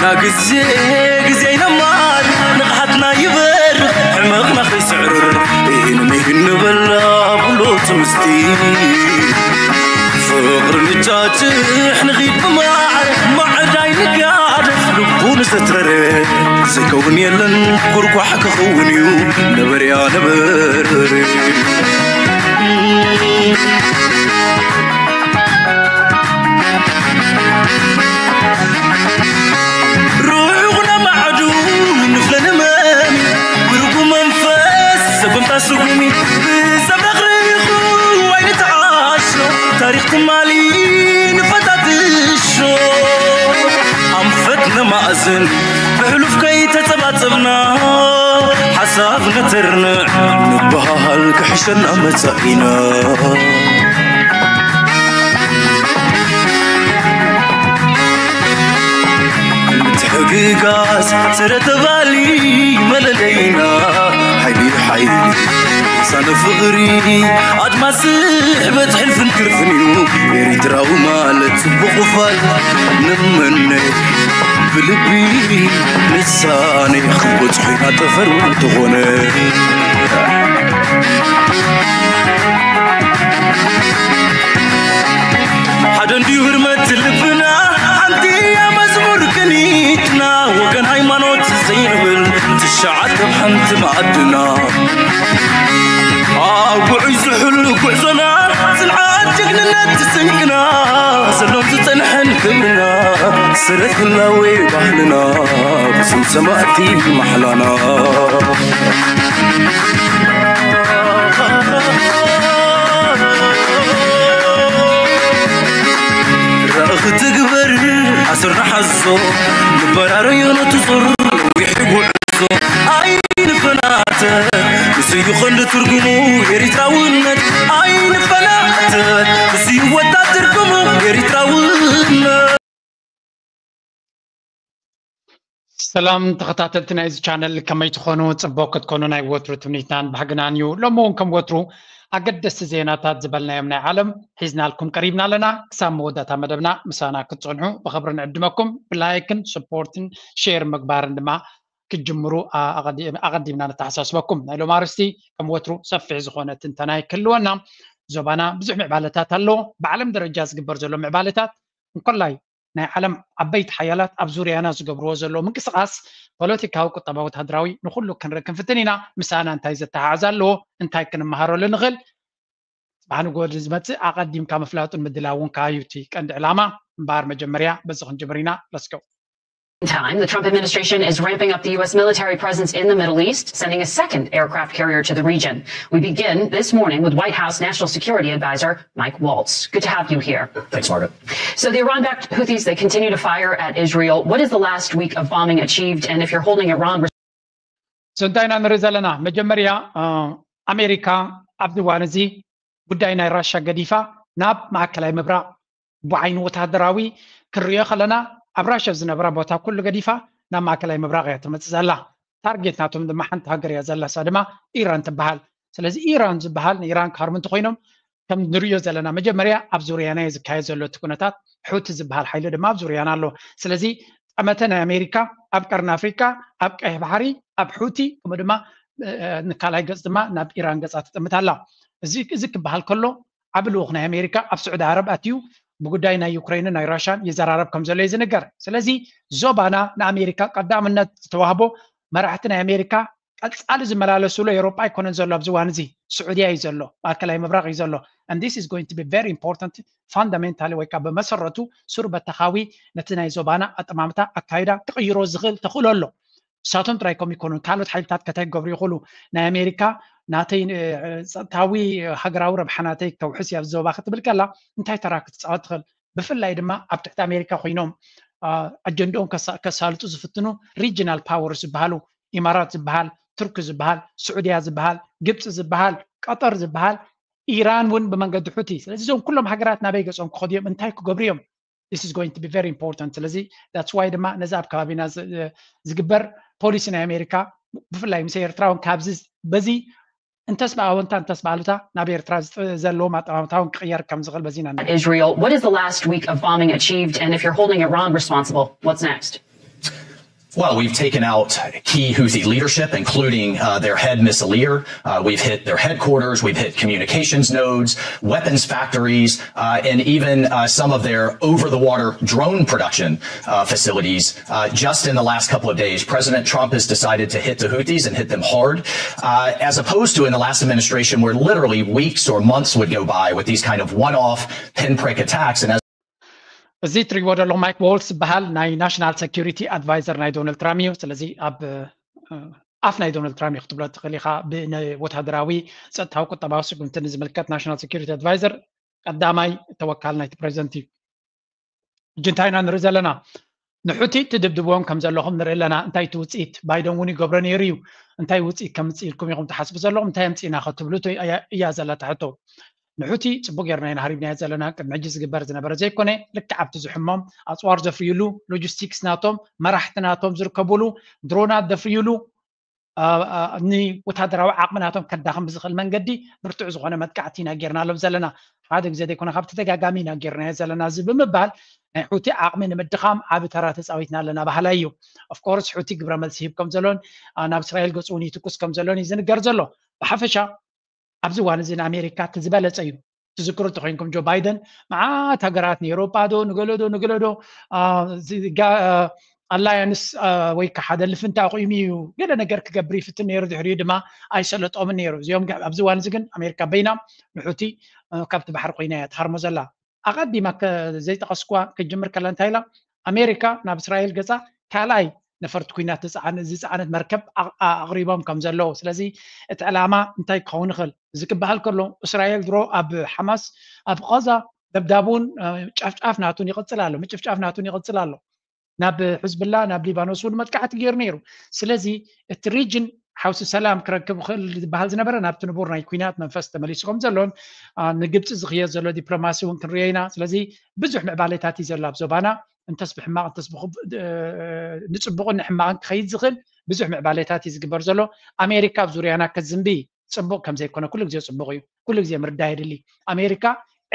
ናግዜ ግዜ ይነማል ንቕሓትና ይበርኽ ሕመቕና ከይስዕርር ኢህን ምሂን ንበላ ብሎ ትምስቲ ፍቕሪ ንጫጭሕ ንኺድ ብማዕር ማዕዳይ ንጋደፍ ልቡ ንዘትረረ ዘይከውን የለን ጉርጓሕ ክኸውን እዩ ነበርያ ነበርበሪ ሩዑቕ ነማዕዱ ንፍለ ንመሚ ውርጉ መንፈስ ሰጎምታ ስጉሚ ብሰብ ረኽሪኹ ኣይንተዓሾ ታሪኽ ትማሊ ንፈታትሾ ኣንፈት ነማእዝን ብሕሉፍ ከይተጸባጸብና ሓሳብ ነተርንዕ ንበሃል ክሕሸና መጻኢና ምትሕግጋዝ ስረ ተባሊ መለለይና ሓይሊ ሓይሊ ሳነ ፍቕሪ ኣድማስ ስሕበት ሕልፍን ክርፍን እዩ ኤሪትራዊ ማለት ጽቡቕ ክፋል ንመነ ብልቢ ንሳነ ክበጽሖ ኢና ጠፈር እንተኾነ ሓደ እንድዩ ህርመት ልብና ሓንቲ እያ መዝሙር ቅኒትና ወገን ሃይማኖት ዘይንብል ትሽዓተ ሓንቲ መኣድና ኣብ ጉዑይ ዝሕሉ ጉዕዞና ጽንዓት ጅግንነት ስንቅና ዘሎን ዝጸንሐን ክብርና ስረት ህላዌ ባህልና ብስም ሰማእቲ ማሕላና ራእኺ ትግበር ኣስር ንሓዞ ንበራረዮ ነቲ ዞር ነዊሕ ጉዕዞ ኣይንፈናተ ንስዩ ቐንዲ ትርጉሙ ኤሪትራውነት ኣይንፈናተ ንስዩ ወታ ትርጉሙ ኤሪትራውነት ሰላም ተኸታተልቲ ናይዚ ቻነል ከመይ ትኾኑ? ጽቡቕ ክትኮኑ ናይ ወትሩ ትምኒትናን ባህግናን እዩ። ሎሚ እውን ከም ወትሩ ኣገደስቲ ዜናታት ዝበልናዮም ናይ ዓለም ሒዝናልኩም ቀሪብና ኣለና። ክሳብ መወዳእታ መደብና ምሳና ክትጸንሑ ብኽብሪ ንዕድመኩም። ብላይክን ስፖርትን ሼር ምግባርን ድማ ክትጅምሩ ኣቐዲምና ነተሓሳስበኩም። ናይ ሎም ኣርስቲ ከም ወትሩ ሰፊሕ ዝኾነ ትንተናይ ክህልወና ዞባና ብዙሕ ምዕባለታት ኣለዎ። ብዓለም ደረጃ ዝግበር ዘሎ ምዕባለታት እንኮላይ ናይ ዓለም ዓበይቲ ሓያላት ኣብ ዙርያና ዝገብርዎ ዘለዉ ምንቅስቓስ ፖለቲካዊ፣ ቁጠባዊ፣ ወተሃደራዊ ንኹሉ ክንርኢ ክንፍትን ኢና። ምሳና እንታይ ዘተሓሕዝ ኣለዎ፣ እንታይ ክንመሃረሉ ንኽእል፣ ጽባሕ ንግሆ ዝመጽእ ኣቐዲምካ ምፍላጡን ምድላውን ከኣ እዩ እቲ ቀንዲ ዕላማ። እምበኣር መጀመርያ በዚ ክንጅምር ኢና። Let's go። Time, the Trump administration is ramping up the U S military presence in the Middle East, sending a second aircraft carrier to the region. We begin this morning with White House National Security Advisor Mike Waltz. Good to have you here. Thanks, Margaret. So the Iran-backed Houthis, they continue to fire at Israel. What is the last week of bombing achieved? And if you're holding Iran So እንታይ ኢና ንርኢ ዘለና? መጀመርያ ኣሜሪካ ኣብዚ እዋን እዚ ጉዳይ ናይ ራሻ ገዲፋ ናብ ማእከላይ ምብራቕ ብዓይኒ ወተሃደራዊ ክንሪኦ ከለና ኣብ ራሻ ዝነብራ ቦታ ኩሉ ገዲፋ ናብ ማእከላይ ምብራቕ እያ ትመፅእ ዘላ። ታርጌት ናቶም ድማ ሓንቲ ሃገር እያ ዘላ፣ እሳ ድማ ኢራን ትበሃል። ስለዚ ኢራን ዝበሃል ንኢራን ክሃርሙ እንተኮይኖም ከም ንሪኦ ዘለና መጀመርያ ኣብ ዙርያና እዩ ዝካየድ ዘሎ እቲ ኩነታት። ሑቲ ዝበሃል ሓይሊ ድማ ኣብ ዙርያና ኣሎ። ስለዚ ጠመተ ናይ ኣሜሪካ ኣብ ቀርኒ ኣፍሪካ ኣብ ቀይሕ ባሕሪ ኣብ ሑቲ ከምኡ ድማ ንካልኣይ ገፅ ድማ ናብ ኢራን ገፃ ትጥምት ኣላ። እዚ ክበሃል ከሎ ዓቢ ልኡኽ ናይ ኣሜሪካ ኣብ ስዑዲ ዓረብ ኣትዩ ብጉዳይ ናይ ዩክሬንን ናይ ራሻን ይዘራረብ ከም ዘሎ እዩ ዝንገር። ስለዚ ዞባና ንኣሜሪካ ቀዳምነት ዝተዋህቦ መራሕቲ ናይ ኣሜሪካ ቀጻሊ ዝመላለስሉ ኤውሮጳ ኣይኮነን ዘሎ ኣብዚ እዋን እዚ ስዑድያ እዩ ዘሎ፣ ማእከላይ ምብራቕ እዩ ዘሎ። And this is going to be very important fundamentally ወይ ከዓ ብመሰረቱ ሱር በተኻዊ ነቲ ናይ ዞባና ኣጠማምታ ኣካይዳ ክቕይሮ ዝኽእል ተኽእሎ ኣሎ። ንሳቶም ጥራይ ከም ይኮኑን ካልኦት ሓይልታት ከታይ ክገብሩ ይኽእሉ። ናይ ኣሜሪካ ናተይ ጸጥታዊ ሃገራዊ ረብሓ ናተይ ከውሕስ እያ ዞባ ክትብል ከላ እንታይ ተራ ክትፃወት ትኽእል? ብፍላይ ድማ ኣብ ትሕቲ ኣሜሪካ ኮይኖም ኣጀንድኦም ከሳልጡ ዝፍትኑ regional power ዝበሃሉ ኢማራት ዝበሃል፣ ቱርኪ ዝበሃል፣ ስዑድያ ዝበሃል፣ ግብፂ ዝበሃል፣ ቀጠር ዝበሃል፣ ኢራን እውን ብመንገዲ ሑቲ። ስለዚ እዞም ኩሎም ሃገራት ናበይ ገፆም ክኸዱ እዮም? እንታይ ክገብሩ እዮም? This is going to be very important። ስለዚ that's why ድማ ነዚ ኣብ ከባቢና ዝግበር ፖሊሲ ናይ ኣሜሪካ ብፍላይ ምስ ኤርትራ እውን ካብዚ በዚ እንተስ ብኣወንታ እንተስ ብኣሉታ ናብ ኤርትራ ዘለዎም ኣጠማምታ እውን ክቕየር ከም ዝኽእል በዚና Israel, what is the last week of bombing achieved? And if you're holding Iran responsible, what's next? Well, we've taken out key Houthi leadership, including uh, their head, Miss Alir. Uh, we've hit their headquarters. We've hit communications nodes, weapons factories, uh, and even uh, some of their over the water drone production uh, facilities. Uh, just in the last couple of days, President Trump has decided to hit the Houthis and hit them hard, uh, as opposed to in the last administration, where literally weeks or months would go by with these kind of one off pinprick attacks. And as እዚ እትሪእዎ ዘለኹም ማይክ ዋልትዝ ዝበሃል ናይ ናሽናል ሴኩሪቲ ኣድቫይዘር ናይ ዶናልድ ትራምፕ እዩ። ስለዚ ኣብ ኣፍ ናይ ዶናልድ ትራምፕ እዩ ክትብሎ ትኽእል ኢኻ። ብወታደራዊ፣ ጸጥታዊ፣ ቁጠባዊ ስጉምቲ ንዝምልከት ናሽናል ሴኩሪቲ ኣድቫይዘር ቀዳማይ ተወካል ናይቲ ፕሬዚደንት እዩ። ሕጂ እንታይ ኢና ንርኢ ዘለና? ንሑቲ ትድብድብዎም ከም ዘለኹም ንርኢ ኣለና። እንታይ እቲ ውፅኢት? ባይደን እውን ይገብሮ ነይሩ እዩ። እንታይ ውፅኢት ከምፅእ ኢልኩም ኢኹም ትሓስቡ ዘለኹም? እንታይ ኣምፅእና ክትብሉ እያ ዘላ እታ ሕቶ። ንሑቲ ፅቡቅ ጌርና ኢና ሃሪብናዮ ዘለና። ቅድሚ ሕጂ ዝግበር ዝነበረ ዘይኮነ፣ ልክዕ ኣብቲ ዝሕሞም ኣፅዋር ዘፍርዩሉ፣ ሎጂስቲክስ ናቶም፣ መራሕቲ ናቶም ዝርከቡሉ፣ ድሮናት ዘፍርዩሉ፣ ንወታደራዊ ዓቕሚ ናቶም ከዳኽም ብዝኽእል መንገዲ ብርቱዕ ዝኾነ መጥቃዕቲ ኢና ጌርናሎም ዘለና። ሓደ ግዜ ዘይኮነ ካብ ተደጋጋሚ ኢና ጌርናዮ ዘለና እዚ ብምባል ናይ ሑቲ ዓቕሚ ንምድኻም ዓቢ ተራ ተፃዊትና ኣለና በሃላይ እዩ። ኦፍኮርስ ሑቲ ግብረ መልሲ ሂብ ከም ዘሎን ናብ እስራኤል ገፁ እውን ይትኩስ ከም ዘሎን እዩ ዝንገር ዘሎ። ብሓፈሻ ኣብዚ እዋን እዚ ንኣሜሪካ እቲ ዝበለፀ እዩ። ትዝክሩ እንተኮይንኩም ጆ ባይደን መዓት ሃገራት ንኤሮጳ ዶ ንገለዶ ንገለዶ ኣላያንስ ወይ ከዓ ሓደ ልፍንቲ ኣቑሙ እዩ ገለ ነገር ክገብር ይፍትን ነይሩ። ድሕሪኡ ድማ ኣይሰለጦምን ነይሩ። እዚኦም ኣብዚ እዋን እዚ ግን ኣሜሪካ በይና ንሑቲ ካብቲ ባሕሪ ኮይና እያ ትሃርሞ ዘላ። ኣቐዲማ ዘይጠቐስኩዋ ክጅምር ከላ እንታይ ኢላ ኣሜሪካ ናብ እስራኤል ገፃ ካልኣይ ነፈርቲ ኩናት ዝፀዓነት መርከብ ኣቕሪቦም ከም ዘለዉ። ስለዚ እቲ ዕላማ እንታይ ክኸውን ይኽእል? እዚ ክበሃል ከሎ እስራኤል ድሮ ኣብ ሓማስ ኣብ ቐዛ ደብዳብ እውን ጫፍጫፍ ናቱን ይቕፅል ኣሎ፣ ምጭፍጫፍ ናቱን ይቕፅል ኣሎ። ናብ ሕዝብላ ናብ ሊባኖስ እውን መጥቃዕቲ ገይሩ ነይሩ። ስለዚ እቲ ሪጅን ሓውሲ ሰላም ክረክብ ይኽእል ዝበሃል ዝነበረ ናብቲ ንቡር ናይ ኩናት መንፈስ ተመሊሱ ከም ዘሎን ንግብፂ ዝኽየድ ዘሎ ዲፕሎማሲ እውን ክንሪኦ ኢና። ስለዚ ብዙሕ ምዕባሌታት እዩ ዘሎ ኣብ ዞባና። እንተስ ብሕማቕ እንተስ ንፅቡቕን ንሕማቕን ክኸይድ ዝኽእል ብዙሕ ምዕባሌታት እዩ ዝግበር ዘሎ። ኣሜሪካ ኣብ ዙርያና ከዝንቢ ፅቡቕ ከም ዘይኮነ ኩሉ ግዜ ፅቡቕ እዩ። ኩሉ ግዜ ምርዳእ የድሊ። ኣሜሪካ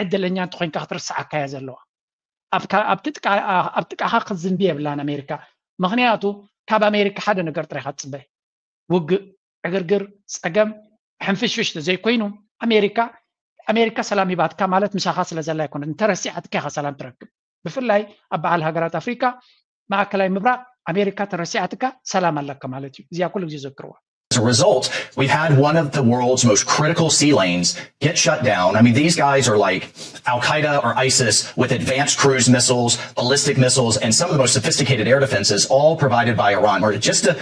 ዕድለኛ እንተኮይንካ ክትርስዓካ እያ ዘለዋ። ኣብ ጥቃኻ ክትዝንቢ የብላን ኣሜሪካ። ምክንያቱ ካብ ኣሜሪካ ሓደ ነገር ጥራይ ኢኻ ትፅበ። ውግእ፣ ዕግርግር፣ ፀገም፣ ሕንፍሽፍሽ ተዘይኮይኑ ኣሜሪካ ኣሜሪካ ሰላም ሂባትካ ማለት ምሳኻ ስለ ዘላ ኣይኮነት። እንተረሲዓትካ ኢኻ ሰላም ትረክብ። ብፍላይ ኣብ በዓል ሃገራት ኣፍሪካ ማእከላይ ምብራቕ ኣሜሪካ ተረሲዓትካ ሰላም ኣለካ ማለት እዩ። እዚኣ ኩሉ ግዜ ዘክርዋ። As a result, we've had one of the world's most critical sea lanes get shut down. I mean, these guys are like Al Qaeda or ISIS with advanced cruise missiles, ballistic missiles, and some of the most sophisticated air defenses, all provided by Iran. Or just to,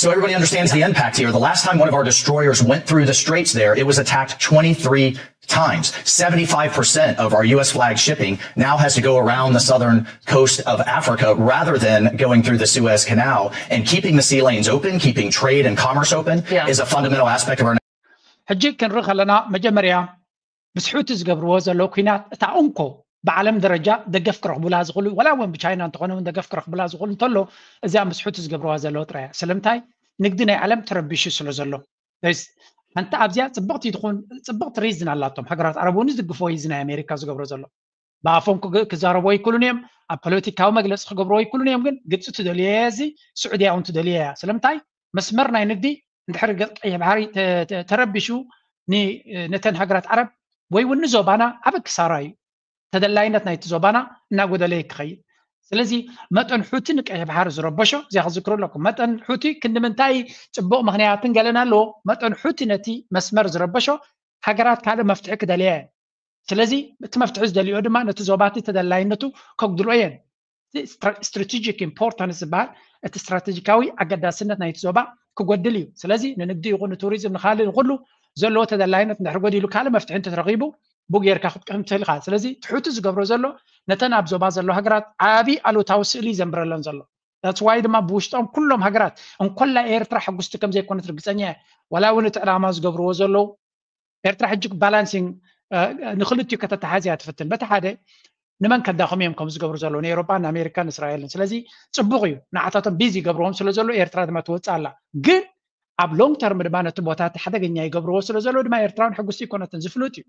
so everybody understands the impact here, the last time one of our destroyers went through the straits there, it was attacked twenty-three times. Seventy-five percent of our U S flag shipping now has to go around the southern coast of Africa rather than going through the Suez Canal. And keeping the sea lanes open, keeping trade and commerce open is a fundamental aspect of our. ሕጂ ክንርኢ ከለና መጀመርያ ምስ ሑቲ ዝገብርዎ ዘለዉ ኩናት እታ እንኮ ብዓለም ደረጃ ደገፍ ክረኽቡላ ዝኽእሉ ዋላ እውን ብቻይና እንተኾነ እውን ደገፍ ክረኽቡላ ዝኽእሉ እንተሎ እዚኣ ምስ ሑቲ ዝገብርዋ ዘለዉ ጥራይ እያ። ስለምንታይ? ንግዲ ናይ ዓለም ተረቢሹ ስለ ዘሎ። ሓንቲ ኣብዚኣ ፅብቕቲ ትኹን ፅብቕቲ ሪዝን ኣላቶም። ሃገራት ዓረብ እውን ዝድግፎ እዩ እዚ ናይ ኣሜሪካ ዝገብሮ ዘሎ። ብኣፎም ክዛረቦ ኣይክእሉን እዮም። ኣብ ፖለቲካዊ መግለፂ ክገብርዎ ኣይክእሉን እዮም። ግን ግብፂ ትደልዮ እያ፣ እዚ ስዑድያ እውን ትደልዮ እያ። ስለምንታይ? መስመር ናይ ንግዲ እንድሕር ቀይሕ ባሕሪ ተረቢሹ ነተን ሃገራት ዓረብ ወይ እውን ንዞባና ዓበ ክሳራ እዩ። ተደላይነት ናይቲ ዞባና እናጎደለ ክኸይድ። ስለዚ መጠን ሑቲ ንቀይሕ ባሕሪ ዝረበሾ እዚኣ ክዝክሩ ኣለኩም። መጠን ሑቲ ክንዲ ምንታይ ፅቡቕ ምክንያትን ገለን ኣለዎ። መጠን ሑቲ ነቲ መስመር ዝረበሾ ሃገራት ካልእ መፍትሒ ክደልያ እየን። ስለዚ እቲ መፍትሒ ዝደልዮ ድማ ነቲ ዞባቲ ተደላይነቱ ከጉድሎ እየን። ስትራቴጂክ ኢምፖርታንስ ዝበሃል እቲ ስትራቴጂካዊ ኣገዳስነት ናይቲ ዞባ ክጎድል እዩ። ስለዚ ንንግዲ ይኹን ንቱሪዝም ንካልእ ንኩሉ ዘለዎ ተደላይነት እንድሕር ጎዲሉ ካልእ መፍትሒ እንተተረኺቡ ብኡ ጌርካ ክትቅሕም ትኽእል ኢኻ። ስለዚ እቲ ሑቲ ዝገብሮ ዘሎ ነተን ኣብ ዞባ ዘሎ ሃገራት ዓቢ ኣሉታዊ ስእሊ ዘንብረለን ዘሎ። That's why ድማ ብውሽጦም ኩሎም ሃገራት እንኮላ ኤርትራ ሕጉስቲ ከም ዘይኮነት ርግፀኛ እየ። ዋላ እውን እቲ ዕላማ ዝገብርዎ ዘለዉ ኤርትራ ሕጂ ባላንሲንግ ንክልቲኡ ከተተሓዝ እያ ትፍትን። በቲ ሓደ ንመን ከዳኸሙ እዮም ከም ዝገብሩ ዘለዉ ንኤሮጳን ንኣሜሪካን እስራኤልን። ስለዚ ፅቡቕ እዩ ንዓታቶም ቢዚ ይገብርዎም ስለ ዘሎ ኤርትራ ድማ ትወፅእ ኣላ። ግን ኣብ ሎንግ ተርም ድማ ነቲ ቦታት ሓደገኛ ይገብርዎ ስለ ዘሎ ድማ ኤርትራን ሕጉስቲ ይኮነትን ዝፍሉጥ እዩ።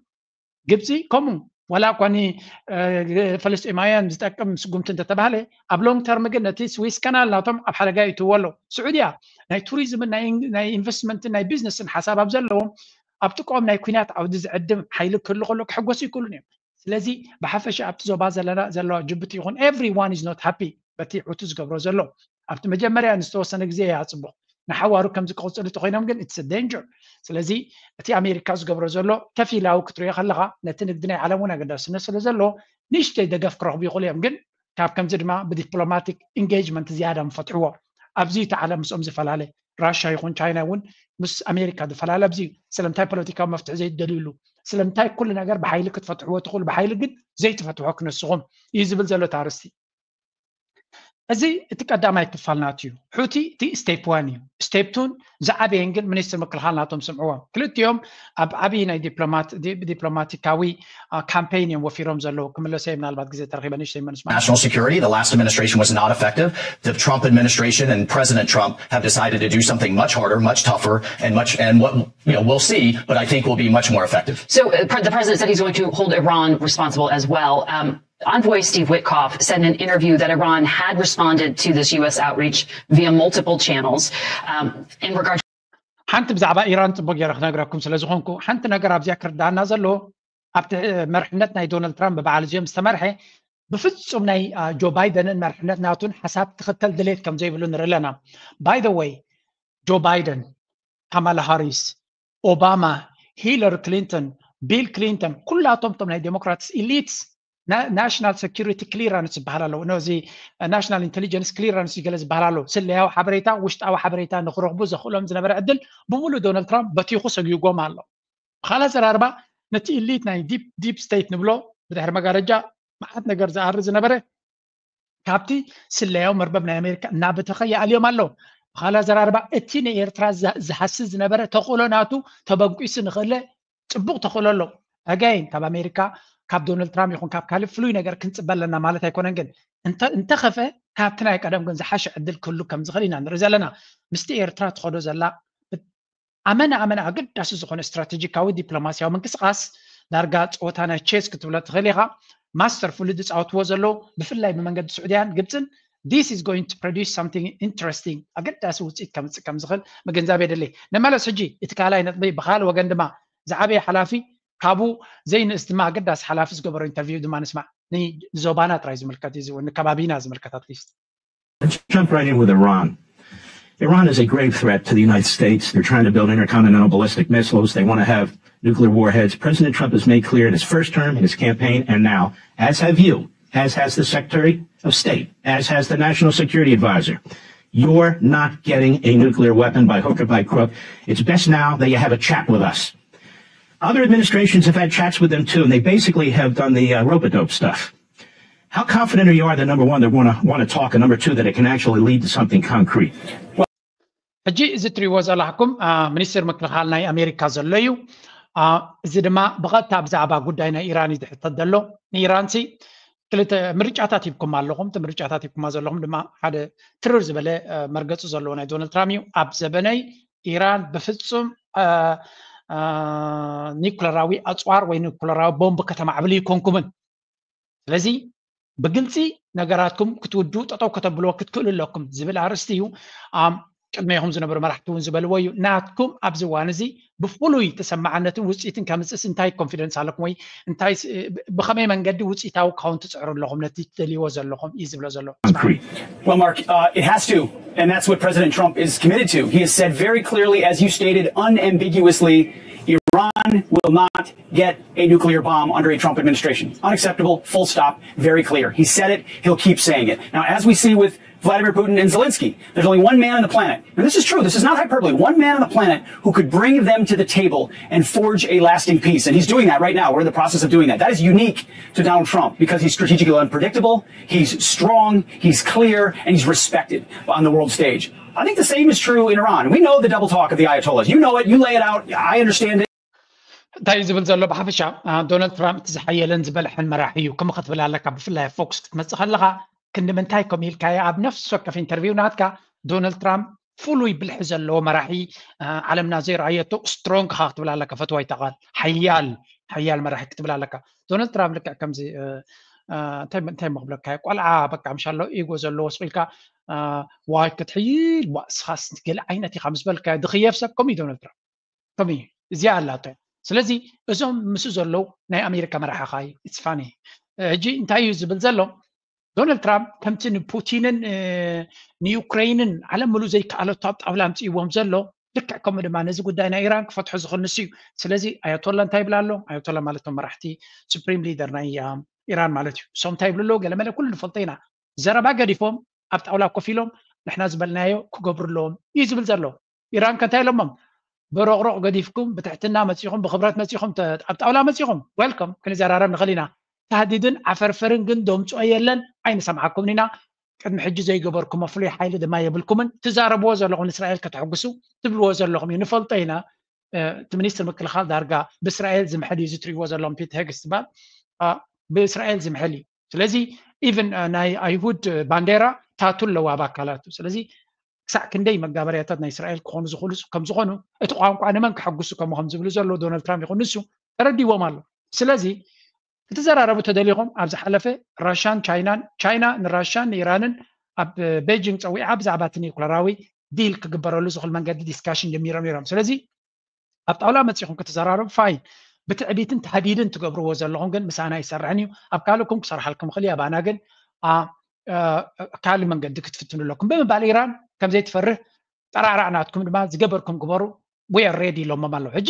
ግብፂ ከምኡ ዋላ እኳ ንፈለስጢማውያን ዝጠቅም ስጉምቲ እንተተባህለ፣ ኣብ long term ግን ነቲ ስዊስ ካናል ናቶም ኣብ ሓደጋ ይእትዎ ኣሎ። ስዑድያ ናይ ቱሪዝምን ናይ ኢንቨስትመንትን ናይ ቢዝነስን ሓሳብ ኣብ ዘለዎም፣ ኣብ ጥቅኦም ናይ ኩናት ዓውዲ ዝዕድም ሓይሊ ክህሉ ከሎ ክሕጎሱ ይክእሉን እዮም። ስለዚ ብሓፈሻ ኣብቲ ዞባ ዘለና ዘለዋ ጅቡቲ ይኹን everyone is not happy በቲ ሑቲ ዝገብሮ ዘሎ። ኣብቲ መጀመርያ ንዝተወሰነ ግዜ እያ ፅቡቕ፣ ንሓዋሩ ከምዚ ክቕፅሉ ተኮይኖም ግን it's danger። ስለዚ እቲ ኣሜሪካ ዝገብሮ ዘሎ ከፊላዊ ክትሪኦ ከለካ ነቲ ንግዲ ናይ ዓለም እውን ኣገዳስነት ስለ ዘለዎ ንእሽተይ ደገፍ ክረኽቡ ይኽእሉ እዮም። ግን ካብ ከምዚ ድማ ብዲፕሎማቲክ ኢንጌጅመንት ዝያዳ ምፈትሕዎ። ኣብዚ እቲ ዓለም ምስኦም ዝፈላለ፣ ራሻ ይኹን ቻይና እውን ምስ ኣሜሪካ ዝፈላለ ኣብዚ እዩ። ስለምንታይ ፖለቲካዊ መፍትሒ ዘይትደልዩሉ? ስለምንታይ ኩሉ ነገር ብሓይሊ ክትፈትሕዎ ትኽእሉ ብሓይሊ ግን ዘይትፈትሖ ክነስኹም እዩ ዝብል ዘሎ እቲ ኣርእስቲ። እዚ እቲ ቀዳማይ ክፋል ናቱ እዩ። ሑቲ እቲ step one እዩ። Step two ን ዝዓበየን ግን ሚኒስትር ምክልኻል ናቶም ስምዕዎም። ክልቲኦም ኣብ ዓብዪ ናይ ዲፕሎማት ዲ- ዲፕሎማቲካዊ ካምፔይን እዮም ወፊሮም ዘለዉ። ክምለሰ ምናልባት ግዜ ተረኺበ ንእሽተይ መንስማ National security, the last administration was not effective. The Trump administration and President Trump have decided to do something much harder, much tougher, and much and what you know we'll see, but I think will be much more effective. So uh, pre- the president said he's going to hold Iran responsible as well. Um, Envoy Steve Witkoff said in an interview that Iran had responded to this U S outreach via multiple channels. Um, in regard ሓንቲ ብዛዕባ ኢራን ፅቡቅ ገይረ ክነግረኩም ስለ ዝኾንኩ፣ ሓንቲ ነገር ኣብዚኣ ክርዳኣና ዘለዎ፣ ኣብቲ መርሕነት ናይ ዶናልድ ትራምፕ ብበዓል እዚኦም ዝተመርሐ ብፍፁም ናይ ጆ ባይደንን መርሕነት ናቱን ሓሳብ ክኽተል ድሌት ከም ዘይብሉ ንርኢ ኣለና። By the way, ጆ ባይደን፣ ካማላ ሃሪስ፣ ኦባማ፣ ሂለሪ ክሊንተን፣ ቢል ክሊንተን፣ ኩላቶም ቶም ናይ ዴሞክራትስ ኢሊትስ ናሽናል ሴኪሪቲ ክሊራንስ ዝበሃል ኣለዉ። እዚ ናሽናል ኢንቴሊጀንስ ክሊራንስ ገለ ዝበሃል ኣለዉ። ስለያዊ ሓበሬታ፣ ውሽጣዊ ሓበሬታ ንክረኽቡ ዘኽእሎም ዝነበረ ዕድል ብምሉእ ዶናልድ ትራምፕ በቲኹ ሰጊጎም ኣሎ። ብኻልእ ኣዘራርባ ነቲ ኢሊት ናይ ዲፕ ስቴት ንብሎ ብድሕሪ መጋረጃ መዓት ነገር ዝኣሪ ዝነበረ ካብቲ ስለያዊ መርበብ ናይ ኣሜሪካ እናበተኸ ይኣልዮም ኣሎ። ብኻልእ ኣዘራርባ እቲ ንኤርትራ ዝሃሲ ዝነበረ ተኽእሎ ናቱ ተበንቂሱ ንኽእለ ፅቡቕ ተኽእሎ ኣሎ። ኣጋይን ካብ ኣሜሪካ ካብ ዶናልድ ትራምፕ ይኹን ካብ ካልእ ፍሉይ ነገር ክንፅበ ኣለና ማለት ኣይኮነን። ግን እንተኸፈ ካብቲ ናይ ቀደም ግን ዝሓሸ ዕድል ክህሉ ከም ዝኽእል ኢና ንርኢ ዘለና። ምስቲ ኤርትራ ትኸዶ ዘላ ኣመና ኣመና ኣገዳሲ ዝኾነ ስትራቴጂካዊ ዲፕሎማሲያዊ ምንቅስቃስ ዳርጋ ፀወታ ናይ ቼስ ክትብሎ ትኽእል ኢኻ። ማስተርፉሊ ዝፃወትዎ ዘለዉ ብፍላይ ብመንገዲ ስዑድያን ግብፅን this is going to produce something interesting ኣገዳሲ ውፅኢት ከምፅእ ከም ዝኽእል ምግንዛብ የድሊ። ንመለስ ሕጂ እቲ ካልኣይ ነጥቢ ብካል ወገን ድማ ዝዓበየ ሓላፊ ካብኡ ዘይንእስ ድማ ኣገዳሲ ሓላፊ ዝገበሮ ኢንተርቪው ድማ ንስማዕ። ንዞባና ጥራይ ዝምልከት እዩ ንከባቢና ዝምልከት ኣትሊስት Let's jump right in with Iran. Iran is a grave threat to the United States. They're trying to build intercontinental ballistic missiles. They want to have nuclear warheads. President Trump has made clear in his first term, in his campaign, and now, as have you, as has the Secretary of State, as has the National Security Advisor. You're not getting a nuclear weapon by hook or by crook. It's best now that you have a chat with us. Other administrations have had chats with them too, and they basically have done the uh, rope-a-dope stuff. How confident are you are that number one, they want to want to talk, and number two, that it can actually lead to something concrete? ሕጂ እዚ እትሪእዎ ዘለኹም ሚኒስትር ምክልኻል ናይ ኣሜሪካ ዘሎ እዩ። እዚ ድማ ብቐጥታ ብዛዕባ ጉዳይ ናይ ኢራን እዩ ዝሕተት ዘሎ። ንኢራንሲ ክልተ ምርጫታት ሂብኩም ኣለኹም። እቲ ምርጫታት ሂብኩማ ዘለኹም ድማ ሓደ ትርር ዝበለ መርገፂ ዘለዎ ናይ ዶናልድ ትራምፕ እዩ። ኣብ ዘበነይ ኢራን ብፍፁም ኒኩለራዊ ኣፅዋር ወይ ኒኩለራዊ ቦምብ ከተማዕብል ይኮንኩምን። ስለዚ ብግልፂ ነገራትኩም ክትውዱ ጠጠው ከተብልዎ ክትክእሉ ኣለኩም ዝብል ኣርእስቲ እዩ። ቅድሜኹም ዝነበሩ መራሕቲ እውን ዝበልዎ እዩ። ናትኩም ኣብዚ እዋን እዚ ብፍሉይ ተሰማዕነትን ውፅኢትን ከምፅእስ እንታይ ኮንፊደንስ ኣለኩም ወይ እንታይ ብኸመይ መንገዲ ውፅኢታዊ ክኸውን ትፅዕሩ ኣለኹም ነቲ ትደልይዎ ዘለኹም እዩ ዝብሎ ዘሎ። Well, Mark, uh, it has to. And that's what President Trump is committed to. He has said very clearly, as you stated, unambiguously, Iran will not get a nuclear bomb under a Trump administration. Unacceptable, full stop, very clear. He said it, he'll keep saying it. Now, as we see with Vladimir Putin and Zelensky, there's only one man on the planet, and this is true, this is not hyperbole, one man on the planet who could bring them to the table and forge a lasting peace. And he's doing that right now. We're in the process of doing that. That is unique to Donald Trump because he's strategically unpredictable, he's strong, he's clear, and he's respected on the world stage. I think the same is true in Iran. We know the double talk of the Ayatollahs. You know it, you lay it out, I understand it. እንታይ እዩ ዝብል ዘሎ? ብሓፈሻ ዶናልድ ትራምፕ እቲ ዝሓየለን ዝበልሐን መራሒ እዩ። ከምኡ ክትብል ኣለካ። ብፍላይ ፎክስ ክትመፅእ ከለካ ክንዲ ምንታይ ከም ኢልካዮ ኣብ ነፍሲ ወከፍ ኢንተርቪው ናትካ ዶናልድ ትራምፕ ፍሉይ ብልሒ ዘለዎ መራሒ ዓለምና ዘይረኣየቶ ስትሮንግ ካ ክትብል ኣለካ። ፈትዋይ ተቓል ሓያል ሓያል መራሒ ክትብል ኣለካ። ዶናልድ ትራምፕ ልክዕ ከምዚ እንታይ ምክብለካ፣ ቆልዓ በቃ ምሻሎ ኢጎ ዘለዎ ስኢልካ ዋይ ክትሕይል ዋስኻስ ገለ ዓይነት ኢኻ ምስ በልካ ድኽየፍ ሰብ ከምኡ እዩ ዶናልድ ትራምፕ። ከምኡ እዩ፣ እዚኣ ኣላቶ። ስለዚ እዞም ምስ ዘለዉ ናይ ኣሜሪካ መራሕኻ እዩ። ኢትስ ፋኒ። ሕጂ እንታይ እዩ ዝብል ዘሎ? ዶናልድ ትራምፕ ከምቲ ንፑቲንን ንዩክሬይንን ዓለም ምሉእ ዘይከኣለቶ ኣብ ጣውላ ኣምፅእዎም ዘሎ፣ ልክዕ ከምኡ ድማ ነዚ ጉዳይ ናይ ኢራን ክፈትሖ ዝኽእል ንሱ እዩ። ስለዚ ኣያቶላ እንታይ ይብል ኣሎ? ኣያቶላ ማለት ቶም መራሕቲ፣ ሱፕሪም ሊደር ናይ ኢራን ማለት እዩ። እሶም እንታይ ይብሉ ኣለዉ? ገለመለ ኩሉ ንፈልጦ ኢና። ዘረባ ገዲፎም ኣብ ጣውላ ኮፍ ኢሎም ንሕና ዝበልናዮ ክገብሩ ኣለዎም እዩ ዝብል ዘሎ። ኢራን ከ እንታይ ኢሎሞም? በሮቕሮቕ ገዲፍኩም ብትሕትና መፂኹም፣ ብክብረት መፂኹም፣ ኣብ ጣውላ መፂኹም፣ ዌልኮም ክንዘራረብ ንኽእል ኢና። ታህዲድን ዓፈርፈርን ግን ደምፅኦ የለን፣ ኣይንሰምዓኩምን ኢና። ቅድሚ ሕጂ ዘይገበርኩሞ ፍሉይ ሓይሊ ድማ የብልኩምን። ትዛረብዎ ዘለኹም ንእስራኤል ከተሕጉሱ ትብልዎ ዘለኹም እዩ፣ ንፈልጦ ኢና። እቲ ሚኒስትር ምክልኻል ዳርጋ ብእስራኤል ዝምሕል እዩ፣ እዚ ትሪእዎ ዘለኹም ፒት ሄግስ ዝበሃል ብእስራኤል ዝምሕል እዩ። ስለዚ ኢቭን ናይ ኣይሁድ ባንዴራ ታቱ ኣለዋ ኣብ ኣካላቱ። ስለዚ ክሳዕ ክንደይ መጋበርያታት ናይ እስራኤል ክኾኑ ዝኽእሉ ከም ዝኾኑ፣ እቲ ቋንቋ ንመን ከሐጉሱ ከም ከም ዝብሉ ዘሎ ዶናልድ ትራምፕ ይኹን ንሱ ተረዲዎም ኣሎ። ስለዚ ክትዘራረቡ ተደሊኹም ኣብ ዝሓለፈ ራሻን ቻይናን፣ ቻይና ንራሻን ንኢራንን ኣብ ቤጂንግ ፀዊዓ ብዛዕባ እቲ ኒኩለራዊ ዲል ክግበረሉ ዝኽእል መንገዲ ዲስካሽን ጀሚሮም ነይሮም። ስለዚ ኣብ ጣውላ መፂኹም ክትዘራረቡ ፋይን፣ ብትዕቢትን ታህዲድን ትገብርዎ ዘለኹም ግን ምሳና ኣይሰርሕን እዩ። ኣብ ካልእኩም ክሰርሓልኩም ይኽእል እዩ፣ ኣባና ግን ካልእ መንገዲ ክትፍትኑ ኣለኩም ብምባል ኢራን ከምዘይትፈርህ ጠራዕራዕ ናትኩም ድማ ዝገበርኩም ግበሩ፣ we are ready ኢሎሞም ኣለዉ። ሕጂ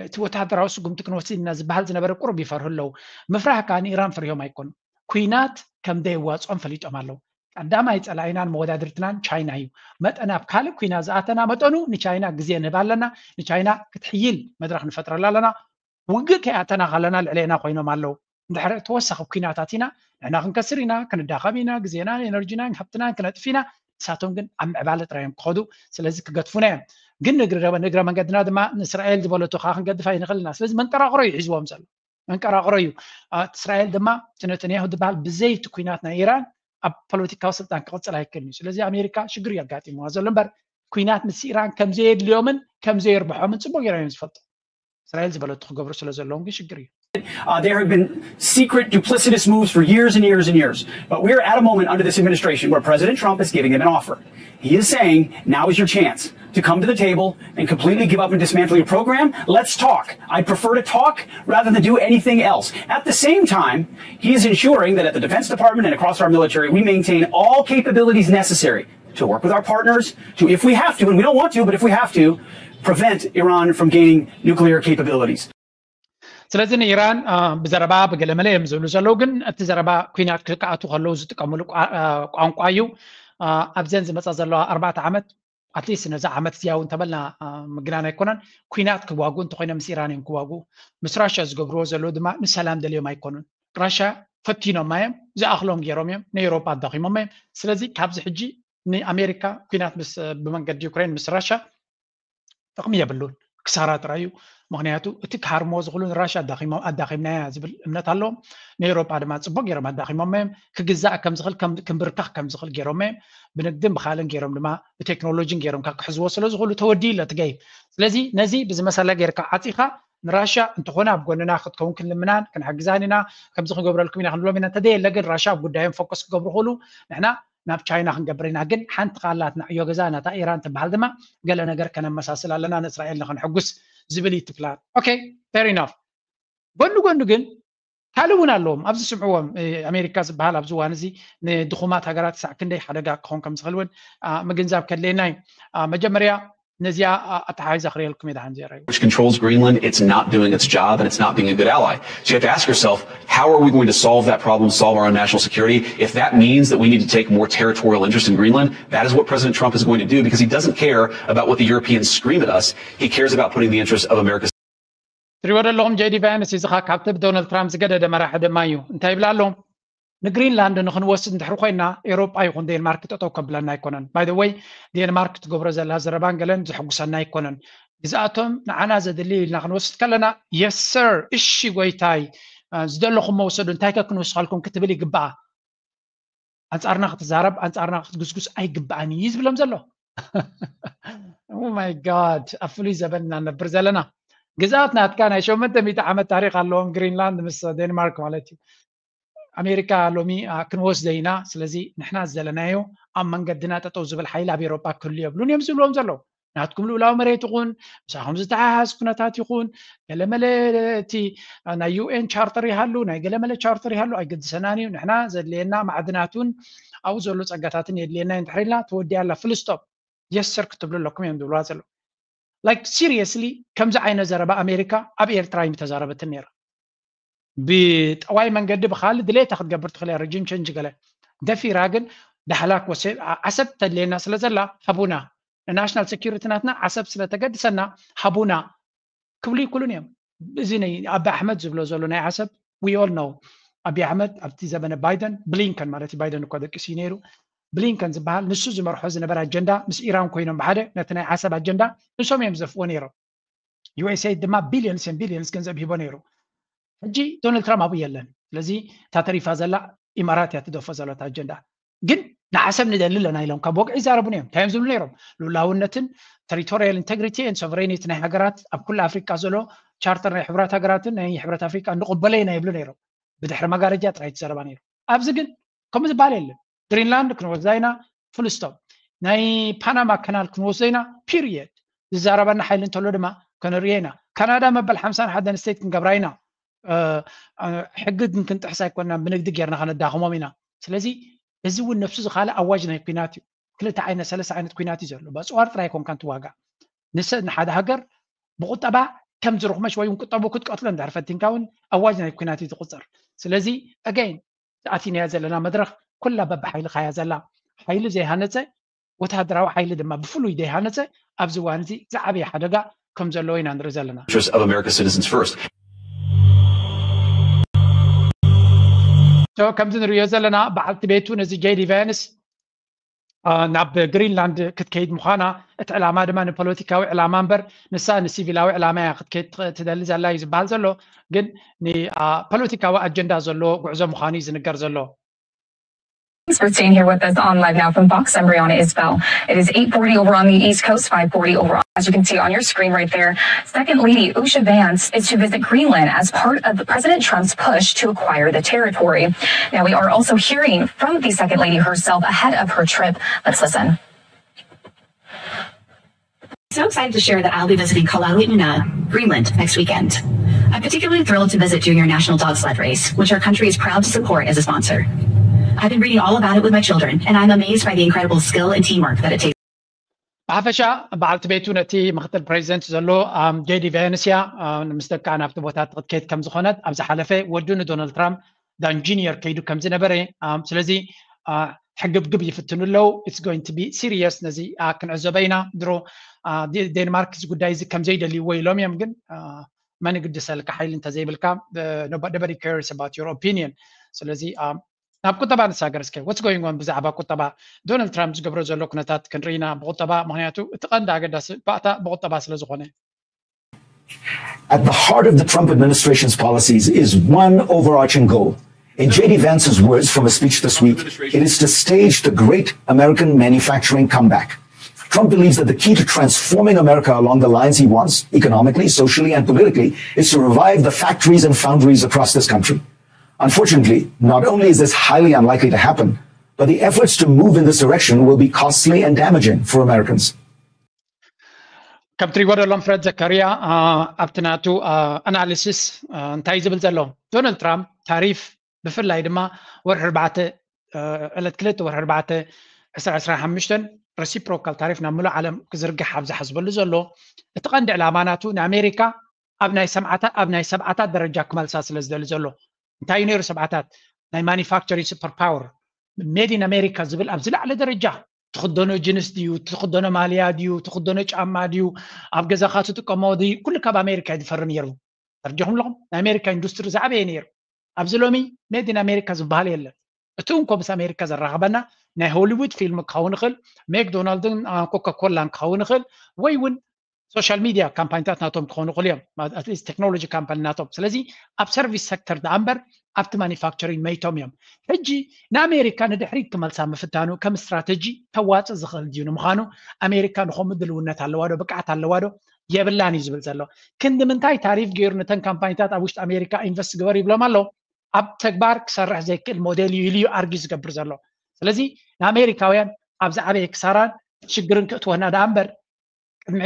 እቲ ወታደራዊ ስጉምቲ ክንወስድ ኢና ዝበሃል ዝነበረ ቁሩብ ይፈርሁ ኣለዉ። ምፍራህ ከዓ ንኢራን ፍርዮም ኣይኮኑን። ኩናት ከም ደየዋፅኦም ፈሊጦም ኣለዉ። ቀዳማይ ፀላኢናን መወዳድርትናን ቻይና እዩ። መጠን ኣብ ካልእ ኩናት ዝኣተና መጠኑ ንቻይና ግዜ ንህባ ኣለና። ንቻይና ክትሕይል መድረኽ ንፈጥረላ ኣለና። ውግእ ከይኣተና ከለና ልዕሌና ኮይኖም ኣለዉ። እንድሕር ተወሳኺ ኩናት ኣቲና ንሕና ክንከስር ኢና፣ ክንዳኸም ኢና፣ ግዜናን ኤነርጂናን ሃብትናን ክነጥፍ ኢና። ንሳቶም ግን ኣብ ምዕባለ ጥራይ እዮም ክኸዱ። ስለዚ ክገድፉና እዮም። ግን ንእግረ መንገድና ድማ ንእስራኤል ዝበለቶ ከዓ ክንገድፍ ኣይንኽእል ኢና። ስለዚ መንቀራቕሮ እዩ ሒዝዎም ዘሎ። መንቀራቕሮ እዩ። እስራኤል ድማ እቲ ነተንያሁ ዝበሃል ብዘይ እቲ ኩናት ናይ ኢራን ኣብ ፖለቲካዊ ስልጣን ክቕፅል ኣይክእልን እዩ። ስለዚ ኣሜሪካ ሽግር እዩ ኣጋጢምዋ ዘሎ እምበር ኩናት ምስ ኢራን ከምዘየድልዮምን ከምዘየርብሖምን ፅቡቅ ገይሮም እዮም ዝፈልጡ። እስራኤል ዝበለቶ ክገብሩ ስለ ዘለዎም ግን ሽግር እዩ። Uh, there have been secret, duplicitous moves for years and years and years. But we're at a moment under this administration where President Trump is giving them an offer. He is saying, now is your chance to come to the table and completely give up and dismantle your program. Let's talk. I'd prefer to talk rather than do anything else. At the same time, he is ensuring that at the Defense Department and across our military, we maintain all capabilities necessary to work with our partners, to, if we have to, and we don't want to, but if we have to, prevent Iran from gaining nuclear capabilities. ስለዚ ንኢራን ብዘረባ ብገለመለ እዮም ዝብሉ ዘለዉ፣ ግን እቲ ዘረባ ኩናት ክኣቱ ከለዉ ዝጥቀምሉ ቋንቋ እዩ። ኣብዘን ዝመፃ ዘለዋ ኣርባዕተ ዓመት ኣትሊስት ነዚ ዓመት እዚኣ እውን ተበልና ምግናን ኣይኮነን። ኩናት ክዋጉ እንተኮይኖም ምስ ኢራን እዮም ክዋጉ። ምስ ራሻ ዝገብርዎ ዘለዉ ድማ ንሰላም ደልዮም ኣይኮኑን። ራሻ ፈቲኖማ እዮም፣ ዝኣኽሎም ገይሮም እዮም፣ ንኤውሮጳ ኣዳኺሞማ እዮም። ስለዚ ካብዚ ሕጂ ንኣሜሪካ ኩናት ምስ ብመንገዲ ዩክሬን ምስ ራሻ ጥቕሚ የብሉን፣ ክሳራ ጥራይ እዩ። ምክንያቱ እቲ ክሃርምዎ ዝኽእሉ ንራሻ ኣዳኺሞም ኣዳኺምናያ ዝብል እምነት ኣለዎም። ንኤውሮጳ ድማ ጽቡቅ ገይሮም ኣዳኺሞማ እዮም። ክግዛእ ከም ዝኽእል ከም ክንብርከኽ ከም ዝኽእል ገይሮማ እዮም። ብንግድን ብኻልን ገይሮም ድማ ብቴክኖሎጂን ገይሮም ካብ ክሕዝዎ ስለ ዝኽእሉ ተወዲኡ ኣሎ እቲ ገይም። ስለዚ ነዚ ብዝመሰለ ጌርካ ዓጺኻ ንራሻ እንተኾነ ኣብ ጎንና ክትከውን ክንልምናን ክንሕግዛን ኢና፣ ከምዚ ክንገብረልኩም ኢና ክንብሎም ኢና። እንተደየለ ግን ራሻ ኣብ ጉዳዮም ፎከስ ክገብሩ ክእሉ ንሕና ናብ ቻይና ክንገብር ኢና። ግን ሓንቲ ካላትና ዕዮ ገዛ ናታ ኢራን ትበሃል ድማ ገለ ነገር ከነመሳስል ኣለና ንእስራኤል ንክንሕጉስ ዝብል እዩ እቲ ፕላን። ኦኬ፣ ፌር ኢናፍ። ጎኒ ጎኒ ግን ካልእ እውን ኣለዎም ኣብዚ ስምዕዎም። ኣሜሪካ ዝበሃል ኣብዚ እዋን እዚ ንድኹማት ሃገራት ክሳዕ ክንደይ ሓደጋ ክኾን ከም ዝኽእል እውን ምግንዛብ ከድልየና እዩ። መጀመርያ ነዚኣ ኣተሓሒዛ ክርእየልኩም እየ ደሓን ዜራይ። Which controls Greenland, it's not doing its job and it's not being a good ally. So you have to ask yourself, how are we going to solve that problem, solve our own national security, if that means that we need to take more territorial interest in Greenland? That is what President Trump is going to do because he doesn't care about what the Europeans scream at us. He cares about putting the interests of America's ትሪዎ ዘለኹም ጄዲ ቫንስ እዚ ኸዓ ካብቲ ብዶናልድ ትራምፕ ዝገደደ መራሒ ድማ እዩ። እንታይ ይብል ኣሎ? ንግሪንላንድ ንክንወስድ እንድሕር ኮይና ኤውሮጳ ይኹን ዴንማርክ ጠጠው ከብለና ኣይኮነን። ባይ ዘ ወይ ዴንማርክ ትገብሮ ዘላ ዘረባን ገለን ዘሐጉሰና ኣይኮነን። ግዝኣቶም ንዓና ዘድሊ ኢልና ክንወስድ ከለና የስ ሰር፣ እሺ ጎይታይ፣ ዝደለኹሞ ውሰዱ፣ እንታይ ከ ክንውስኸልኩም ክትብል ይግባኣ። ኣንጻርና ክትዛረብ ኣንጻርና ክትጉስጉስ ኣይግባኣን እዩ ዝብሎም ዘሎ። ኦ ማይ ጋድ፣ ኣብ ፍሉይ ዘበን ኢና ነብር ዘለና። ግዝኣት ናትካ ናይ ሸሞንተ ሚእቲ ዓመት ታሪክ ኣለዎም ግሪንላንድ ምስ ዴንማርክ ማለት እዩ። ኣሜሪካ ሎሚ ክንወስደ ኢና። ስለዚ ንሕና ዘለናዮ ኣብ መንገድና ጠጠው ዝብል ሓይሊ ኣብ ኤሮጳ ክህሉ የብሉን እዮም ዝብልዎም ዘለዉ። ናትኩም ልኡላዊ መሬት ይኹን ምሳኹም ዝተሓሓዝ ኩነታት ይኹን ገለመለ እቲ ናይ ዩኤን ቻርተር ይሃሉ ናይ ገለመለ ቻርተር ይሃሉ ኣይገድሰናን እዩ። ንሕና ዘድልየና ማዕድናትን ኣብኡ ዘሎ ጸጋታትን የድልየና እዩ። እንድሕር ኢልና ተወዲኣ ኣላ ፍልስጦም የስር ክትብሉ ኣለኩም እዮም ዝብልዋ ዘለዉ። ላይክ ሲሪየስሊ ከምዚ ዓይነት ዘረባ ኣሜሪካ ኣብ ኤርትራ እዩ ተዛረበትን ነይራ። ብጠዋይ መንገዲ ብካልእ ድሌታ ክትገብር ትኽእል እያ። ሪጅም ቸንጅ ገለ ደፊራ ግን ዳሕላክ ወሰ ዓሰብ ተድልየና ስለ ዘላ ሃቡና፣ ንናሽናል ሴኪሪቲ ናትና ዓሰብ ስለ ተገድሰና ሃቡና ክብሉ ይክሉን እዮም። እዚ ናይ ኣቢ ኣሕመድ ዝብሎ ዘሎ ናይ ዓሰብ we all know ኣቢ ኣሕመድ ኣብቲ ዘበነ ባይደን ብሊንከን ማለት እዩ፣ ባይደን እኳ ደቂሱ እዩ ነይሩ። ብሊንከን ዝበሃል ንሱ ዝመርሖ ዝነበረ ኣጀንዳ ምስ ኢራን ኮይኖም ብሓደ ነቲ ናይ ዓሰብ ኣጀንዳ ንሶም እዮም ዝዘፍዎ ነይሮም። ዩኤስኤድ ድማ ቢልዮንስ ን ቢልዮንስ ገንዘብ ሂቦ ነይሩ። ሕጂ ዶናልድ ትራምፕ ኣብኡ የለን። ስለዚ እታ ተሪፋ ዘላ ኢማራት እያ ትደፎ ዘለታ ኣጀንዳ። ግን ንዓሰብ ንደሊ ኣለና ኢሎም ካብ ወግዒ ይዛረቡ ነይሮም። እንታይ እዮም ዝብሉ ነይሮም? ልኡላውነትን ቴሪቶሪያል ኢንቴግሪቲ ን ሶቨሬኒቲ ናይ ሃገራት ኣብ ኩሉ ኣፍሪቃ ዘሎ ቻርተር ናይ ሕብራት ሃገራትን ናይ ሕብረት ኣፍሪቃ ንቕበሎ ኢና ይብሉ ነይሮም። ብድሕሪ መጋረጃ ጥራይ ትዘረባ ነይሩ። ኣብዚ ግን ከምኡ ዝበሃል የለን። ግሪንላንድ ክንወስዳ ኢና ፉል ስቶፕ። ናይ ፓናማ ካናል ክንወስዶ ኢና ፒሪየድ። ዝዛረበና ሓይሊ እንተሎ ድማ ከነርእዮ ኢና። ካናዳ መበል ሓምሳን ሓደን ስቴት ክንገብራ ኢና። ሕጊ ግን ክንጥሕስ ኣይኮንና፣ ብንግዲ ጌርና ከነዳኽሞም ኢና። ስለዚ እዚ እውን ነብሱ ዝኻለ ኣዋጅ ናይ ኩናት እዩ። ክልተ ዓይነት ሰለስተ ዓይነት ኩናት እዩ ዘሎ። በፅዋር ጥራይ ኣይኮንካን ትዋጋእ። ንሰ ንሓደ ሃገር ብቁጠባ ከም ዝርኽመሽ ወይ እውን ቁጠቡ ክትቀትሎ እንድሕር ፈቲንካ እውን ኣዋጅ ናይ ኩናት እዩ ዝቁፀር። ስለዚ ኣገይን ኣቲናያ ዘለና መድረኽ ኩላ በብሓይልኻ እያ ዘላ። ሓይሊ ዘይሃነፀ ወተሃደራዊ ሓይሊ ድማ ብፍሉይ ዘይሃነፀ ኣብዚ እዋን እዚ ዝዓበየ ሓደጋ ከም ዘለዎ ኢና ንርኢ ዘለና። Of America's citizens first. ከምዚ ንሪኦ ዘለና በዓልቲ ቤቱ ነዚ ጄዲ ቫንስ ናብ ግሪንላንድ ክትከይድ ምዃና፣ እቲ ዕላማ ድማ ንፖለቲካዊ ዕላማ እምበር ንሳ ንሲቪላዊ ዕላማ እያ ክትከይድ ትደሊ ዘላ እዩ ዝበሃል ዘሎ። ግን ንፖለቲካዊ ኣጀንዳ ዘለዎ ጉዕዞ ምዃኑ እዩ ዝንገር ዘሎ። Thanks for staying here with us on Live Now from Fox. I'm Brianna Isbell. It is eight forty over on the East Coast, five forty over on, as you can see on your screen right there. Second Lady Usha Vance is to visit Greenland as part of President Trump's push to acquire the territory. Now, we are also hearing from the Second Lady herself ahead of her trip. Let's listen. So excited to share that I'll be visiting Kalaallit Nunaat, Greenland, next weekend. I'm particularly thrilled to visit during your National Dog Sled Race, which our country is proud to support as a sponsor. I've been reading all about it with my children, and I'm amazed by the incredible skill and teamwork that it takes. ብሓፈሻ በዓልቲ ቤቱ ነቲ ምክትል ፕሬዚደንት ዘሎ ጄዲ ቫንስ እያ። ምስ ደቃ ናብቲ ቦታ ክትከይድ ከም ዝኾነት ኣብ ዝሓለፈ ወዱ ንዶናልድ ትራምፕ ዳን ጁኒየር ከይዱ ከም ዝነበረ፣ ስለዚ ሕግብግብ ይፍትኑ ኣለዉ። It's going to be serious። ነዚ ክንዕዘበ ኢና። ድሮ ዴንማርክ እዚ ጉዳይ እዚ ከም ዘይደልይዎ ኢሎም እዮም። ግን መን ግድሰልካ ሓይሊ እንተዘይብልካ፣ nobody cares about your opinion። ስለዚ ናብ ቁጠባ ንሳገር እስከ። What's going on ብዛዕባ ቁጠባ? ዶናልድ ትራምፕ ዝገብሮ ዘሎ ኩነታት ክንርኢ ኢና ብቁጠባ። ምክንያቱ እቲ ቀንዲ ኣገዳሲ ባእታ ብቁጠባ ስለ ዝኾነ። At the heart of the Trump administration's policies is one overarching goal. In J D Vance's words from a speech this week, it is to stage the great American manufacturing comeback. Trump believes that the key to transforming America along the lines he wants, economically, socially, and politically, is to revive the factories and foundries across this country. Unfortunately, not only is this highly unlikely to happen, but the efforts to move in this direction will be costly and damaging for Americans. ከም ትሪእዎ ደሎም ፍረድ ዘካርያ ኣብቲ ናቱ ኣናሊሲስ እንታይ ዝብል ዘሎ? ዶናልድ ትራምፕ ታሪፍ ብፍላይ ድማ ወርሒ ኣርባዕተ ዕለት ክልተ ወርሒ ኣርባዕተ ዕስራ ዕስራ ሓሙሽተ ረሲፕሮካል ታሪፍ ናብ ምሉእ ዓለም ክዝርግሕ ኣብ ዝሓስበሉ ዘሎ እቲ ቀንዲ ዕላማ ናቱ ንኣሜሪካ ኣብ ናይ ሰብዓታት ኣብ ናይ ሰብዓታት ደረጃ ክመልሳ ስለ ዝደሊ ዘሎ። እንታይ እዩ ነይሩ ሰብዓታት? ናይ ማኒፋክቸሪንግ ሱፐር ፓወር፣ ሜድ ኢን ኣሜሪካ ዝብል ኣብ ዝለዓለ ደረጃ። ትኽደኖ ጅንስ ድዩ፣ ትኽደኖ ማልያ ድዩ፣ ትኽደኖ ጫማ ድዩ፣ ኣብ ገዛኻ ትጥቀሞ ድዩ፣ ኩሉ ካብ ኣሜሪካ እዩ ዝፈሪ ነይሩ። ተረዲኹም ኣለኹም? ናይ ኣሜሪካ ኢንዱስትሪ ዝዓበየ ነይሩ። ኣብዚ ሎሚ ሜድ ኢን ኣሜሪካ ዝበሃል የለን። እቲ እንኮ ምስ ኣሜሪካ ዘራኽበና ናይ ሆሊውድ ፊልም ክኸውን ይኽእል፣ ሜክዶናልድን ኮካ ኮላን ክኸውን ይኽእል፣ ወይ እውን ሶሻል ሚድያ ካምፓኒታት ናቶም ክኾኑ ይኽእሉ እዮም፣ ኣትሊስት ቴክኖሎጂ ካምፓኒ ናቶም። ስለዚ ኣብ ሰርቪስ ሴክተር ደኣ እምበር ኣብቲ ማኒፋክቸሪንግ መይቶም እዮም። ሕጂ ንኣሜሪካ ንድሕሪት ክመልሳ ምፍታኑ ከም ስትራተጂ ከዋፅእ ዝኽእል ድዩ? ንምዃኑ ኣሜሪካ ንኸምኡ ድልውነት ኣለዋ ዶ? ብቅዓት ኣለዋ ዶ? የብላን እዩ ዝብል ዘሎ። ክንዲ ምንታይ ታሪፍ ገይሩ ነተን ካምፓኒታት ኣብ ውሽጢ ኣሜሪካ ኢንቨስት ግበር ይብሎም ኣሎ? ኣብ ተግባር ክሰርሕ ዘይክእል ሞዴል እዩ ኢሉ እዩ ኣርጊ ዝገብር ዘሎ። ስለዚ ንኣሜሪካውያን ኣብ ዝዓበየ ክሳራን ሽግርን ክእትወና ደኣ እምበር፣ ቅድሚ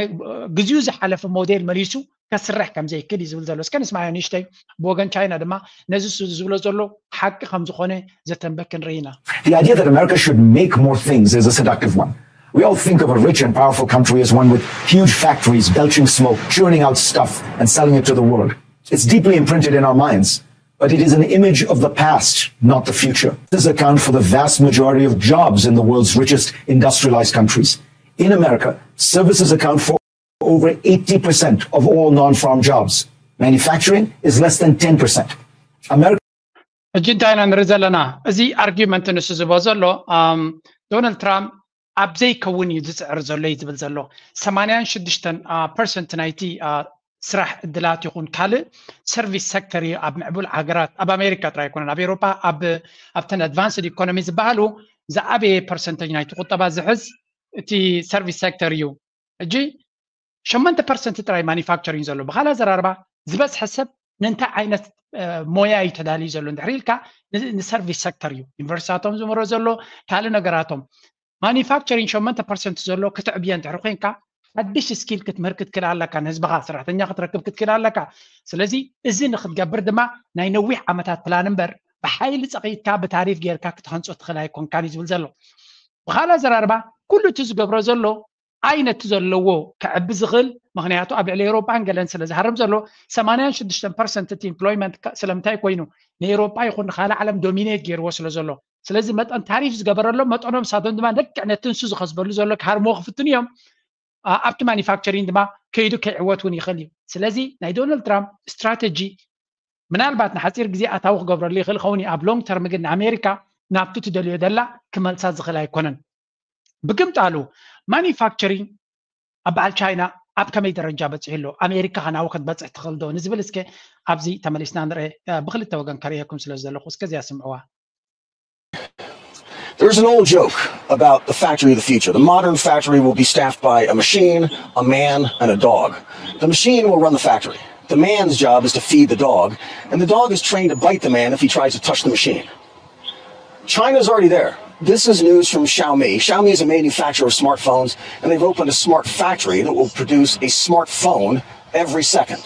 ግዜኡ ዝሓለፈ ሞዴል መሊሱ ከስርሕ ከም ዘይክእል እዩ ዝብል ዘሎ። እስከ ንስማዮ ንእሽተይ። ብወገን ቻይና ድማ ነዚ ዝብሎ ዘሎ ሓቂ ከም ዝኾነ ዘተንበክ ንርኢ ኢና። The idea that America should make more things is a seductive one. We all think of a rich and powerful country as one with huge factories belching smoke, churning out stuff, and selling it to the world. It's deeply imprinted in our minds, but it is an image of the past, not the future. This account for the vast majority of jobs in the world's richest industrialized countries. In America, services account for over eighty percent of all non farm jobs. Manufacturing is less than ten percent. America ሕጂ እንታይ ኢና ንርኢ ዘለና? እዚ ኣርጊመንት ንሱ ዝቦ ዘሎ ዶናልድ ትራምፕ ኣብ ዘይከውን እዩ ዝፅዕር ዘሎ እዩ ዝብል ዘሎ። ሰማንያን ሽዱሽተን ፐርሰንት ናይቲ ስራሕ እድላት ይኹን ካልእ ሰርቪስ ሴክተር እዩ ኣብ ምዕቡል ሃገራት፣ ኣብ ኣሜሪካ ጥራይ ኣይኮነን፣ ኣብ ኤሮፓ፣ ኣብተን ኣድቫንስድ ኢኮኖሚ ዝበሃሉ ዝዓበየ ፐርሰንተጅ ናይቲ ቁጠባ ዝሕዝ እቲ ሰርቪስ ሴክተር እዩ። ሕጂ ሸሞንተ ፐርሰንት ጥራይ ማኒፋክቸሪንግ ዘሎ። ብካልእ ኣዘራርባ ዝበዝሐ ሰብ ንእንታይ ዓይነት ሞያ እዩ ተዳልዩ ዘሎ እንድሕር ኢልካ፣ ንሰርቪስ ሴክተር እዩ ዩኒቨርሲታቶም ዝምሮ ዘሎ፣ ካልእ ነገራቶም። ማኒፋክቸሪንግ ሸሞንተ ፐርሰንት ዘሎ ክትዕብዮ እንድሕር ኮይንካ፣ ሓድሽ ስኪል ክትምህር ክትክእል ኣለካ፣ ንህዝብኻ ሰራሕተኛ ክትረክብ ክትክእል ኣለካ። ስለዚ እዚ ንክትገብር ድማ ናይ ነዊሕ ዓመታት ፕላን እምበር ብሓይሊ ፀቒጥካ ብታሪፍ ጌርካ ክትሃንፆ ትኽእል ኣይኮንካን እዩ ዝብል ዘሎ። ብካልእ ኣዘራርባ ኩሉ እቲ ዝገብሮ ዘሎ ኣይ ነቲ ዘለዎ ክዕቢ ዝኽእል፣ ምክንያቱ ኣብ ልዕሊ ኤውሮጳን ገለን ስለ ዝሃርም ዘሎ። ሰማንያን ሽዱሽተን ፐርሰንት እቲ ኢምፕሎይመንት ስለምንታይ ኮይኑ ንኤውሮጳ ይኹን ንካልእ ዓለም ዶሚኔት ገይርዎ ስለ ዘሎ። ስለዚ መጠን ታሪፍ ዝገበረሎም መጠኖም ሳቶም ድማ ልክዕ ነቲ ንሱ ዝኸስበሉ ዘሎ ክሃርምዎ ክፍትኑ እዮም። ኣብቲ ማኒፋክቸሪንግ ድማ ከይዱ ከይዕወት እውን ይኽእል እዩ። ስለዚ ናይ ዶናልድ ትራምፕ ስትራተጂ ምናልባት ንሓፂር ግዜ ኣታዊ ክገብረሉ ይኽእል ኸውን እዩ። ኣብ ሎንግ ተርም ግን ንኣሜሪካ ናብቲ ትደልዮ ደላ ክመልሳ ዝኽእል ኣይኮነን። ብግምጣሉ ማኒፋክቸሪንግ ኣብ በዓል ቻይና ኣብ ከመይ ደረጃ በፂሑ ኣሎ? ኣሜሪካ ከናዊ ክትበፅሕ ትኽእል ዶ ንዝብል እስከ ኣብዚ ተመሊስና ንርአ። ብክልተ ወገን ከርእየኩም ስለ ዘለኹ እስከ እዚኣ ስምዕዋ። There's an old joke about the factory of the future. The modern factory will be staffed by a machine, a man, and a dog. The machine will run the factory. The man's job is to feed the dog, and the dog is trained to bite the man if he tries to touch the machine. China's already there. This is news from Xiaomi. Xiaomi is a manufacturer of smartphones, and they've opened a smart factory that will produce a smartphone every second.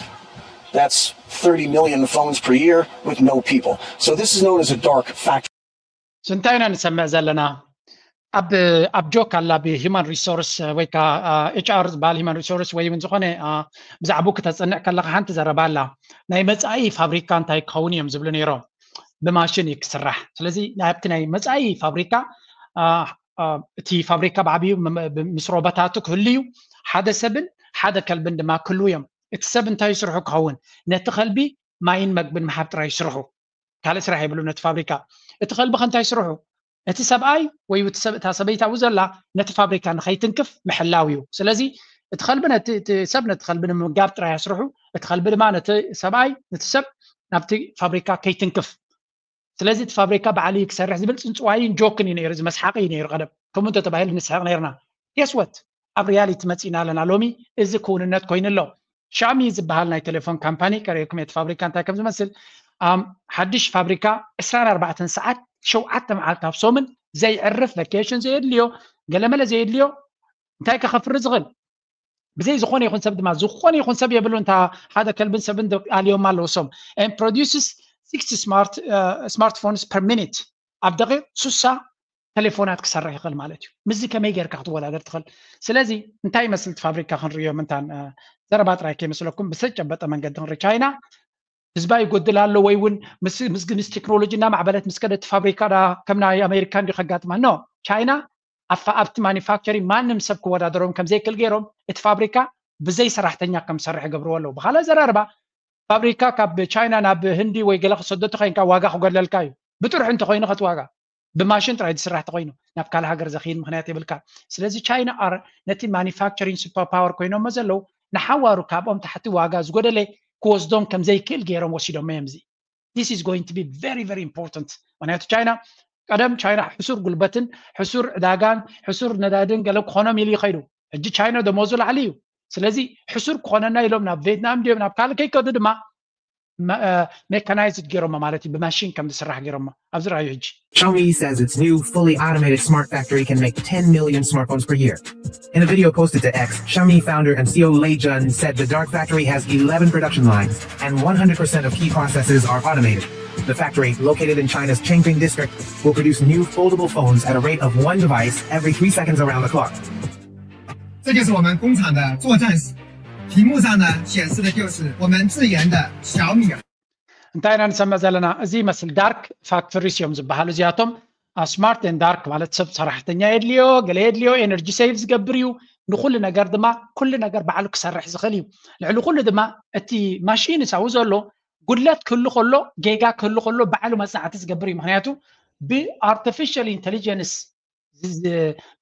That's thirty million phones per year with no people. So this is known as a dark factory. እንታይ ኢና ንሰምዕ ዘለና? ኣብ ኣብ ጆክ ኣላ ብሂማን ሪሶርስ ወይ ከዓ ኤች ኣር ዝበሃል ሂማን ሪሶርስ ወይ እውን ዝኾነ ብዛዕባኡ ክተፅንዕ ከለካ ሓንቲ ዘረባ ኣላ። ናይ መፃኢ ፋብሪካ እንታይ ክኸውን እዮም ዝብሉ ነይሮም። ብማሽን እዩ ክስራሕ። ስለዚ ኣብቲ ናይ መፃኢ ፋብሪካ እቲ ፋብሪካ ብዓብዩ ምስ ሮቦታቱ ክህሉ እዩ። ሓደ ሰብን ሓደ ከልብን ድማ ክህልዉ እዮም። እቲ ሰብ እንታይ ይስርሑ ክኸውን? ነቲ ከልቢ ማይን መግብን ምሃብ ጥራይ ይስርሑ። ካልእ ስራሕ የብሉ ነቲ ፋብሪካ። እቲ ከልቢ ከ እንታይ ይስርሑ? እቲ ሰብኣይ ወይ እቲ ሰብ እታ ሰበይቲ ኣብኡ ዘላ ነቲ ፋብሪካ ንኸይትንክፍ ምሕላው እዩ። ስለዚ እቲ ከልቢ ነቲ እቲ ሰብ ነቲ ከልቢ ንምምጋብ ጥራይ ኣስርሑ። እቲ ከልቢ ድማ ነቲ ሰብኣይ ነቲ ሰብ ናብቲ ፋብሪካ ከይትንክፍ። ስለዚ እቲ ፋብሪካ ባዕሉ እዩ ክሰርሕ ዝብል ፅንፅዋይን ጆክን እዩ ነይሩ፣ እዚ መስሓቂ እዩ ነይሩ ቀደም። ከምኡ እንተተባሂሉ ንስሕቕ ነይርና። ጌስ ወት ኣብ ሪያሊቲ መፂና ኣለና ሎሚ። እዚ ክውንነት ኮይኑ ኣሎ። ሻሚ ዝበሃል ናይ ቴሌፎን ካምፓኒ ከርእየኩም እቲ ፋብሪካ እንታይ ከም ዝመስል። ሓድሽ ፋብሪካ ዕስራን ኣርባዕተን ሰዓት ሸውዓተ መዓልቲ ኣብ ሶምን ዘይዕርፍ ቫኬሽን ዘየድልዮ ገለመለ ዘየድልዮ እንታይ ከኸፍሪ ዝኽእል ብዘይ ዝኾነ ይኹን ሰብ ድማ ዝኾነ ይኹን ሰብ የብሉ እንታ ሓደ ከልብን ሰብን ኣልዮም ኣለዉ ሶም and produces sixty smart smartphones per minute ኣብ ደቂቕ ሱሳ ቴሌፎናት ክሰርሕ ይኽእል ማለት እዩ። ምስዚ ከመይ ጌርካ ክትወዳደር ትኽእል? ስለዚ እንታይ ይመስል እቲ ፋብሪካ ክንርእዮ ምንታን ዘረባ ጥራይ ከይመስለኩም ብዝተጨበጠ መንገዲ ክንርኢ። ቻይና ህዝባ ይጎድል ኣሎ ወይ እውን ምስ ምስ ቴክኖሎጂ እናማዕበለት ምስ ከደት ፋብሪካ ዳ ከም ናይ ኣሜሪካ እንዲ ከጋጥማ ኖ። ቻይና ኣብቲ ማኒፋክቸሪንግ ማንም ሰብ ክወዳደሮም ከም ዘይክእል ገይሮም እቲ ፋብሪካ ብዘይ ሰራሕተኛ ከም ዝሰርሕ ይገብርዎ ኣለዉ። ብካልእ ኣዘራርባ ፋብሪካ ካብ ቻይና ናብ ህንዲ ወይ ገለ ክሰዶ ተኮይንካ ዋጋ ክጎድለልካ እዩ። ብጥርሑ እንተኮይኑ ከቲ ዋጋ ብማሽን ጥራይ ዝስራሕ ተኮይኑ ናብ ካልእ ሃገር ዘኽይድ ምክንያት የብልካ። ስለዚ ቻይና ኣር ነቲ ማኒፋክቸሪንግ ሱፐር ፓወር ኮይኖሞ ዘለዉ ንሓዋሩ ካብኦም ታሕቲ ዋጋ ዝጎደለ ክወስዶም ከም ዘይክእል ገይሮም ወሲዶሞ እዮም። እዚ this is going to be very very important። ምክንያቱ ቻይና ቀደም ቻይና ሕሱር ጉልበትን ሕሱር ዕዳጋን ሕሱር ነዳድን ገለ ክኾኖም ኢሉ ይኸይዱ። ሕጂ ቻይና ደሞዙ ላዕሊ እዩ። ስለዚ ሕሱር ክኾነና ኢሎም ናብ ቬትናም ድዮም ናብ ካልእ ከይከዱ ድማ መካናይዝድ ገይሮሞ ማለት እዩ። ብማሽን ከም ዝስራሕ ገይሮሞ ኣብዚ ረኣዩ። ሕጂ Xiaomi says its new fully automated smart factory can make ten million smartphones per year. In a video posted to X, Xiaomi founder and C E O Lei Jun said the dark factory has eleven production lines and one hundred percent of key processes are automated. The factory, located in China's Changping district, will produce new foldable phones at a rate of one device every three seconds around the clock. 这就是我们工厂的作战室。屏幕上呢显示的就是我们自研的小米。 እንታይ ኢና ንሰምዕ ዘለና? እዚ ይመስል ዳርክ ፋክተሪስ እዮም ዝበሃሉ እዚኣቶም። ስማርት ን ዳርክ ማለት ሰብ ሰራሕተኛ የድልዮ፣ ገለ የድልዮ፣ ኤነርጂ ሴቭ ዝገብር እዩ። ንኩሉ ነገር ድማ ኩሉ ነገር ባዕሉ ክሰርሕ ዝኽእል እዩ። ልዕሊ ኩሉ ድማ እቲ ማሽን ሳው ዘሎ ጉድለት ክህሉ ከሎ፣ ጌጋ ክህሉ ከሎ ባዕሉ መጽናዕቲ ዝገብር እዩ። ምክንያቱ ብኣርቲፊሻል ኢንቴሊጀንስ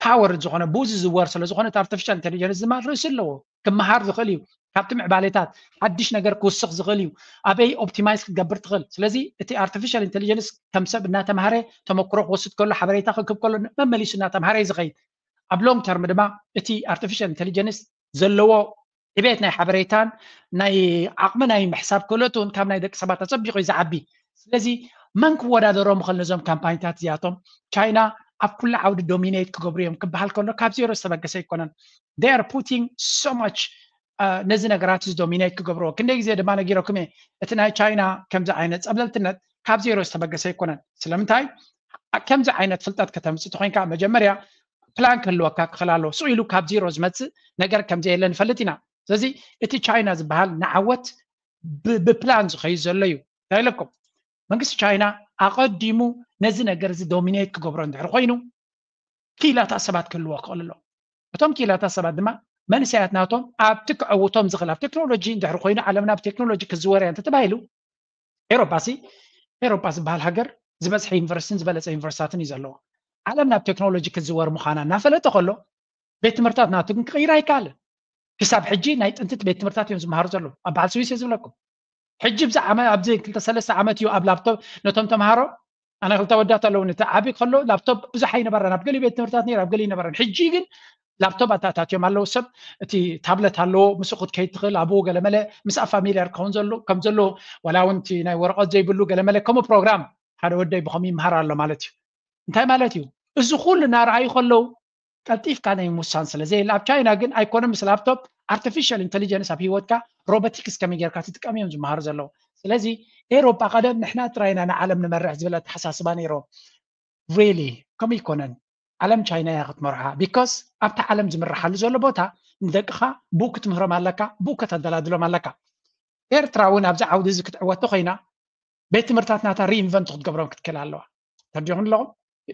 ፓወር ዝኾነ ብኡ ዝዝወር ስለ ዝኾነ፣ ኣርቲፊሻል ኢንቴሊጀንስ ድማ ርእሲ ኣለዎ። ክመሃር ዝኽእል እዩ። ካብቲ ምዕባሌታት ሓድሽ ነገር ክውስኽ ዝኽእል እዩ። ኣበይ ኦፕቲማይዝ ክትገብር ትኽእል። ስለዚ እቲ ኣርቲፊሻል ኢንቴሊጀንስ ከም ሰብ እናተምሃረ፣ ተመክሮ ክወስድ ከሎ፣ ሓበሬታ ክክብ ከሎ መመሊሱ እናተምሃረ እዩ ዝኸይድ። ኣብ ሎንግ ተርም ድማ እቲ ኣርቲፊሻል ኢንቴሊጀንስ ዘለዎ ዕቤት ናይ ሓበሬታን ናይ ዓቕሚ ናይ ምሕሳብ ክእለቱን ካብ ናይ ደቂ ሰባት ኣጸቢቑ እዩ ዝዓቢ። ስለዚ መን ክወዳደሮም ይኽእል ነዞም ካምፓኒታት እዚኣቶም? ቻይና ኣብ ኩሉ ዓውዲ ዶሚኔት ክገብሩ እዮም ክበሃል ከሎ ካብ ዜሮ ዝተበገሰ ኣይኮነን። They are putting so much ነዚ ነገራት እዚ ዶሚኔት ክገብርዎ። ክንደይ ግዜ ድማ ነጊረኩም እየ፣ እቲ ናይ ቻይና ከምዚ ዓይነት ጸብለልትነት ካብ ዜሮ ዝተበገሰ ኣይኮነን። ስለምንታይ? ከምዚ ዓይነት ፍልጠት ከተምጽእ ተኾይንካ መጀመርያ ፕላን ክህልወካ ክኽእል ኣለዎ። ስቕ ኢሉ ካብ ዜሮ ዝመጽእ ነገር ከም ዘየለ ንፈልጥ ኢና። ስለዚ እቲ ቻይና ዝበሃል ንዓወት ብፕላን ዝኸይድ ዘሎ እዩ። እንታይ ኢለኩም? መንግስቲ ቻይና ኣቐዲሙ ነዚ ነገር እዚ ዶሚኔት ክገብሮ እንድሕር ኮይኑ፣ ክኢላታት ሰባት ክህልዎ ክኽእል ኣሎ። እቶም ክኢላታት ሰባት ድማ መንእሰያት ናቶም ኣብቲ ክዕውቶም ዝኽእል ኣብ ቴክኖሎጂ እንድሕር ኮይኑ፣ ዓለምና ኣብ ቴክኖሎጂ ክዝወር እያ እንተተባሂሉ፣ ኤሮጳ ሲ ኤሮጳ ዝበሃል ሃገር ዝበዝሐ ዩኒቨርሲቲን ዝበለፀ ዩኒቨርሲታትን እዩ ዘለዎ። ዓለም ናብ ቴክኖሎጂ ክዝወር ምዃና እናፈለጠ ከሎ፣ ቤት ትምህርታት ናቱ ግን ክቕይር ኣይከኣልን። ክሳብ ሕጂ ናይ ጥንቲ ቤት ትምህርታት እዮም ዝመሃሩ ዘለዉ። ኣብ በዓል ስዊስ እየ ዝብለኩም። ሕጂ ብዚ ዓመት ኣብዚ ክልተ ሰለስተ ዓመት እዩ ኣብ ላፕቶፕ ነቶም ተምሃሮ፣ ኣነ ክልተ ወዳት ኣለውኒ፣ እቲ ዓቢ ከሎ ላፕቶፕ ብዙሕ ኣይነበረን፣ ኣብ ገሊኡ ቤት ትምህርታት ነይሩ፣ ኣብ ገሊኡ ይነበረን። ሕጂ ግን ላፕቶፕ ኣታታትዮም ኣለዉ። ሰብ እቲ ታብለት ኣለዎ፣ ምስኡ ክትከይድ ትኽእል፣ ኣብኡ ገለመለ ምስኣ ፋሚልያር ክኸውን ዘሎ ከም ዘለዎ፣ ዋላ እውን እቲ ናይ ወረቐት ዘይብሉ ገለመለ ከምኡ ፕሮግራም ሓደ ወደይ ብኸምኡ ይምሃር ኣሎ ማለት እዩ። እንታይ ማለት እዩ? እዚ ኩሉ እናረኣዩ ከለዉ ቀልጢፍካ ናይ ምውሳን ስለ ዘየለ፣ ኣብ ቻይና ግን ኣይኮነ ምስ ላፕቶፕ፣ ኣርቲፊሻል ኢንቴሊጀንስ ኣብ ህይወትካ፣ ሮቦቲክስ ከመይ ጌርካ ትጥቀም እዮም ዝመሃሩ ዘለዉ። ስለዚ ኤሮጳ ቀደም ንሕና ጥራይ ኢና ንዓለም ንመርሕ ዝብል ኣተሓሳስባ ነይሮም። ሪሊ ከምኡ ኣይኮነን። ዓለም ቻይና እያ ክትመርሓ። ቢኮዝ ኣብቲ ዓለም ዝምርሓሉ ዘሎ ቦታ ንደቅኻ ብኡ ክትምህሮም ኣለካ፣ ብኡ ከተደላድሎም ኣለካ። ኤርትራ እውን ኣብዚ ዓውዲ እዚ ክትዕወት ተኾይና ቤት ትምህርታት ናታ ሪኢንቨንት ክትገብሮም ክትክእል ኣለዋ። ተርዲኹም ኣለኹም?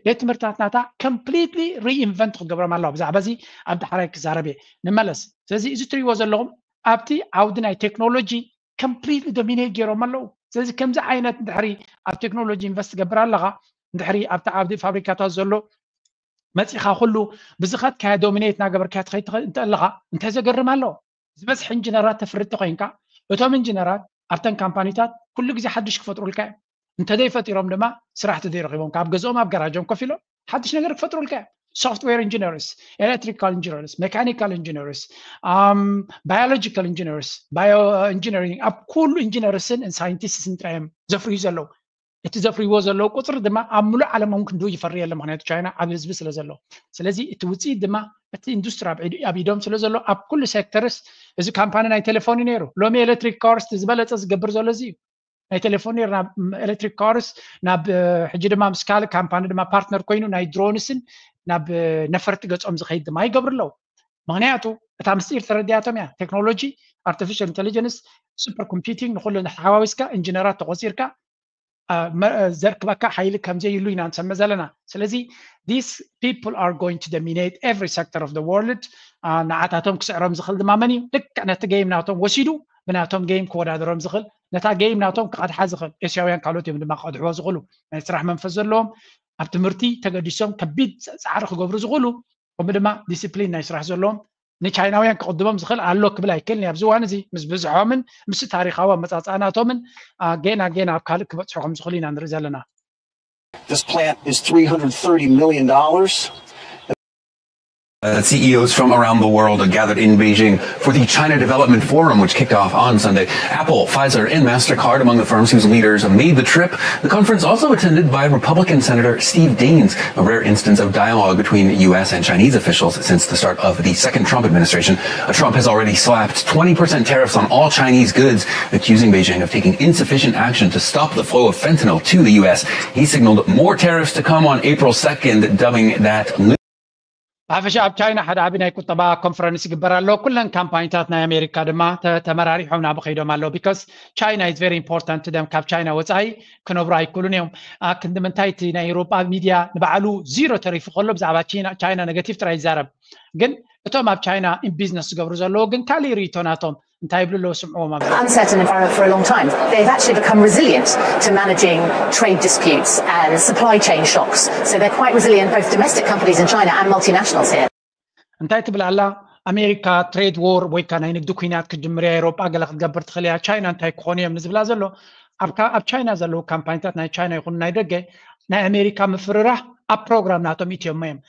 ቤት ትምህርታት ናታ ኮምፕሊትሊ ሪኢንቨንት ክትገብሮም ኣለዋ። ብዛዕባ እዚ ኣብ ዳሕራይ ክዛረብ እየ። ንመለስ። ስለዚ እዚ ትሪእዎ ዘለኹም ኣብቲ ዓውዲ ናይ ቴክኖሎጂ ኮምፕሊትሊ ዶሚኔት ገይሮም ኣለዉ። ስለዚ ከምዚ ዓይነት ድሕሪ ኣብ ቴክኖሎጂ ኢንቨስት ትገብር ኣለኻ፣ ድሕሪ ኣብቲ ዓውዲ ፋብሪካታት ዘሎ መፂኻ ኩሉ ብዝኸድካዮ ዶሚኔት እናገበርካዮ ትኸይድ ትኸ- እንተ ኣለኻ እንታይ ዘገርም ኣለዎ? ዝበዝሕ ኢንጂነራት ተፍሪ እንተኾይንካ እቶም ኢንጂነራት ኣብተን ካምፓኒታት ኩሉ ግዜ ሓድሽ ክፈጥሩልካ እዮም። እንተዘይፈጢሮም ድማ ስራሕ ተዘይረኺቦም ካብ ገዝኦም ኣብ ጋራጆም ኮፍ ኢሎም ሓድሽ ነገር ክፈጥሩልካ እዮም። ሶፍትዌር ኢንጂነርስ፣ ኤሌክትሪካል ኢንጂነርስ፣ ሜካኒካል ኢንጂነርስ፣ ባዮሎጂካል ኢንጂነርስ፣ ባዮ ኢንጂነሪንግ፣ ኣብ ኩሉ ኢንጂነርስን ሳይንቲስትስን ጥራይ እዮም ዘፍርዩ ዘለዉ። እቲ ዘፍርይዎ ዘለዉ ቁፅሪ ድማ ኣብ ሙሉእ ዓለም እውን ክንድኡ ይፈሪ የለ፣ ምክንያቱ ቻይና ዓብ ህዝቢ ስለ ዘሎ። ስለዚ እቲ ውፅኢት ድማ እቲ ኢንዱስትሪ ኣብ ኢድ- ኣብ ኢዶም ስለ ዘሎ ኣብ ኩሉ ሴክተርስ፣ እዚ ካምፓኒ ናይ ቴሌፎን እዩ ነይሩ፣ ሎሚ ኤሌክትሪክ ካርስ ዝበለፀ ዝገብር ዘሎ እዚ እዩ። ናይ ቴሌፎን ነይሩ ናብ ኤሌክትሪክ ካርስ፣ ናብ ሕጂ ድማ ምስ ካልእ ካምፓኒ ድማ ፓርትነር ኮይኑ ናይ ድሮንስን ናብ ነፈርቲ ገፆም ዝኸይድ ድማ ይገብሩ ኣለዉ። ምክንያቱ እታ ምስጢር ተረዲያቶም እያ። ቴክኖሎጂ፣ ኣርቲፊሻል ኢንቴሊጀንስ፣ ሱፐር ኮምፒውቲንግ ንኩሉ ተሓዋዊስካ ኢንጂነራት ተቆፂርካ ዘርክበካ ሓይሊ ከምዘይህሉ ኢና ንሰምዕ ዘለና። ስለዚ these people are going to dominate every sector of the world። ንዓታቶም ክስዕሮም ዝኽእል ድማ መን እዩ? ልክዕ ነቲ ጌም ናቶም ወሲዱ ብናቶም ጌም ክወዳደሮም ዝኽእል፣ ነታ ጌም ናቶም ክቐድሓ ዝኽእል ኤስያውያን ካልኦት እዮም ድማ ክቐድሕዎ ዝኽእሉ። ናይ ስራሕ መንፈስ ዘለዎም፣ ኣብ ትምህርቲ ተገዲሶም ከቢድ ፃዕሪ ክገብሩ ዝኽእሉ፣ ከምኡ ድማ ዲስፕሊን ናይ ስራሕ ዘለዎም ንቻይናውያን ክቕድሞም ዝኽእል ኣሎ ክብል ኣይክእልን። ኣብዚ እዋን እዚ ምስ ብዝሖምን ምስ ታሪኻዊ ኣመፃፅኣ ናቶምን ጌና ጌና ኣብ ካልእ ክበፅሑ ከም ዝኽእሉ ኢና ንርኢ ዘለና። This plant is three hundred thirty million dollars. Uh, C E Os from around the world are gathered in Beijing for the China Development Forum, which kicked off on Sunday. Apple, Pfizer, and MasterCard among the firms whose leaders made the trip. The conference also attended by Republican Senator Steve Daines, a rare instance of dialogue between U S and Chinese officials since the start of the second Trump administration. Uh, Trump has already slapped twenty percent tariffs on all Chinese goods, accusing Beijing of taking insufficient action to stop the flow of fentanyl to the U S. He signaled more tariffs to come on April second, dubbing that ብሓፈሻ ኣብ ቻይና ሓደ ዓቢ ናይ ቁጠባ ኮንፈረንስ ይግበር ኣሎ። ኩለን ካምፓኒታት ናይ ኣሜሪካ ድማ ተመራሪሖም ናብ ከይዶም ኣለዉ። Because China is very important to them። ካብ ቻይና ወፃኢ ክነብሩ ኣይክእሉን እዮም። ክንዲ ምንታይ እቲ ናይ ኤውሮጳ ሚድያ ንባዕሉ ዚሮ ተሪፉ ከሎ ብዛዕባ ቻይና ኔጋቲቭ ጥራይ ይዛረብ። ግን እቶም ኣብ ቻይና ቢዝነስ ዝገብሩ ዘለዉ ግን ካሊእ ርእይቶ ናቶም እንታይ ይብሉ ኣለዉ? ስምዕዎም። ኣብ uncertain environment for a long time. They've actually become resilient to managing trade disputes and supply chain shocks. So they're quite resilient, both domestic companies in China and multinationals here. እንታይ ትብል ኣላ? ኣሜሪካ ትሬድ ዎር ወይ ከዓ ናይ ንግዲ ኩናት ክትጅምር እያ፣ ኤውሮጳ ገለ ክትገብር ትኽእል እያ፣ ቻይና እንታይ ክኾኑ እዮም ንዝብላ ዘሎ። ኣብ ቻይና ዘለዉ ካምፓኒታት ናይ ቻይና ይኹኑ ናይ ደገ ናይ ኣሜሪካ ምፍርራሕ ኣብ ፕሮግራም ናቶም ኢትዮሞ እዮም።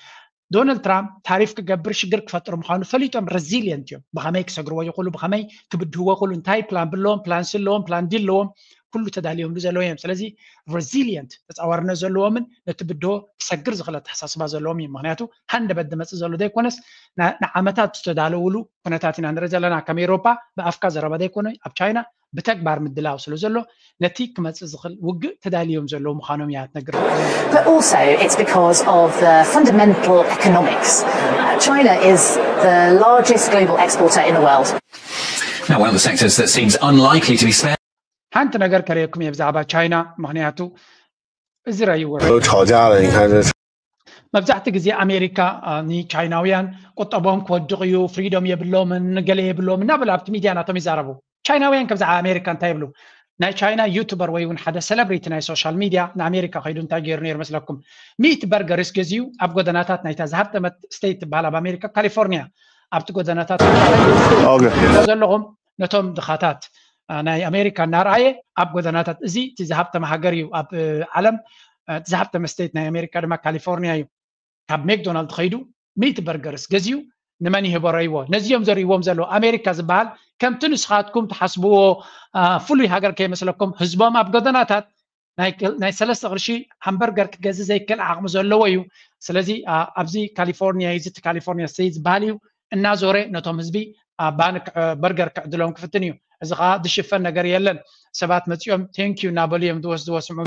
ዶናልድ ትራምፕ ታሪፍ ክገብር ሽግር ክፈጥር ምዃኑ ፈሊጦም ሬዚሊየንት እዮም። ብኸመይ ክሰግርዎ ይኽእሉ፣ ብኸመይ ክብድህዎ ይኽእሉ፣ እንታይ ፕላን ብለዎም፣ ፕላን ሲ ኣለዎም፣ ፕላን ዲ ኣለዎም፣ ኩሉ ተዳልዮምሉ ዘለዉ እዮም። ስለዚ ሬዚሊየንት ተፃዋርነት ዘለዎምን ነቲ ብድሆ ክሰግር ዝኽእል ኣተሓሳስባ ዘለዎም እዩ። ምክንያቱ ሃንደበት ዝመፅእ ዘሎ ዘይኮነስ ንዓመታት ዝተዳለውሉ ኩነታት ኢና ንርኢ ዘለና። ከም ኤውሮፓ ብኣፍካ ዘረባ ዘይኮነ ኣብ ቻይና ብተግባር ምድላው ስለ ዘሎ ነቲ ክመፅእ ዝኽእል ውግእ ተዳልዮም ዘለዉ ምዃኖም እያ ትነግር። But also it's because of the fundamental economics. China is the largest global exporter in the world. Now, one of the sectors that seems unlikely to be spared. ሓንቲ ነገር ከርእየኩም እየ ብዛዕባ ቻይና፣ ምክንያቱ እዚ ረይዎ 都吵架了，你看这。 መብዛሕቲ ግዜ ኣሜሪካ ንቻይናውያን ቁጠቦም ክወድቕ እዩ፣ ፍሪዶም የብሎምን፣ ገለ የብሎምን እናበሉ ኣብቲ ሚድያ ናቶም ይዛረቡ። ቻይናውያን ከምዚ ኣሜሪካ እንታይ ይብሉ? ናይ ቻይና ዩቱበር ወይ እውን ሓደ ሰለብሪቲ ናይ ሶሻል ሚድያ ንኣሜሪካ ከይዱ እንታይ ገይሩ ነይሩ መስለኩም? ሚት በርገርስ ገዚኡ ኣብ ጎደናታት ናይታ ዝሃብተመት ስቴት ትበሃል ኣብ ኣሜሪካ ካሊፎርኒያ ኣብቲ ጎደናታት ዘለኹም ነቶም ድኻታት ናይ ኣሜሪካ እናርኣየ ኣብ ጎደናታት እዚ እቲ ዝሃብተመ ሃገር እዩ ኣብ ዓለም እቲ ዝሃብተመ ስቴት ናይ ኣሜሪካ ድማ ካሊፎርኒያ እዩ። ካብ ሜክዶናልድ ከይዱ ሚት በርገርስ ገዚኡ ንመን ይህቦ ረይዎ። ነዚኦም ዘርእዎም ዘለዉ ኣሜሪካ ዝበሃል ከምቲ ንስኻትኩም ትሓስብዎ ፍሉይ ሃገር ከይመስለኩም ህዝቦም ኣብ ጎደናታት ናይ ሰለስተ ቅርሺ ሃምበርገር ክገዝእ ዘይክእል ዓቕሚ ዘለዎ እዩ። ስለዚ ኣብዚ ካሊፎርኒያ እዩ፣ እዚ ካሊፎርኒያ ስቴት ዝበሃል እዩ እናዞረ ነቶም ህዝቢ በርገር ክዕድሎም ክፍትን እዩ። እዚ ከዓ ዝሽፈን ነገር የለን። ሰባት መፂኦም ቴንኪዩ እናበሉ እዮም ዝወስድዎ። ስምዑ።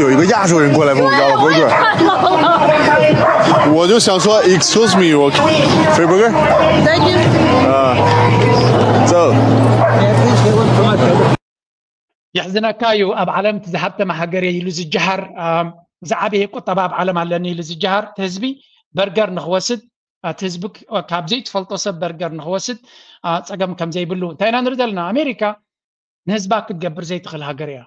有一个亚洲人过来问我要了 burger，我就想说 excuse me，我 free burger。 Thank you。 啊，走。 የሕዝነካ እዩ። ኣብ ዓለም እቲ ዝሃብተመ ሃገር እየ ኢሉ ዝጀሃር፣ ዝዓበየ ቁጠባ ኣብ ዓለም ኣለኒ ኢሉ ዝጀሃር እቲ ህዝቢ በርገር ንክወስድ፣ እቲ ህዝቢ ካብ ዘይትፈልጦ ሰብ በርገር ንክወስድ ፀገም ከም ዘይብሉ እንታይ ኢና ንርኢ ዘለና? ኣሜሪካ ንህዝባ ክትገብር ዘይትኽእል ሃገር እያ።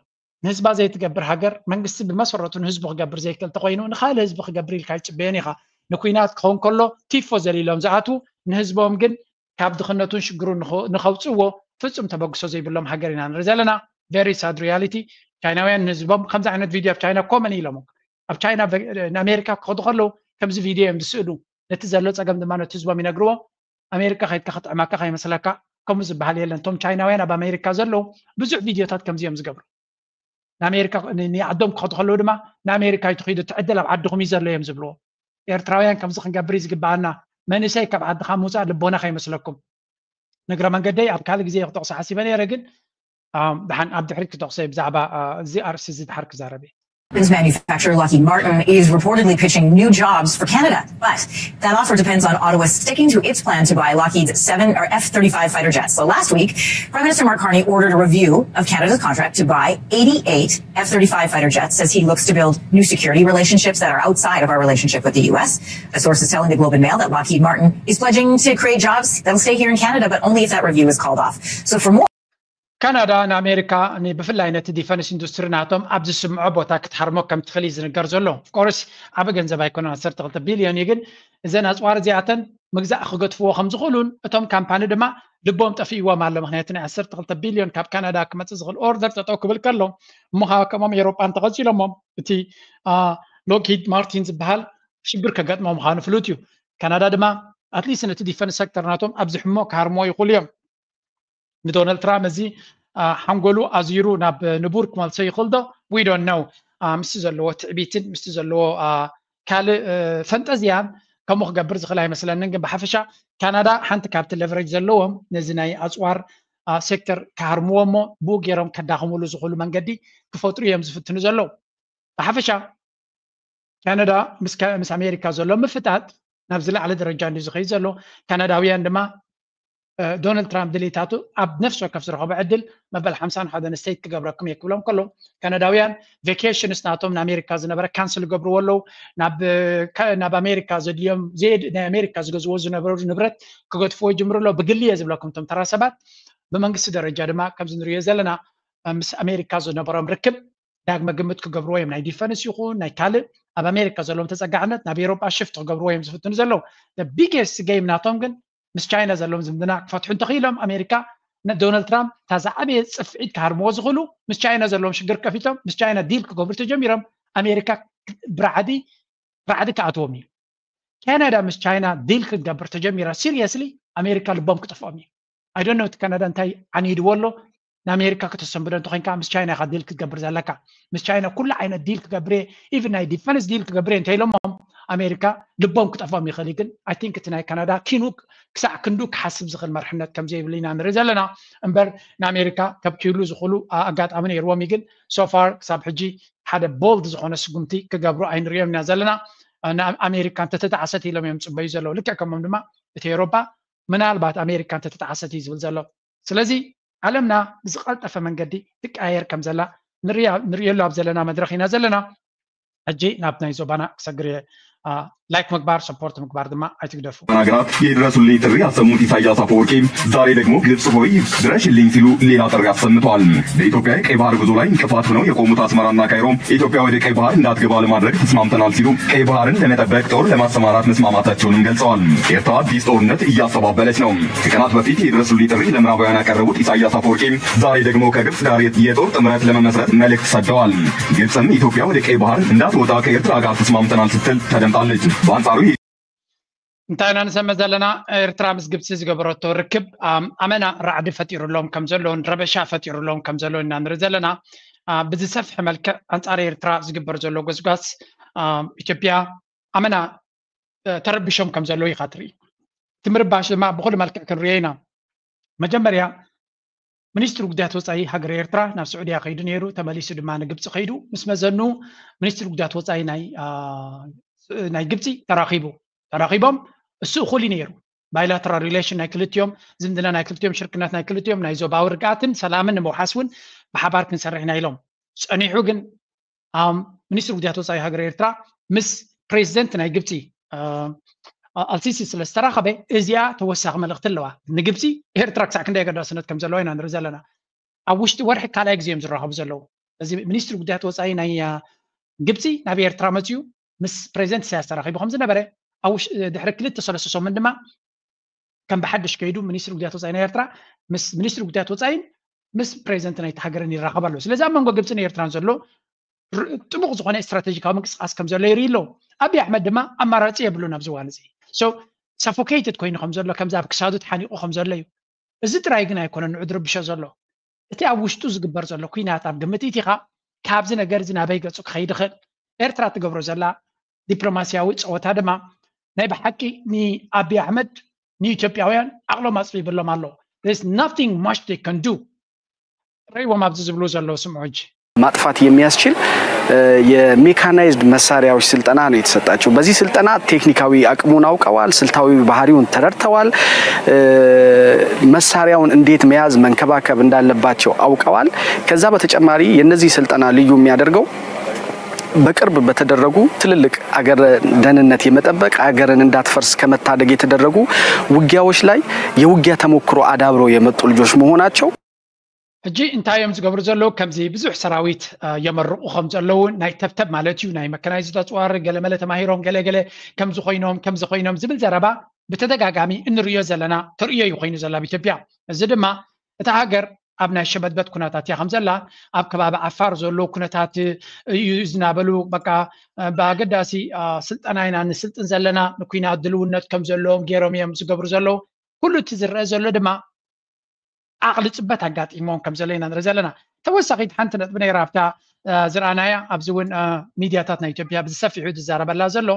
ንህዝባ ዘይትገብር ሃገር፣ መንግስቲ ብመሰረቱ ንህዝቡ ክገብር ዘይክእል ተኮይኑ ንካልእ ህዝቢ ክገብር ኢልካ ይፅበየን ኢኻ። ንኩናት ክኸውን ከሎ ቲፎ ዘሊሎም ዝኣትዉ ንህዝቦም ግን ካብ ድኽነቱን ሽግሩን ንኸውፅእዎ ፍፁም ተበግሶ ዘይብሎም ሃገር ኢና ንርኢ ዘለና። Very sad reality። ቻይናውያን ንህዝቦም ከምዚ ዓይነት ቪድዮ ኣብ ቻይና ኮመን ኢሎም ኣብ ቻይና ንኣሜሪካ ክኸዱ ከለዉ ከምዚ ቪድዮ እዮም ዝስእሉ። ነቲ ዘሎ ፀገም ድማ ነቲ ህዝቦም ይነግርዎ። ኣሜሪካ ከይድካ ክጥዕመካ ከይመስለካ። ከምኡ ዝበሃል የለን። እቶም ቻይናውያን ኣብ ኣሜሪካ ዘለዉ ብዙሕ ቪድዮታት ከምዚ እዮም ዝገብሩ። ንኣሜሪካ ንዓዶም ክኸዱ ከለዉ ድማ ንኣሜሪካ ይትኺዱ ትዕድል ኣብ ዓድኹም እዩ ዘሎ እዮም ዝብልዎ። ኤርትራውያን ከምዚ ክንገብር እዩ ዝግበኣና። መንእሰይ ካብ ዓድኻ ምውፃእ ልቦና ከይመስለኩም። ንግረ መንገደይ ኣብ ካልእ ግዜ ክጠቕሶ ሓሲበ ነይረ፣ ግን ደሓን ኣብ ድሕሪት ክጠቕሶ እየ ብዛዕባ እዚ ኣርእስቲ እዚ ድሓር ክዛረብ እየ። Weapons manufacturer Lockheed Martin is reportedly pitching new jobs for Canada, but that offer depends on Ottawa sticking to its plan to buy Lockheed's seven or F thirty-five fighter jets. So last week, Prime Minister Mark Carney ordered a review of Canada's contract to buy eighty-eight F thirty-five fighter jets as he looks to build new security relationships that are outside of our relationship with the U S. A source is telling the Globe and Mail that Lockheed Martin is pledging to create jobs that'll stay here in Canada, but only if that review is called off. So for more ካናዳ ንኣሜሪካ ብፍላይ ነቲ ዲፈንስ ኢንዱስትሪ ናቶም ኣብ ዝስምዖ ቦታ ክትሃርሞ ከም ትኽእል እዩ ዝንገር ዘሎ። ኦፍኮርስ ዓቢ ገንዘብ ኣይኮነን፣ ዓሰርተ ክልተ ቢልዮን እዩ። ግን እዘን ኣፅዋር እዚኣተን ምግዛእ ክገድፍዎ ከም ዝኽእሉን እቶም ካምፓኒ ድማ ልቦም ጠፊእዎም ኣሎ። ምክንያቱ ናይ ዓሰርተ ክልተ ቢልዮን ካብ ካናዳ ክመፅእ ዝኽእል ኦርደር ጠጠው ክብል ከሎ እሞ ከዓ ከምኦም ኤሮጳ እንተቐፂሎሞ እቲ ሎክሂድ ማርቲን ዝበሃል ሽግር ከጋጥሞ ምዃኑ ፍሉጥ እዩ። ካናዳ ድማ ኣትሊስት ነቲ ዲፈንስ ሴክተር ናቶም ኣብዚ ሕሞ ክሃርምዎ ይኽእሉ እዮም። ንዶናልድ ትራምፕ እዚ ሓንጎሉ ኣዚሩ ናብ ንቡር ክመልሶ ይኽእል ዶ? We don't know። ምስቲ ዘለዎ ትዕቢትን ምስቲ ዘለዎ ካልእ ፈንጠዝያን ከምኡ ክገብር ዝኽእል ኣይመስለንን። ግን ብሓፈሻ ካናዳ ሓንቲ ካብቲ ሌቨሬጅ ዘለዎም ነዚ ናይ ኣፅዋር ሴክተር ክሃርምዎ እሞ ብኡ ገይሮም ከዳኽምሉ ዝኽእሉ መንገዲ ክፈጥሩ እዮም ዝፍትኑ ዘለዉ። ብሓፈሻ ካናዳ ምስ ኣሜሪካ ዘሎ ምፍጣጥ ናብ ዝለዓለ ደረጃ እንዲ ዝኸይድ ዘሎ። ካናዳውያን ድማ ዶናልድ ትራምፕ ድሌታቱ ኣብ ነፍሲ ወከፍ ዝረኸቦ ዕድል መበል ሓምሳን ሓደን ስቴት ክገብረኩም እየ ክብሎም ከሎ፣ ካናዳውያን ቬኬሽንስ ናቶም ንኣሜሪካ ዝነበረ ካንስል ይገብርዎ ኣለዉ። ናብ ኣሜሪካ ዘድልዮም ናይ ኣሜሪካ ዝገዝዎ ዝነበሩ ንብረት ክገድፍዎ ይጅምሩ ኣለዉ። ብግሊ እየ ዝብለኩም፣ እቶም ተራ ሰባት። ብመንግስቲ ደረጃ ድማ ከምዚ ንሪኦ ዘለና ምስ ኣሜሪካ ዝነበሮም ርክብ ዳግመ ግምት ክገብርዎ እዮም። ናይ ዲፈንስ ይኹን ናይ ካልእ ኣብ ኣሜሪካ ዘለዎም ተፀጋዕነት ናብ ኤሮጳ ሽፍት ክገብርዎ እዮም ዝፍትኑ ዘለዉ። ቢጌስት ጌም ናቶም ግን ምስ ቻይና ዘለዎም ዝምድና ክፈትሑ እንተኽኢሎም ኣሜሪካ፣ ዶናልድ ትራምፕ እታ ዝዓበየ ፅፍዒት ክሃርምዎ ዝኽእሉ ምስ ቻይና ዘለዎም ሽግር ከፊቶም ምስ ቻይና ዲል ክገብሩ ተጀሚሮም ኣሜሪካ ብራዕዲ ራዕዲ ክኣትዎም እዩ። ካናዳ ምስ ቻይና ዲል ክትገብር ተጀሚራ ሲሪየስሊ ኣሜሪካ ልቦም ክጠፍኦም እዩ። I don't know እቲ ካናዳ እንታይ ዓኒድዎ ኣሎ። ንኣሜሪካ ከተሰንብዶ እንተኮይንካ ምስ ቻይና ኢካ ዲል ክትገብር ዘለካ። ምስ ቻይና ኩሉ ዓይነት ዲል ክገብር እየ፣ ኢቭን ናይ ዲፈንስ ዲል ክገብር እየ እንተኢሎሞም ኣሜሪካ ልቦም ክጠፍኦም ይኽእል እዩ። ግን I think እቲ ናይ ካናዳ ኪኑ ክሳዕ ክንዱ ክሓስብ ዝኽእል መርሕነት ከምዘይብሉ ኢና ንርኢ ዘለና እምበር ንኣሜሪካ ከብክይሉ ዝኽእሉ ኣጋጣሚ ነይርዎም እዩ። ግን so far ክሳብ ሕጂ ሓደ ቦልድ ዝኾነ ስጉምቲ ክገብሩ ኣይንሪኦም ኢና ዘለና። ንኣሜሪካ እንተተጣዕሰት ኢሎም እዮም ዝፅበዩ ዘለዉ። ልክዕ ከምኦም ድማ እቲ ኤውሮጳ ምናልባት ኣሜሪካ እንተተጣዕሰት እዩ ዝብል ዘሎ። ስለዚ ዓለምና ብዝቐልጠፈ መንገዲ ትቀያየር ከም ዘላ ንሪኦ ኣብ ዘለና መድረኽ ኢና ዘለና። ሕጂ ናብ ናይ ዞባና ክሰግር እየ። ላይክ ምግባር፣ ሰፖርት ምግባር ድማ ኣይትግደፉ። ሀገራት የድረሱልኝ ጥሪ ያሰሙት ኢሳያስ አፈወርቂ ዛሬ ደግሞ ግብጽ ሆይ ድረሽልኝ ሲሉ ሌላ ጥሪ አሰምተዋል። በኢትዮጵያ የቀይ ባህር ጉዞ ላይ እንቅፋት ሆነው የቆሙት አስመራና ካይሮ ኢትዮጵያ ወደ ቀይ ባህር እንዳትገባ ለማድረግ ተስማምተናል ሲሉ ቀይ ባህርን ለመጠበቅ ጦር ለማሰማራት መስማማታቸውንም ገልጸዋል። ኤርትራ አዲስ ጦርነት እያስተባበለች ነው። ከቀናት በፊት የድረሱልኝ ጥሪ ለምዕራባውያን ያቀረቡት ኢሳያስ አፈወርቂ ዛሬ ደግሞ ከግብጽ ጋር የጦር ጥምረት ለመመስረት መልእክት ሰደዋል። ግብጽም ኢትዮጵያ ወደ ቀይ ባህር እንዳትወጣ ከኤርትራ ጋር ተስማምተናል ስትል ተደምጣለች። በአንጻሩ እንታይ ኢና ንሰምዕ ዘለና? ኤርትራ ምስ ግብፂ ዝገበረቶ ርክብ ኣመና ራዕዲ ፈጢሩሎም ከም ዘለውን ረበሻ ፈጢሩሎም ከም ዘለውን ኢና ንርኢ ዘለና። ብዝሰፍሐ መልክዕ ኣንፃር ኤርትራ ዝግበር ዘሎ ጎስጓስ ኢትዮጵያ ኣመና ተረቢሾም ከም ዘለዉ ኢኻ ትርኢ። እቲ ምርባሽ ድማ ብኹሉ መልክዕ ክንሪኦ ኢና። መጀመርያ ሚኒስትሪ ጉዳያት ወፃኢ ሃገር ኤርትራ ናብ ስዑድያ ከይዱ ነይሩ፣ ተመሊሱ ድማ ንግብፂ ከይዱ ምስ መዘኑ ሚኒስትሪ ጉዳያት ወፃኢ ናይ ግብፂ ተራኺቡ ተራኺቦም እሱ እኹል ነይሩ። ባይላተራል ሪሌሽን ናይ ክልቲኦም፣ ዝምድና ናይ ክልቲኦም፣ ሽርክነት ናይ ክልቲኦም ናይ ዞባዊ ርግኣትን ሰላምን ንምውሓስ እውን ብሓባር ክንሰርሕ ኢና ኢሎም። ፀኒሑ ግን ሚኒስትሪ ጉዳያት ወፃኢ ሃገር ኤርትራ ምስ ፕሬዚደንት ናይ ግብፂ ኣልሲሲ ስለ ዝተራኸበ እዚኣ ተወሳኺ መልእኽቲ ኣለዋ ንግብፂ። ኤርትራ ክሳዕ ክንደይ ኣገዳስነት ከም ዘለዋ ኢና ንርኢ ዘለና። ኣብ ውሽጢ ወርሒ ካልኣይ ግዜ እዮም ዝራኸቡ ዘለዉ። እዚ ሚኒስትሪ ጉዳያት ወፃኢ ናይ ግብፂ ናብ ኤርትራ መፅዩ ምስ ፕሬዚደንት ኢሳያስ ተራኺቡ ከም ዝነበረ ድሕሪ ክልተ ሰለስተ ሰሙን ድማ ከም ብሓድሽ ከይዱ ሚኒስትሪ ጉዳያት ወፃኢ ናይ ኤርትራ ምስ ሚኒስትሪ ጉዳያት ወፃኢን ምስ ፕሬዚደንት ናይቲ ሃገርን ይራኸብ ኣሎ። ስለዚ ኣብ መንጎ ግብፅን ኤርትራን ዘሎ ጥቡቕ ዝኾነ ስትራቴጂካዊ ምንቅስቃስ ከም ዘሎ ይርኢ ኣለዉ። ኣብይ ኣሕመድ ድማ ኣማራፂ የብሉን ኣብዚ እዋን እዚ። ሰፎኬትድ ኮይኑ ከም ዘሎ፣ ከምዚ ኣብ ክሳዱ ተሓኒቑ ከም ዘሎ እዩ። እዚ ጥራይ ግን ኣይኮነን ንዑ ዝርብሾ ዘሎ። እቲ ኣብ ውሽጡ ዝግበር ዘሎ ኲናት ኣብ ግምት ኢቲኻ ካብዚ ነገር እዚ ናበይ ገፁ ክኸይድ ይኽእል? ኤርትራ ትገብሮ ዘላ ዲፕሎማስያዊ ፀወታ ድማ ናይ ብሓቂ ንኣብይ ኣሕመድ ንኢትዮጵያውያን ዓቕሎም ኣፅቢብሎም ኣሎ። There's nothing much they can do። ርኢዎም ኣብዚ ዝብሉ ዘለዉ ስምዑ እንጂ። ማጥፋት የሚያስችል የሜካናይዝድ መሳሪያዎች ስልጠና ነው የተሰጣቸው። በዚህ ስልጠና ቴክኒካዊ አቅሙን አውቀዋል፣ ስልታዊ ባህሪውን ተረድተዋል፣ መሳሪያውን እንዴት መያዝ መንከባከብ እንዳለባቸው አውቀዋል። ከዛ በተጨማሪ የነዚህ ስልጠና ልዩ የሚያደርገው በቅርብ በተደረጉ ትልልቅ አገር ደህንነት የመጠበቅ አገርን እንዳትፈርስ ከመታደግ የተደረጉ ውጊያዎች ላይ የውጊያ ተሞክሮ አዳብረው የመጡ ልጆች መሆናቸው። ሕጂ እንታይ እዮም ዝገብሩ ዘለዉ? ከምዚ ብዙሕ ሰራዊት የመርቑ ከም ዘለዉ ናይ ተብተብ ማለት እዩ ናይ መከናይዝድ ኣፅዋር ገለመለ ተማሂሮም ገለ ገለ ከምዚ ኮይኖም ከምዚ ኮይኖም ዝብል ዘረባ ብተደጋጋሚ እንርእዮ ዘለና ተርእዮ እዩ ኮይኑ ዘሎ ኣብ ኢትዮጵያ። እዚ ድማ እታ ሃገር ኣብ ናይ ሸበድበት ኩነታት እያ ከም ዘላ። ኣብ ከባቢ ዓፋር ዘሎ ኩነታት እዩ ዝናበሉ በቃ ብኣገዳሲ ስልጠና ኢና ንስልጥን ዘለና፣ ንኩናት ድልውነት ከም ዘለዎም ገይሮም እዮም ዝገብሩ ዘለዉ። ኩሉ እቲ ዝረአ ዘሎ ድማ ዓቕሊ ፅበት ኣጋጢሞም ከም ዘሎ ኢና ንርኢ ዘለና። ተወሳኺት ሓንቲ ነጥቢ ነይራ ኣብታ ዝረኣናያ፣ ኣብዚ እውን ሚድያታት ናይ ኢትዮጵያ ብዝሰፊሑ ዝዛረበላ ዘሎ፣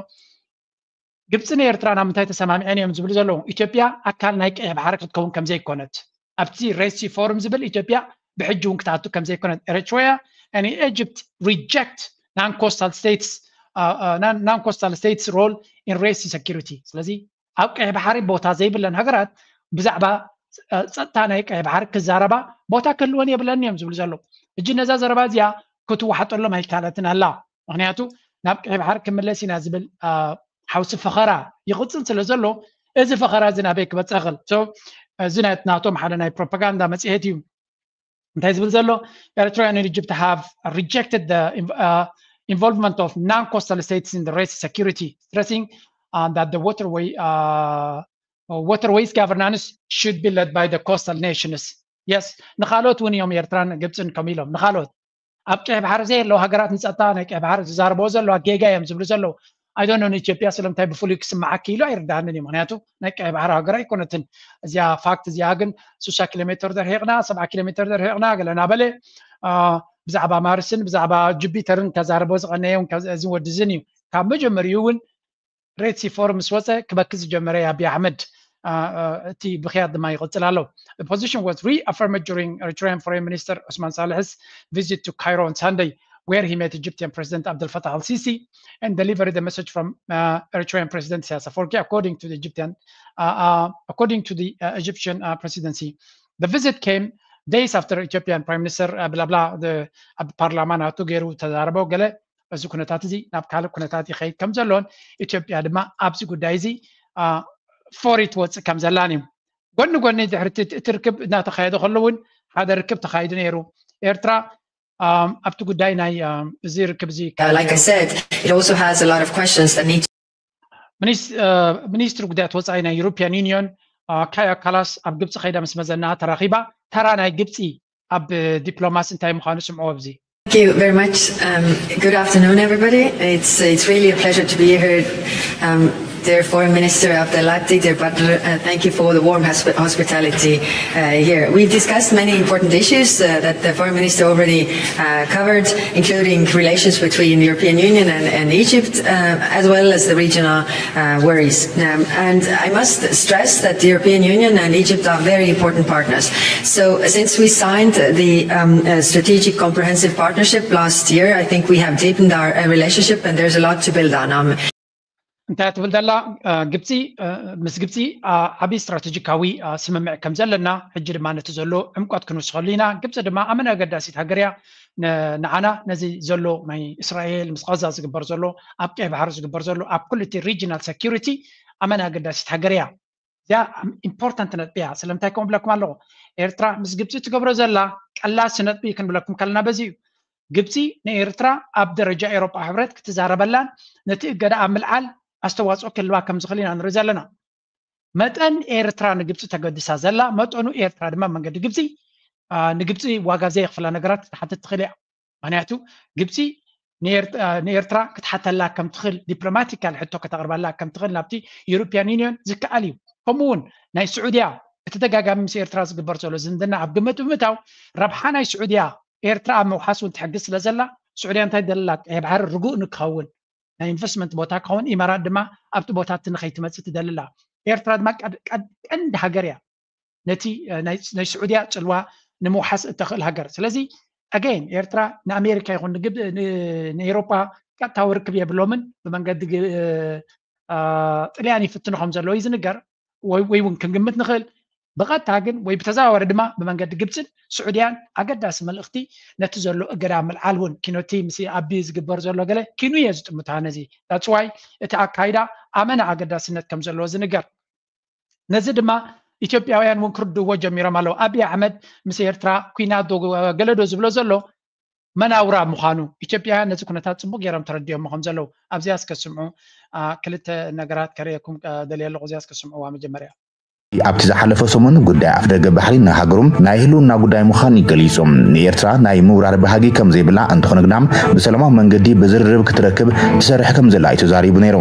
ግብፂ ንኤርትራ ናብ ምንታይ ተሰማሚዐን እዮም ዝብሉ ዘለዉ? ኢትዮጵያ ኣካል ናይ ቀይሕ ባሕሪ ክትከውን ከም ዘይኮነት፣ ኣብቲ ሬድ ሲ ፎርም ዝብል ኢትዮጵያ ብሕጂ እውን ክትኣቱ ከም ዘይኮነት፣ ኤሪትሪያ and Egypt reject non-coastal states non-coastal states role in Red Sea security። ስለዚ ኣብ ቀይሕ ባሕሪ ቦታ ዘይብለን ሃገራት ብዛዕባ ፀጥታ ናይ ቀይሕ ባሕሪ ክዛረባ ቦታ ክህልወን የብለን እዮም ዝብሉ ዘለዉ። ሕጂ ነዛ ዘረባ እዚኣ ክትወሓጠሎም ኣይከኣለትን ኣላ። ምክንያቱ ናብ ቀይሕ ባሕሪ ክምለስ ኢና ዝብል ሓውሲ ፈኸራ ይቕፅል ስለ ዘሎ፣ እዚ ፈኸራ እዚ ናበይ ክበፅሕ ይኽእል? እዚ ናይ ናቶም ሓደ ናይ ፕሮፓጋንዳ መፅሄት እዩ። እንታይ ዝብል ዘሎ? Eritrea and Egypt have rejected the involvement of non-coastal states in the Red Sea security, stressing that the waterway waterways governance should be led by the coastal nations. Yes, ንኻልኦት እውን እዮም ኤርትራን ግብፅን ከም ኢሎም ንኻልኦት ኣብ ቀይሕ ባሕሪ ዘየለዉ ሃገራት ንፀጥታ ናይ ቀይሕ ባሕሪ ዝዛረበዎ ዘለዋ ጌጋ እዮም ዝብሉ ዘለዉ። I don't know ንኢትዮጵያ ስለምንታይ ብፍሉይ ክስምዓ ክኢሉ ኣይርድኣንን እዩ። ምክንያቱ ናይ ቀይሕ ባሕሪ ሃገር ኣይኮነትን። እዚኣ ፋክት እዚኣ ግን ስሳ ኪሎ ሜትር ደርሂቕና፣ ሰብዓ ኪሎ ሜትር ደርሂቕና ገለ እናበለ ብዛዕባ ማርስን ብዛዕባ ጁፒተርን ከዛርቦ ዝቐነየውን እዚ ወዲ ዝን እዩ። ካብ መጀመሪኡ እውን ሬድ ሲ ፎርም ምስ ወፀ ክበኪ ዝጀመረ ኣቢ ኣሕመድ እቲ ብክያት ድማ ይቕፅል ኣሎ። The position was reaffirmed during Eritrean Foreign Minister Osman Salih's visit to Cairo on Sunday, where he met Egyptian President Abdel Fattah al-Sisi and delivered the message from uh, Eritrean President Isaias Afwerki, according to the Egyptian, uh, uh, according to the uh, Egyptian uh, presidency. The visit came days after Ethiopian Prime Minister uh, blah blah the ኣብ ፓርላማ ናቱ ገይሩ ተዛረበው ገለ እዚ ኩነታት እዚ ናብ ካልእ ኩነታት ይኸይድ ከም ዘሎን ኢትዮጵያ ድማ ኣብዚ ጉዳይ እዚ ፎሪ ትወፅእ ከም ዘላን እዩ። ጎኒ ጎኒ ድሕሪ እቲ ርክብ እናተኻየደ ከሎ እውን ሓደ ርክብ ተኻይዱ ነይሩ። ኤርትራ ኣብቲ ጉዳይ ናይ እዚ ርክብ እዚ Like I said, it also has a lot of questions that need to ሚኒስትሪ ጉዳያት ወፃኢ ናይ ዩሮፒያን ዩኒዮን ካያ ካላስ ኣብ ግብፂ ከይዳ ምስ መዘና ተራኺባ ተራ ናይ ግብፂ ኣብ ዲፕሎማሲ እንታይ ምዃኑ ስምዕዎ ኣብዚ። Thank you very much. Um, good afternoon, everybody. It's it's really a pleasure to be here. Um, dear Foreign Minister Abdelati, dear Badr, uh, thank you for the warm hosp- hospitality uh, here. We've discussed many important issues uh, that the Foreign Minister already uh, covered, including relations between the European Union and, and Egypt, uh, as well as the regional uh, worries. Um, and I must stress that the European Union and Egypt are very important partners. So since we signed the um, uh, strategic comprehensive partnership last year, I think we have deepened our uh, relationship, and there's a lot to build on. Um, እንታይ ትብል ዘላ ግብፂ ምስ ግብፂ ዓብዪ ስትራቴጂካዊ ስምምዕ ከም ዘለና ሕጂ ድማ ነቲ ዘሎ ዕምቆት ክንውስኸሉ ኢና። ግብፂ ድማ ኣመና ኣገዳሲት ሃገር እያ። ንዓና ነዚ ዘሎ ናይ እስራኤል ምስ ቐዛ ዝግበር ዘሎ ኣብ ቀይ ባሕሪ ዝግበር ዘሎ ኣብ ኩሉ እቲ ሪጂናል ሰኪሪቲ ኣመና ኣገዳሲት ሃገር እያ። እዚኣ ኢምፖርታንት ነጥቢ እያ። ስለምንታይ ከምኡ ብለኩም ኣለኹ? ኤርትራ ምስ ግብፂ ትገብሮ ዘላ ቀላሲ ነጥቢ ክንብለኩም ከለና በዚ እዩ። ግብፂ ንኤርትራ ኣብ ደረጃ ኤውሮጳ ሕብረት ክትዛረበላን ነቲ እገዳ ኣብ ምልዓል ኣስተዋፅኦ ክህልዋ ከም ዝኽእል ኢና ንርኢ ዘለና። መጠን ኤርትራ ንግብፂ ተገድሳ ዘላ መጠኑ ኤርትራ ድማ መንገዲ ግብፂ ንግብፂ ዋጋ ዘየኽፍላ ነገራት ክትሓትት ትኽእል እያ። ምክንያቱ ግብፂ ንኤርትራ ክትሓተላ ከም ትኽእል ዲፕሎማቲካል ሕቶ ከተቕርባላ ከም ትኽእል ናብቲ ዩሮፒያን ዩኒዮን ዝከኣል እዩ። ከምኡ እውን ናይ ስዑድያ ብተደጋጋሚ ምስ ኤርትራ ዝግበር ዘሎ ዝምድና ኣብ ግምት ብምእታው ረብሓ ናይ ስዑድያ ኤርትራ ኣብ ምውሓስ እውን ትሕግዝ ስለ ዘላ ስዑድያ እንታይ ደለላ ቀይ ባሕሪ ርጉእ ንክኸውን ናይ ኢንቨስትመንት ቦታ ክኸውን ኢማራት ድማ ኣብቲ ቦታ እቲ ንኸይትመፅእ ትደልላ። ኤርትራ ድማ ቀንዲ ሃገር እያ ነቲ ናይ ስዑድያ ፅልዋ ንምውሓስ እተኽእል ሃገር። ስለዚ ኣገይን ኤርትራ ንኣሜሪካ ይኹን ንኤውሮጳ ቀጥታዊ ርክብ የብሎምን። ብመንገዲ ጥልያን ይፍትኑ ከም ዘለዉ እዩ ዝንገር ወይ እውን ክንግምት ንኽእል። ብቐጥታ ግን ወይ ብተዘዋወሪ ድማ ብመንገዲ ግብፅን ስዑድያን ኣገዳሲ መልእኽቲ ነቲ ዘሎ እገዳ ምልዓል እውን ኪኖቲ ምስ ኣቢ ዝግበር ዘሎ ገለ ኪኑ እየ ዝጥምታ ነዚ that's why እቲ ኣካይዳ ኣመና ኣገዳስነት ከም ዘለዎ ዝንገር። ነዚ ድማ ኢትዮጵያውያን እውን ክርድእዎ ጀሚሮም ኣለዉ። ኣቢ ኣሕመድ ምስ ኤርትራ ኩናት ዶ ገለ ዶ ዝብሎ ዘሎ መናውራ ምዃኑ ኢትዮጵያውያን ነዚ ኩነታት ፅቡቅ ገይሮም ተረዲኦሞ ከም ዘለዉ ኣብዚኣ እስከ ስምዑ። ክልተ ነገራት ከርእየኩም ደልየ ኣለኹ። እዚኣ እስከ ስምዕዋ መጀመርያ። ኣብቲ ዝሓለፈ ሰሙን ጉዳይ ኣፍደገ ባሕሪ ንሃገሮም ናይ ህልውና ጉዳይ ምዃን ይገሊጹ። ንኤርትራ ናይ ምውራር ባህጊ ከም ዘይብላ እንተኾነ ግና ብሰላማዊ መንገዲ ብዝርርብ ክትረክብ ትሰርሕ ከም ዘላ እዩ ተዛሪቡ ነይሩ።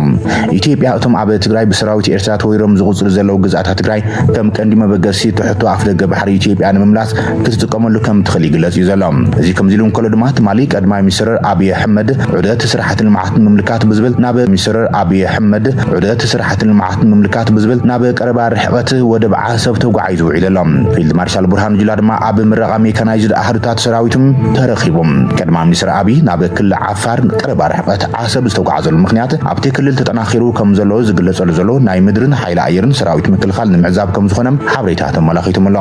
ኢትዮጵያ እቶም ኣብ ትግራይ ብሰራዊት ኤርትራ ተወሪሮም ዝቕጽሉ ዘለዉ ግዝኣታት ትግራይ ከም ቀንዲ መበገሲ ትሕቶ ኣፍደገ ባሕሪ ኢትዮጵያ ንምምላስ ክትጥቀመሉ ከም ትኽእል ይግለጽ እዩ ዘሎ። እዚ ከምዚ ኢሉ እንከሎ ድማ ትማሊ ቀዳማይ ሚኒስትር ኣብይ ኣሕመድ ዑደት ስራሕቲ ልምዓት ንምምልካት ብዝብል ናብ ሚኒስትር ኣብይ ኣሕመድ ዑደት ስራሕቲ ልምዓት ንምምልካት ብዝብል ናብ ቀረባ ርሕቐት ወደብ ዓሰብ ተጓዒዙ ውዒሉ ኣሎ። ፊልድ ማርሻል ብርሃኑ ጁላ ድማ ኣብ ምረቓ ሜካናይዝድ ኣሃዱታት ሰራዊቱም ተረኺቡ። ቀዳማይ ሚኒስትር ኣብይ ናብ ክልል ዓፋር ቀረባ ርሕቐት ዓሰብ ዝተጓዓዘሉ ምኽንያት ኣብቲ ክልል ተጠናኺሩ ከም ዘሎ ዝግለጸሉ ዘሎ ናይ ምድርን ሓይሊ ኣየርን ሰራዊት ምክልኻል ንምዕዛብ ከም ዝኾነ ሓበሬታ ተመላኺቶም ኣሎ።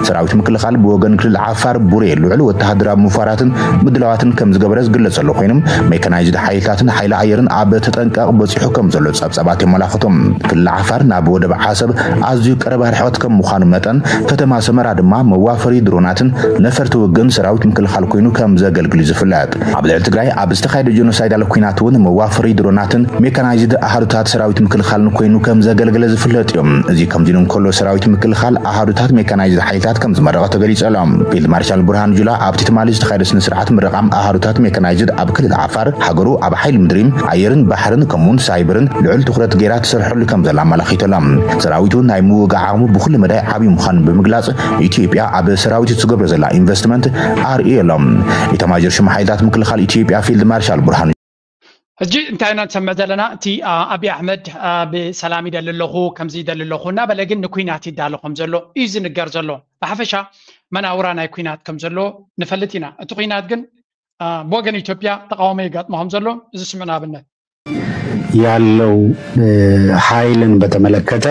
ሰራዊት ምክልኻል ብወገን ክልል ዓፋር ቡሬ ልዑል ወተሃደራዊ ምፍዋራትን ምድላዋትን ከም ዝገበረ ዝግለጸሉ ኮይኑ ሜካናይዝድ ሓይልታትን ሓይሊ ኣየርን ኣብ ተጠንቀቕ በጺሑ ከም ዘሎ ጸብጻባት የመላኽቱ። ክልል ዓፋር ናብ ወደብ ዓሰብ ኣዝዩ ቀረባ ርሕቐት ከም ምዃኑ መጠን ከተማ ሰመራ ድማ መዋፈሪ ድሮናትን ነፈርቲ ውግእን ሰራዊት ምክልኻል ኮይኑ ከም ዘገልግል እዩ ዝፍለጥ። ኣብ ልዕሊ ትግራይ ኣብ ዝተኻየደ ጀኖሳይዳል ኲናት እውን መዋፈሪ ድሮናትን ሜካናይዝድ ኣሃዱታት ሰራዊት ምክልኻልን ኮይኑ ከም ዘገልገለ ዝፍለጥ እዩ። እዚ ከምዚ ኢሉ እንከሎ ሰራዊት ምክልኻል ኣሃዱታት ሜካናይዝድ ሓይልታት ከም ዝመረቐ ተገሊጹ ኣሎ። ፊልድ ማርሻል ብርሃኑ ጁላ ኣብቲ ትማሊ ዝተኻየደ ስነ ስርዓት ምረቓ ኣሃዱታት ሜካናይዝድ ኣብ ክልል ዓፋር ሃገሩ ኣብ ሓይሊ ምድሪ፣ ኣየርን ባሕርን ከምኡውን ሳይበርን ልዑል ትኹረት ገይራ ትሰርሐሉ ከም ዘላ ኣመላኺቱ ኣሎ። ሰራዊቱ ናይ ምውጋዕ ዓቕሙ ብኩሉ መዳይ ዓብዪ ምዃኑ ብምግላጽ ኢትዮጵያ ኣብ ሰራዊት ትገብሮ ዘላ ኢንቨስትመንት ኣርእዩ ኣሎ። ኢታማዦር ሹም ሓይልታት ምክልኻል ኢትዮጵያ ፊልድ ማርሻል ብርሃኑ ሕጂ እንታይ ኢና ንሰምዕ ዘለና? እቲ አ፣ ኣብይ ኣሕመድ አ፣ ብሰላም ይደሊ ኣለኹ፣ ከምዚ ይደሊ ኣለኹ እናበለ ግን ንኩናት ይዳሎ ከም ዘሎ እዩ ዝንገር ዘሎ። ብሓፈሻ መናውራ ናይ ኩናት ከም ዘሎ ንፈልጥ ኢና። እቲ ኩናት ግን አ፣ ብወገን ኢትዮጵያ ተቃውሞ ይገጥሞ ከም ዘሎ እዚ ስምዑ ንኣብነት። ያለው እ፣ ኃይልን በተመለከተ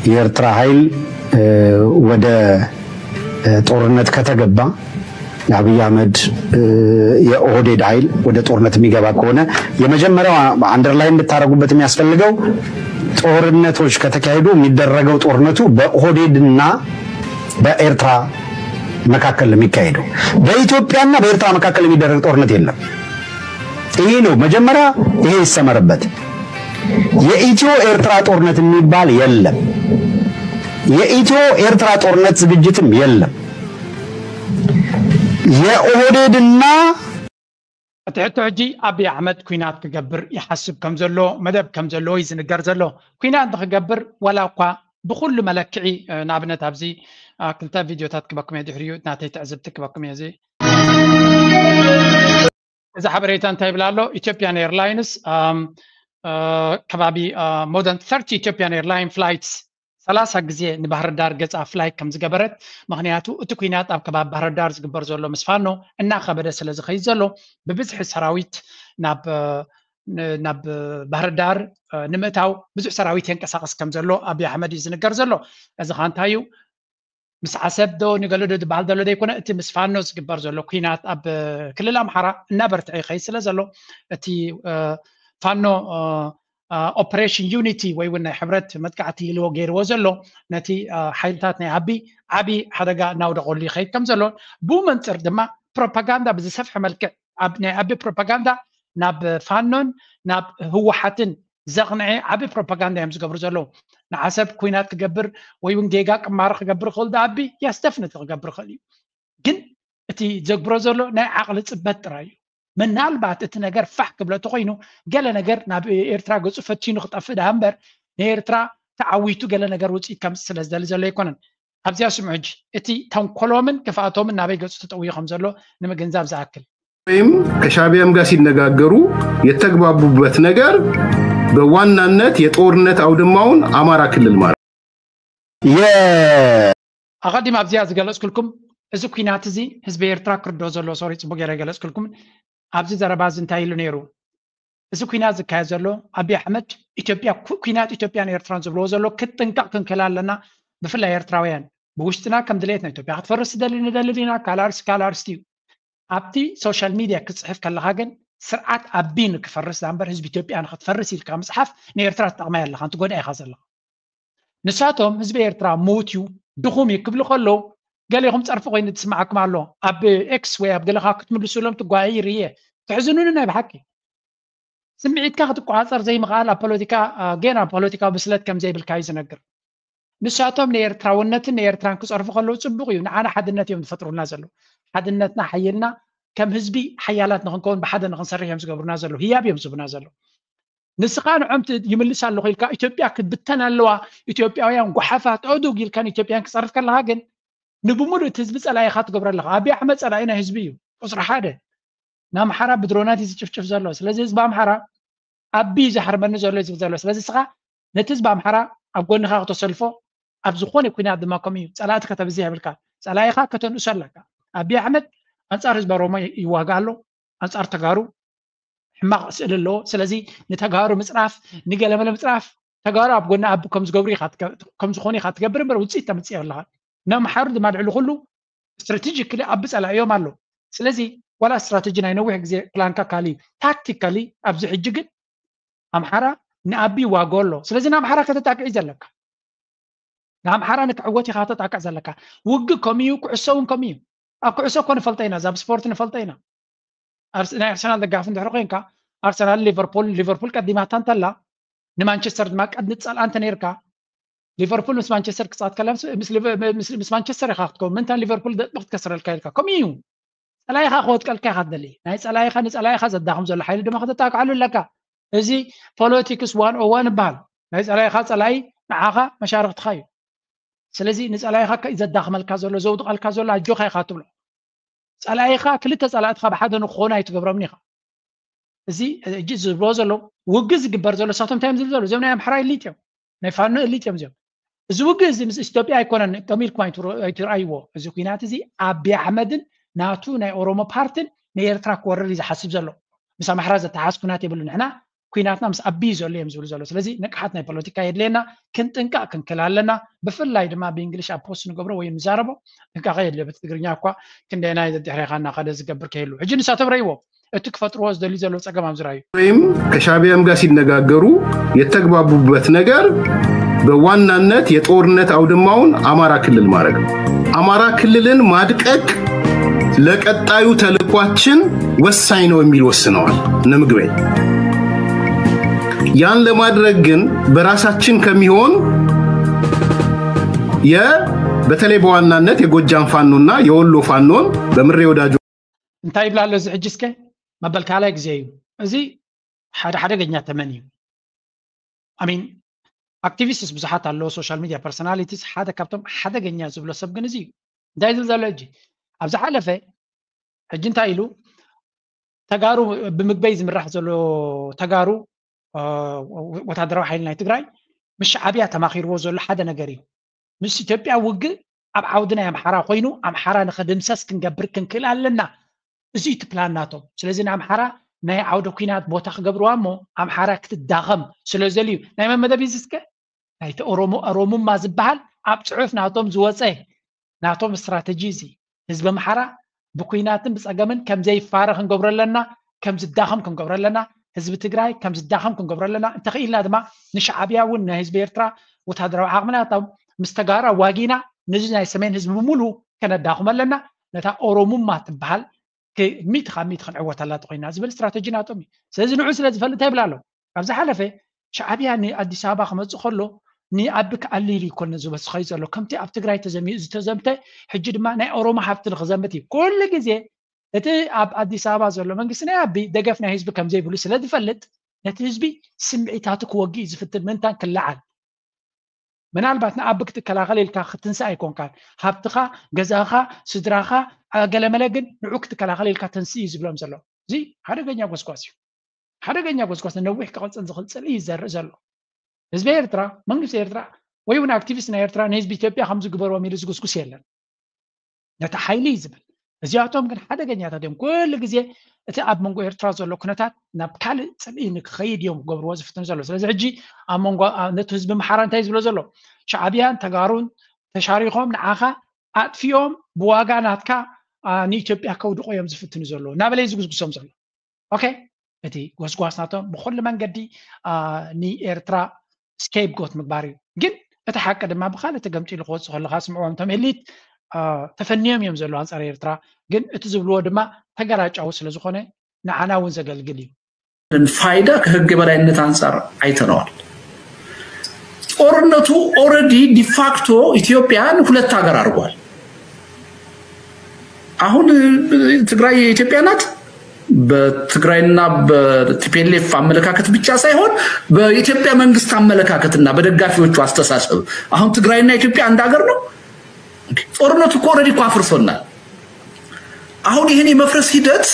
የኤርትራ ኃይል እ፣ ወደ እ፣ ጦርነት ከተገባ የአብይ አህመድ እ፣ የኦህዴድ ኃይል ወደ ጦርነት የሚገባ ከሆነ የመጀመሪያው አንደርላይን እንድታደርጉበት የሚያስፈልገው ጦርነቶች ከተካሄዱ የሚደረገው ጦርነቱ በኦህዴድና በኤርትራ መካከል ነው የሚካሄደው። በኢትዮጵያና በኤርትራ መካከል የሚደረግ ጦርነት የለም። ይሄ ነው መጀመሪያ፣ ይሄ ይሰመርበት። የኢትዮ ኤርትራ ጦርነት የሚባል የለም። የኢትዮ ኤርትራ ጦርነት ዝግጅትም የለም። የኦህዴድና እቲ ሕቶ ሕጂ ኣብይ ኣሕመድ ኩናት ክገብር ይሓስብ ከም ዘሎ መደብ ከም ዘለዎ እዩ ዝንገር ዘሎ። ኩናት ንክገብር ዋላ እኳ ብኩሉ መለክዒ እ፣ ንኣብነት ኣብዚ እ፣ ክልተ ቪድዮታት ክበኩም እየ ድሕሪኡ ናተይ ትዕዝብቲ ክበኩም እየ እዚ እዚ ሓበሬታ እንታይ ይብል ኣሎ? ኢትዮጵያን ኤርላይንስ ኣም፣ እ፣ ከባቢ እ፣ more than thirty ኢትዮጵያን ኤርላይን ፍላይትስ ሰላሳ ግዜ ንባህር ዳር ገፃ ፍላይ ከም ዝገበረት፣ ምክንያቱ እቲ ኩናት ኣብ ከባቢ ባህር ዳር ዝግበር ዘሎ ምስ ፋኖ እናኸበደ ስለ ዝኸይድ ዘሎ ብብዝሒ ሰራዊት ናብ ናብ ባህር ዳር ንምእታው ብዙሕ ሰራዊት የንቀሳቀስ ከም ዘሎ ኣብይ ኣሕመድ እዩ ዝንገር ዘሎ። እዚ ከዓ እንታይ እዩ? ምስ ዓሰብ ዶ ንገለ ዶ ዝበሃል ዘሎ ዘይኮነ፣ እቲ ምስ ፋኖ ዝግበር ዘሎ ኩናት ኣብ ክልል ኣምሓራ እናበርትዐ ይኸይድ ስለ ዘሎ እቲ ፋኖ ኦፕሬሽን ዩኒቲ ወይ እውን ናይ ሕብረት መጥቃዕቲ ኢልዎ ገይርዎ ዘሎ ነቲ ሓይልታት ናይ ኣቢ ዓቢ ሓደጋ እናውደቐሉ ይኸይድ ከም ዘሎ፣ ብኡ መንፅር ድማ ፕሮፓጋንዳ ብዝሰፍሐ መልክዕ ናይ ኣቢ ፕሮፓጋንዳ ናብ ፋኖን ናብ ህወሓትን ዘቕንዐ ዓቢ ፕሮፓጋንዳ እዮም ዝገብሩ ዘለዉ። ንዓሰብ ኩናት ክገብር ወይ እውን ጌጋ ቅማሪ ክገብር ይኽእል ዶ ኣቢ? የስተፍንት ክገብር ይኽእል እዩ። ግን እቲ ዘግብሮ ዘሎ ናይ ዓቕሊ ፅበት ጥራይ እዩ። ምናልባት እቲ ነገር ፋሕ ክብሎ እንተኮይኑ ገለ ነገር ናብ ኤርትራ ገፁ ፈቲኑ ክጠፍእ ደኣ እምበር ንኤርትራ ተዓዊቱ ገለ ነገር ውፅኢት ከምፅእ ስለ ዝደሊ ዘሎ ኣይኮነን። ኣብዚኣ ስምዑ ሕጂ እቲ ተንኮሎምን ክፍኣቶምን ናበይ ገፁ ተጠውዩ ከም ዘሎ ንምግንዛብ ዝኣክል። ወይም ከሻቢያም ጋር ሲነጋገሩ የተግባቡበት ነገር በዋናነት የጦርነት አውድማውን አማራ ክልል ማለት የ- ኣቐዲም ኣብዚኣ ዝገለፅኩልኩም እዚ ኩናት እዚ ህዝቢ ኤርትራ ክርዶ ዘሎ ሶሪ ፅቡቅ ገይረ ገለፅኩልኩም። ኣብዚ ዘረባ እዚ እንታይ ኢሉ ነይሩ? እዚ ኩናት ዝካየድ ዘሎ ኣብይ ኣሕመድ ኢትዮጵያ ኩ- ኩናት ኢትዮጵያን ኤርትራን ዝብልዎ ዘሎ ክትጥንቀቕ ክንክእል ኣለና። ብፍላይ ኤርትራውያን ብውሽጥና ከም ድሌትና ኢትዮጵያ ክትፈርስ ትደሊ ንደሊ ዲና ካልኣርስ ካልኣርስቲ እዩ። ኣብቲ ሶሻል ሚድያ ክፅሕፍ ከለካ ግን ስርዓት ኣቢ ንክፈርስ ዳምበር ህዝቢ ኢትዮጵያ ንክትፈርስ ኢልካ ምፅሓፍ ንኤርትራ ትጠቕማ ኣለካ ትጎድኣ ኢካ ዘለካ። ንሳቶም ህዝቢ ኤርትራ ምዉት እዩ ድኹም እዩ ክብሉ ከለዉ ገሌኹም ፀርፊ ኮይኑ ትስምዓኩም ኣሎ። ኣብ ኤክስ ወይ ኣብ ገለካ ክትምልሱሎም ትጓየ ይርየ። ተሕዝኑኒ ናይ ብሓቂ። ስምዒትካ ክትቆፃፀር ዘይምኽኣል ኣብ ፖለቲካ ጌና ፖለቲካዊ ብስለት ከም ዘይብልካ እዩ ዝነግር። ንሳቶም ንኤርትራውነትን ንኤርትራን ክጸርፉ ከለዉ ጽቡቕ እዩ። ንዓና ሓድነት እዮም ዝፈጥሩልና ዘለዉ። ሓድነትና ሓይልና ከም ህዝቢ ሓያላት ንኽንከውን ብሓደ ንኽንሰርሕ እዮም ዝገብሩና ዘለዉ። ህያብ እዮም ዝህቡና ዘለዉ። ንስኻ ንዖም ይምልስ ኣለኹ ኢልካ ኢትዮጵያ ክትብተን ኣለዋ፣ ኢትዮጵያውያን ጓሓፋት ዕዱግ ኢልካ ንኢትዮጵያን ክጸርፍ ከለኻ ግን ንብሙሉእ እቲ ህዝቢ ጸላኢኻ ትገብሮ ኣለኻ። ኣብይ ኣሕመድ ጸላኢ ናይ ህዝቢ እዩ። ቁጽሪ ሓደ ንኣምሓራ ብድሮናት እዩ ዝጭፍጭፍ ዘሎ። ስለዚ ህዝቢ ኣምሓራ ኣቢ እዩ ዝሓርመኒ ዘሎ እዩ ዝብል ዘሎ። ስለዚ እስኻ ነቲ ህዝቢ ኣምሓራ ኣብ ጎንኻ ክተሰልፎ ኣብ ዝኾነ ኩናት ድማ ከምኡ እዩ። ጸላእቲ ከተብዝሕ የብልካ። ጸላኢኻ ከተንእሶ ኣለካ። ኣቢ ኣሕመድ ኣንጻር ህዝቢ ኦሮሞ ይዋጋእ ኣሎ፣ ኣንጻር ተጋሩ ሕማቕ ስእሊ ኣለዎ። ስለዚ ንተጋሩ ምጽራፍ፣ ንገለመለ ምጽራፍ ተጋሩ ኣብ ጎኒ ኣቢ ከም ዝገብሩ ኢኻ ትገ- ከም ዝኾኑ ኢኻ ትገብር እምበር ውጽኢት ተምጽእ ኣለኻ። ነምሓሩ ድማ ልዕሊ ኩሉ ስትራቴጂክሊ ኣቢ ጸላኢዮም ኣሎ። ስለዚ ዋላ ስትራቴጂ ናይ ነዊሕ ግዜ ፕላንካ ካሊ ታክቲካሊ ኣብዚ ሕጂ ግን ኣምሓራ ንኣቢ ዋጎ ኣሎ። ስለዚ ንኣምሓራ ከተጣቅዒ ዘለካ ንኣምሓራ ንክዕወት ኢኻ ተጣቅዕ ዘለካ። ውግእ ከምኡ እዩ፣ ኩዕሶ እውን ከምኡ እዩ። ኣብ ኩዕሶ እኮ ንፈልጦ ኢና፣ እዛ ብስፖርት ንፈልጦ ኢና። ኣርስ- ናይ ኣርሰናል ደጋፊ እንድሕር ኮይንካ ኣርሰናል፣ ሊቨርፑል፣ ሊቨርፑል ቀዲማታ እንተላ ንማንቸስተር ድማ ቀድሚ ትጸልኣ እንተ ነርካ ሊቨርፑል ምስ ማንቸስተር ክጻወት ከላ ምስ- ምስ ሊቨ- ምስ- ምስ ማንቸስተር ኢኻ ክትከውን። ምንታ ሊቨርፑል ደጥቢ ክትከስረልካ ኢልካ ከምኡ እዩ። ጸላኢኻ ክወድቀልካ ኢኻ ትደሊ። ናይ ጸላኢኻ ንጸላኢኻ ዘዳኽም ዘሎ ሓይሊ ድማ ከተጣቅዓሉ ኣለካ። እዚ ፖለቲክስ ዋን ኦ ዋን ይበሃል። ናይ ጸላኢኻ ጸላኢ ንዓኻ መሻርክትኻ እዩ። ስለዚ ንጸላኢኻ ከ- ዘዳኽመልካ ዘሎ ዘውድቐልካ ዘሎ ኣጆኻ ኢኻ ትብሎ። ጸላኢኻ ክልተ ጸላእትኻ ብሓደ ንክኾኑ ኣይትገብሮምን ኢኻ። እዚ እጂ ዝብሎ ዘሎ ውግእ ዝግበር ዘሎ እሳቶም እንታይ እዮም ዝብሉ ዘሎ እዚኦም ናይ ኣምሓራ ኤሊት እዮም ናይ ፋኖ ኤሊት እዮም እዚኦም። እዚ ውግእ እዚ ምስ ኢትዮጵያ ኣይኮነን ከም ኢልኩም ኣይትር- ኣይትርኣይዎ። እዚ ኩናት እዚ ኣቢ ኣሕመድን ናቱ ናይ ኦሮሞ ፓርትን ንኤርትራ ክወርር እዩ ዝሓስብ ዘሎ። ምስ ኣምሓራ ዘተሓዝ ኩናት የብሉ። ንሕና ኩናትና ምስ ኣቢ እዩ ዘሎ እዮም ዝብሉ ዘሎ። ስለዚ ንቅሓት ናይ ፖለቲካ የድልየና። ክንጥንቀቕ ክንክል ኣለና። ብፍላይ ድማ ብእንግሊሽ ኣብ ፖስት ንገብሮ ወይ ንዛረቦ ጥንቃቐ የድልዮ። በቲ ትግርኛ እኳ ክንደየናይ ዘድሕሬኻ እናኸደ ዝገብር ከይህሉ ሕጂ ንሳቶም ረይዎ እቲ ክፈጥርዎ ዝደልዩ ዘለዉ ጸገም ኣብ ዝረኣዩ ወይም ከሻቢያም ጋር ሲነጋገሩ የተግባቡበት ነገር በዋናነት የጦርነት አውድማውን አማራ ክልል ማድረግ ነው። አማራ ክልልን ማድቀቅ ለቀጣዩ ተልኳችን ወሳኝ ነው የሚል ወስነዋል እነ ምግበይ። ያን ለማድረግ ግን በራሳችን ከሚሆን የ በተለይ በዋናነት የጎጃም ፋኖና የወሎ ፋኖን በምሬ ወዳጆ እንታይ ይብላ ኣሎ እዚ ሕጂ እስከ መበል ካልኣይ ግዜ እዩ እዚ ሓደ ሓደገኛ ተመን እዩ። ኣሚን ኣክቲቪስትስ ብዙሓት ኣለዎ፣ ሶሻል ሚድያ ፐርሶናሊቲስ። ሓደ ካብቶም ሓደገኛ ዝብሎ ሰብ ግን እዚ እዩ። እንታይ ዝብል ዘሎ ሕጂ ኣብ ዝሓለፈ ሕጂ እንታይ ኢሉ ተጋሩ ብምግበይ ዝምራሕ ዘሎ ተጋሩ ወታደራዊ ሓይሊ ናይ ትግራይ ምስ ሻዕብያ ተማኺርዎ ዘሎ ሓደ ነገር እዩ። ምስ ኢትዮጵያ ውግእ ኣብ ዓውዲ ናይ ኣምሓራ ኮይኑ ኣምሓራ ንኸድምሰስ ክንገብር ክንክእል ኣለና። እዚ እቲ ፕላን ናቶም። ስለዚ ንኣምሓራ ናይ ዓውደ ኩናት ቦታ ክገብርዋ እሞ ኣምሓራ ክትዳኸም ስለ ዘልዩ ናይ መመደብ እዩ ዝስከ ናይቲ ኦሮሞ ኦሮሙማ ዝበሃል ኣብ ፅሑፍ ናቶም ዝወፀ ናቶም ስትራተጂ እዚ ህዝቢ ኣምሓራ ብኩናትን ብፀገምን ከም ዘይፋረ ክንገብሮ ኣለና፣ ከም ዝዳኸም ክንገብሮ ኣለና፣ ህዝቢ ትግራይ ከም ዝዳኸም ክንገብሮ ኣለና። እንተኽኢልና ድማ ንሻዕብያ እውን ናይ ህዝቢ ኤርትራ ወታደራዊ ዓቕሚ ናቶም ምስ ተጋሩ ኣዋጊና ነዚ ናይ ሰሜን ህዝቢ ብምሉ ከነዳኽሞ ኣለና። ነታ ኦሮሙማ ትበሃል ሚእቲ ካብ ሚእቲ ክንዕወተላ ተኮይና ዝብል ስትራተጂ ናቶም እዩ። ስለዚ ንዑ ስለ ዝፈልጥ እንታይ ይብል ኣሎ ኣብ ዝሓለፈ ሻዕብያ ንኣዲስ ኣበባ ክመፅእ ከሎ ንኣቢ ክኣልል ይኮነ ዝበስኸዩ ዘሎ ከምቲ ኣብ ትግራይ ተዘሚኡ ዝተዘምተ ሕጂ ድማ ናይ ኦሮሞ ሃብቲ ንክዘምት እዩ። ኩሉ ግዜ እቲ ኣብ ኣዲስ ኣበባ ዘሎ መንግስቲ ናይ ኣቢ ደገፍ ናይ ህዝቢ ከምዘይብሉ ስለ ዝፈልጥ ነቲ ህዝቢ ስምዒታቱ ክወጊ እዩ ዝፍትን ምንታን ክለዓል ምናልባት ንኣቢ ክትከላኸል ኢልካ ክትንስእ ኣይኮንካን። ሃብትኻ፣ ገዛኻ፣ ስድራኻ፣ ገለመለ ግን ንዑ ክትከላኸል ኢልካ ተንስእ እዩ ዝብሎም ዘሎ። እዚ ሓደገኛ ጎስጓስ እዩ። ሓደገኛ ጎስጓስ ነዊሕ ክቐፅል ዝኽእል ፅልኢ እዩ ዝዘርእ ዘሎ። ህዝቢ ኤርትራ፣ መንግስቲ ኤርትራ ወይ እውን ኣክቲቪስት ናይ ኤርትራ ንህዝቢ ኢትዮጵያ ከም ዝግበርዎም ኢሉ ዝጉስጉስ የለን። ነቲ ሓይሊ እዩ ዝብል። እዚኣቶም ግን ሓደገኛታት እዮም። ኩሉ ግዜ እቲ ኣብ መንጎ ኤርትራ ዘሎ ኩነታት ናብ ካልእ ፅልኢ ንክኸይድ እዮም ክገብርዎ ዝፍትኑ ዘሎ። ስለዚ ሕጂ ኣብ መንጎ ነቲ ህዝቢ ኣምሓራ እንታይ ዝብሎ ዘሎ ሻዕብያን ተጋሩን ተሻሪኾም ንዓኻ ኣጥፊኦም ብዋጋ ናትካ ንኢትዮጵያ ከውድቆ እዮም ዝፍትኑ ዘለዉ እናበለ እዩ ዝጉስጉሶም ዘሎ። ኦኬ እቲ ጎስጓስ ናቶም ብኩሉ መንገዲ ንኤርትራ ስኬፕጎት ምግባር እዩ። ግን እቲ ሓቂ ድማ ብካልእ ተገምጢሉ ክወፅእ ከለካ ስምዕዎም እቶም ኤሊት ተፈንዮም እዮም ዘለዉ ኣንፃር ኤርትራ። ግን እቲ ዝብልዎ ድማ ተገላጫዊ ስለዝኮነ ንዓና እውን ዘገልግል እዩ። ፋይዳ ከህግ የበላይነት ኣንፃር ኣይተነዋል። ጦርነቱ already de facto ኢትዮጵያን ሁለት ሀገር አድርጓል። አሁን ትግራይ የኢትዮጵያ ናት። በትግራይና በ TPLF አመለካከት ብቻ ሳይሆን በኢትዮጵያ መንግስት አመለካከትና በደጋፊዎቹ አስተሳሰብ አሁን ትግራይና ኢትዮጵያ አንድ ሀገር ነው። ጦርነቱ እኮ already እኮ አፍርሶናል። አሁን ይህን የመፍረስ ሂደት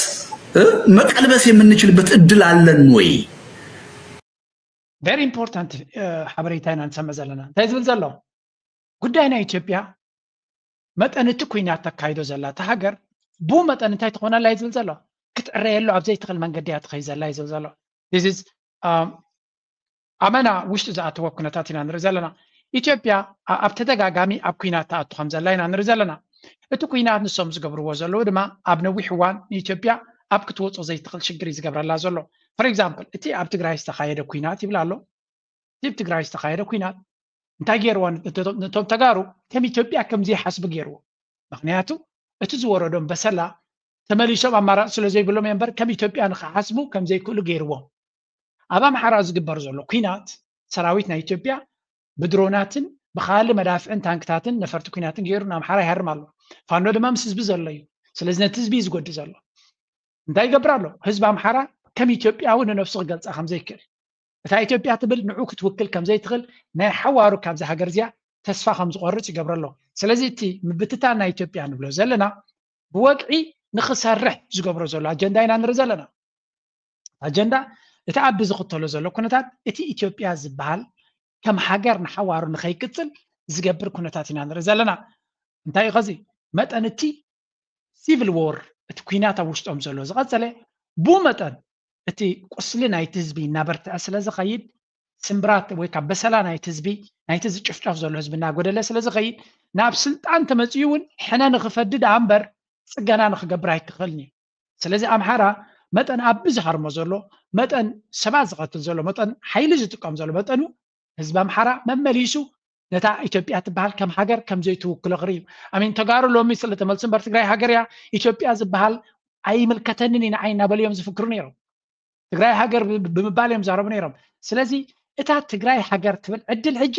መቀልበስ የምንችልበት እድል አለን ወይ? Very important ሓበሬታ ኢና ንሰምዕ ዘለና። እንታይ ዝብል ዘሎ ጉዳይ ናይ ኢትዮጵያ መጠን እቲ ኩናት ተካይዶ ዘላ እታ ሃገር ብኡ መጠን እንታይ ትኾነላ እዩ ዝብል ዘሎ ክትዕረየሉ ኣብ ዘይትኽእል መንገዲ እያ ትኸይ ዘላ እዩ ዝብል ዘሎ። ኣመና ውሽጢ ዝኣተወ ኩነታት ኢና ንርኢ ዘለና። ኢትዮጵያ ኣብ ተደጋጋሚ ኣብ ኩናት ትኣቱ ከም ዘላ ኢና ንርኢ ዘለና። እቲ ኩናት ንሶም ዝገብርዎ ዘለዉ ድማ ኣብ ነዊሕ እዋን ንኢትዮጵያ ኣብ ክትወፆ ዘይትኽእል ሽግር እዩ ዝገብረላ ዘሎ። For example እቲ ኣብ ትግራይ ዝተኻየደ ኩናት ይብል ኣሎ። እቲ ኣብ ትግራይ ዝተኻየደ ኩናት እንታይ ገይርዎ? ነቶም ተጋሩ ከም ኢትዮጵያ ከም ዘይሓስቡ ገይርዎ። ምክንያቱ እቲ ዝወረዶም በሰላ ተመሊሶም ኣማራፂ ስለ ዘይብሎም እምበር ከም ኢትዮጵያ ንክሓስቡ ከም ዘይክእሉ ገይርዎም። ኣብ ኣምሓራ ዝግበር ዘሎ ኩናት ሰራዊት ናይ ኢትዮጵያ ብድሮናትን ብካሊ መዳፍዕን ታንክታትን ነፈርቲ ኩናትን ገይሩ ንኣምሓራ ይሃርም ኣሎ። ፋኖ ድማ ምስ ህዝቢ ዘሎ እዩ። ስለዚ ነቲ ህዝቢ እዩ ዝጎድእ ዘሎ። እንታይ ይገብር ኣሎ? ህዝቢ ኣምሓራ ከም ኢትዮጵያዊ ንነብሱ ክገልፃ ከም ዘይክእል፣ እታ ኢትዮጵያ ትብል ንዑ ክትውክል ከም ዘይትኽእል ናይ ሓዋሩ ካብዚ ሃገር እዚኣ ተስፋ ከም ዝቆርፅ ይገብሮ ኣሎ። ስለዚ እቲ ምብትታን ናይ ኢትዮጵያ ንብሎ ዘለና ብወግዒ ንክሰርሕ ዝገብሮ ዘሎ ኣጀንዳ ኢና ንርኢ ዘለና። ኣጀንዳ እቲ ዓቢ ዝኽተሎ ዘሎ ኩነታት እቲ ኢትዮጵያ ዝበሃል ከም ሃገር ንሓዋሩ ንኸይቅፅል ዝገብር ኩነታት ኢና ንርኢ ዘለና። እንታይ እዩ ኸዚ መጠን እቲ civil war እቲ ኩናት ኣብ ውሽጦም ዘሎ ዝቐፀለ ብኡ መጠን እቲ ቁስሊ ናይቲ ህዝቢ እናበርትዐ ስለ ዝኸይድ ስምብራት ወይ ካብ በሰላ ናይቲ ህዝቢ ናይቲ ዝጭፍጨፍ ዘሎ ህዝቢ እናጎደለ ስለ ዝኸይድ ናብ ስልጣን ተመፅኡ እውን ሕነ ንኽፈዲ ደኣ እምበር ፅገና ንኽገብር ኣይክኽእልን እዩ። ስለዚ ኣምሓራ መጠን ኣብ ዝሃርሞ ዘሎ መጠን ሰባት ዝቐትል ዘሎ መጠን ሓይሊ ዝጥቀም ዘሎ መጠኑ ህዝቢ ኣምሓራ መመሊሱ ነታ ኢትዮጵያ ትበሃል ከም ሃገር ከም ዘይትውክሎ ክርኢ እዩ። ኣሚን ተጋሩ ሎሚ ስለ ተመልሱ እምበር ትግራይ ሃገር እያ ኢትዮጵያ ዝበሃል ኣይምልከተንን እዩ ንዓይ እናበሉ እዮም ዝፍክሩ ነይሮም። ትግራይ ሃገር ብምባል እዮም ዛረቡ ነይሮም። ስለዚ እታ ትግራይ ሃገር ትብል ዕድል ሕጂ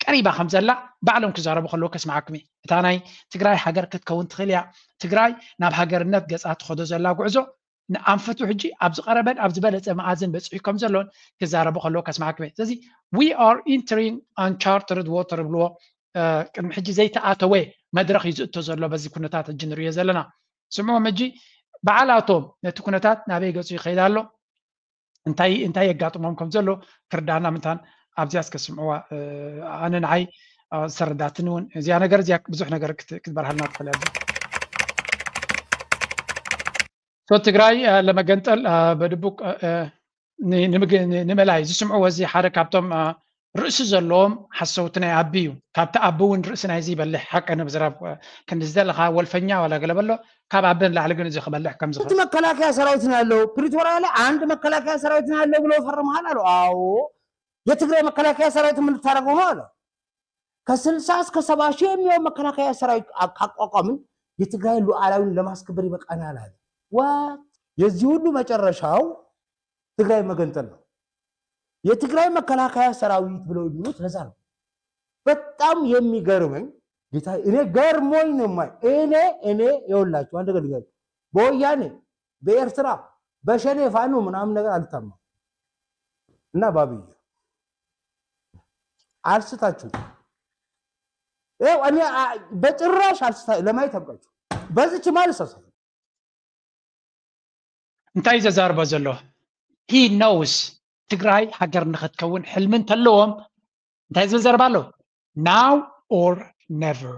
ቀሪባ ከም ዘላ ባዕሎም ክዛረቡ ከለዉ ከስምዓኩም እየ። እታ ናይ ትግራይ ሃገር ክትከውን ትኽእል እያ። ትግራይ ናብ ሃገርነት ገፃ ትኸዶ ዘላ ጉዕዞ ንኣንፈቱ ሕጂ ኣብ ዝቐረበን ኣብ ዝበለፀ መኣዝን በፂሑ ከም ዘሎን ክዛረቡ ከለዉ ከስምዓኩም እየ። ስለዚ we are entering uncharted water ብልዎ ቅድሚ ሕጂ ዘይተኣተወ መድረኽ እዩ ዝእቶ ዘሎ በዚ ኩነታት ሕጂ ንርእዮ ዘለና። ስምዖም ሕጂ በዓላቶም ነቲ ኩነታት ናበይ ገፁ ይኸይድ ኣሎ እንታይ እንታይ የጋጥሞም ከም ዘሎ ክርዳና ምንታን ኣብዚኣ እስከ ስምዕዋ ኣነ ንዓይ ዝተረዳትኒ እውን እዚኣ ነገር እዚኣ ብዙሕ ነገር ክትበርሃልና ትኽእል እያ። ትግራይ ለመገንጠል በድቡቅ ንምላይ ዝስምዕዎ እዚ ሓደ ካብቶም ርእሲ ዘለዎም ሓሰውቲ ናይ ኣቢ እዩ። ካብቲ ኣቢ እውን ርእሲ ናይዚ ይበልሕ ሓቂ ንብዝረብ ክንዲ ዝደለኻ ወልፈኛ ዋላ ገለ በሎ ካብ ኣቢ ንላዕሊ ግን እዚ ክበልሕ ከም ዝኽእል መከላከያ ሰራዊት ነው ያለው። ፕሪቶሪያ ላይ አንድ መከላከያ ሰራዊት ነው ያለው ብሎ ፈርመሃል አሉ። አዎ የትግራይ መከላከያ ሰራዊት ምን ልታደርገው ነው አለ። ከስልሳ እስከ ሰባ ሺህ የሚሆን መከላከያ ሰራዊት ካቋቋምን የትግራይ ሉዓላዊን ለማስከበር ይበቃናል አለ። ዋ የዚህ ሁሉ መጨረሻው ትግራይ መገንጠል ነው። የትግራይ መከላከያ ሰራዊት ብለው የሚሉት ለዛ ነው። በጣም የሚገርመኝ ጌታ እኔ ገርሞኝ ነው ማይ እኔ እኔ የወላችሁ አንድ ነገር ልገር በወያኔ በኤርትራ በሸኔ ፋኖ ምናምን ነገር አልታማም እና ባብዬ አልስታችሁ ይኸው እኔ በጭራሽ አልስታ ለማየት ያብቃችሁ። በዚች ማለት ሳሳ እንታይ ዘዛርቦ ዘሎ he knows ትግራይ ሃገር ንክትከውን ሕልሚ እንተለዎም እንታይ ዝብል ዘረባ ኣሎ now or never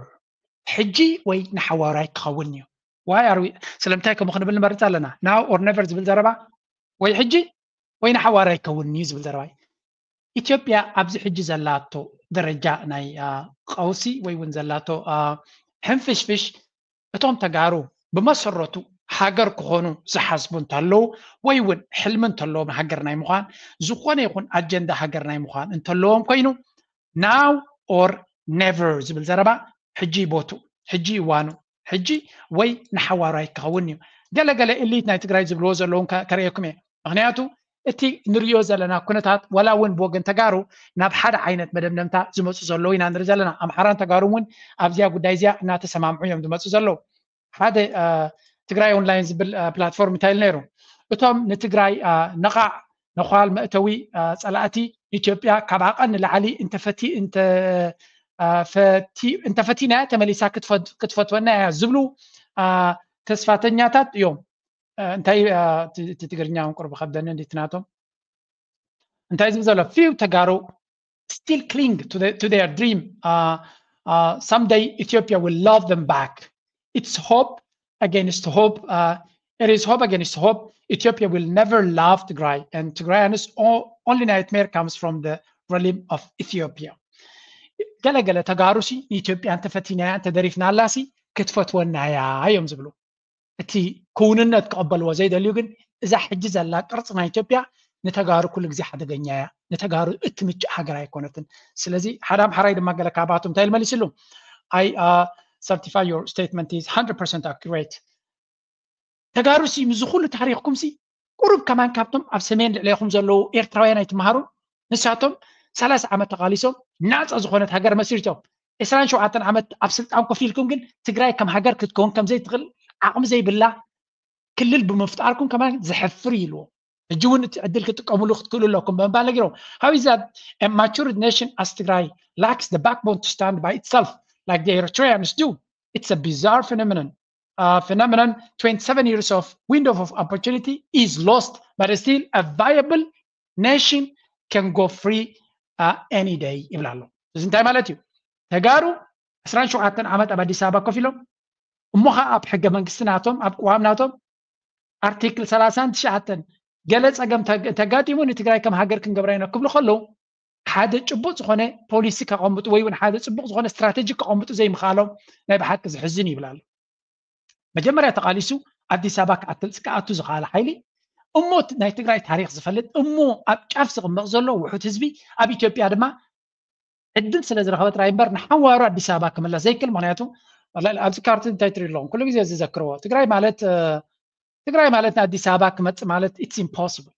ሕጂ ወይ ንሓዋሩ ኣይክኸውን እዩ why are we ስለምንታይ ከምኡ ክንብል ንመርፅ ኣለና now or never ዝብል ዘረባ ወይ ሕጂ ወይ ንሓዋሩ ኣይከውን እዩ ዝብል ዘረባ እዩ ኢትዮጵያ ኣብዚ ሕጂ ዘላቶ ደረጃ ናይ ቀውሲ ወይ እውን ዘላቶ ሕንፍሽፍሽ እቶም ተጋሩ ብመሰረቱ ሃገር ክኾኑ ዝሓስቡ እንተለዉ ወይ እውን ሕልሚ እንተለዎም ሃገር ናይ ምዃን ዝኾነ ይኹን ኣጀንዳ ሃገር ናይ ምዃን እንተለዎም ኮይኑ now or never ዝብል ዘረባ ሕጂ ቦቱ ሕጂ እዋኑ ሕጂ ወይ ንሓዋሩ ኣይክኸውን እዩ ገለገለ እሊት ናይ ትግራይ ዝብልዎ ዘለውን ከርእየኩም እየ ምክንያቱ እቲ ንሪኦ ዘለና ኩነታት ዋላ እውን ብወገን ተጋሩ ናብ ሓደ ዓይነት መደምደምታ ዝመፁ ዘለዉ ኢና ንርኢ ዘለና። ኣምሓራን ተጋሩን እውን ኣብዚኣ ጉዳይ እዚኣ እናተሰማምዑ እዮም ዝመፁ ዘለዉ። ሓደ ትግራይ ኦንላይን ዝብል ፕላትፎርም እንታይ ኢሉ ነይሩ? እቶም ንትግራይ ነቓዕ ነዃል መእተዊ ፀላእቲ ኢትዮጵያ ካብ ዓቐን ንላዕሊ እንተፈቲናያ ተመሊሳ ክትፈትወና እያ ዝብሉ ተስፋተኛታት እዮም። እንታይ እቲ ትግርኛ ቁርብ ከብደኒ እንዲቲ ናቶም እንታይ ዝብል ዘሎ? Few ተጋሩ still cling to, the, to their dream. Uh, uh, someday Ethiopia will love them back. It's hope against hope. Uh, it is hope against hope. Ethiopia will never love Tigray, and Tigrayans' only nightmare comes from the realm of Ethiopia. ገለገለ ተጋሩ ሲ ንኢትዮጵያ እንተፈቲናያ እንተደሪፍናላ ሲ ክትፈትወና እያ እዮም ዝብሉ። እቲ ክውንነት ክቐበልዎ ዘይደልዩ ግን እዛ ሕጂ ዘላ ቅርፂ ናይ ኢትዮጵያ ንተጋሩ ኩሉ ግዜ ሓደገኛ እያ። ንተጋሩ እትምችእ ሃገር ኣይኮነትን። ስለዚ ሓደ ኣምሓራይ ድማ ገለ ካባቶም እንታይ ኢሉ መሊስሉ? I uh, certify your statement is one hundred percent accurate. ተጋሩ ሲ ምስ ኩሉ ታሪኽኩም ሲ ቁሩብ ከማን ካብቶም ኣብ ሰሜን ልዕሌኹም ዘለዉ ኤርትራውያን ኣይትመሃሩን? ንሳቶም ሰላሳ ዓመት ተቓሊሶም ናፃ ዝኾነት ሃገር መስሪቶም ዕስራን ሸውዓተን ዓመት ኣብ ስልጣን ኮፍ ኢልኩም ግን ትግራይ ከም ሃገር ክትከውን ከም ዘይትኽእል ዓቕሚ ዘይብላ ክልል ብምፍጣርኩም ከማን ዘሕፍር እዩ ኢልዎ። ሕጂ እውን እቲ ዕድል ክትጥቀምሉ ክትክእሉ ኣለኩም ብምባል ነጊሮም። How is that a matured nation as Tigray lacks the backbone to stand by itself like the Eritreans do? It's a bizarre phenomenon. Uh, phenomenon, twenty-seven years of window of opportunity is lost, but still a viable nation can go free uh, any day ይብል ኣሎ። እዚ እንታይ ማለት እዩ? ተጋሩ ዕስራን ሸውዓተን ዓመት ኣብ ኣዲስ ኣበባ ኮፍ ኢሎም እሞ ኸዓ ኣብ ሕገ መንግስቲ ናቶም ኣብ ቅዋም ናቶም ኣርቲክል ሰላሳን ትሽዓተን ገለ ፀገም ተጋጢሙ ንትግራይ ከም ሃገር ክንገብራ ኢና ክብሉ ከለዉ ሓደ ጭቡጥ ዝኾነ ፖሊሲ ከቐምጡ ወይ እውን ሓደ ፅቡቕ ዝኾነ ስትራቴጂ ከቐምጡ ዘይምኽኣሎም ናይ ብሓቂ ዝሕዝን ይብል ኣሎ። መጀመርያ ተቓሊሱ ኣዲስ ኣበባ ክኣትል ክኣቱ ዝኽኣለ ሓይሊ እሞ ናይ ትግራይ ታሪክ ዝፈልጥ እሞ ኣብ ጫፍ ዝቕመጥ ዘሎ ውሑድ ህዝቢ ኣብ ኢትዮጵያ ድማ ዕድል ስለ ዝረኸበ ጥራይ እምበር ንሓዋሩ ኣዲስ ኣበባ ክምለስ ዘይክል። ምክንያቱ ኣብዚ ካርቱን እንታይ ትርኢ ኣለኹም? ኩሉ ግዜ ዝዘክርዎ ትግራይ ማለት ትግራይ ማለት ንኣዲስ ኣበባ ክመፅእ ማለት it's impossible።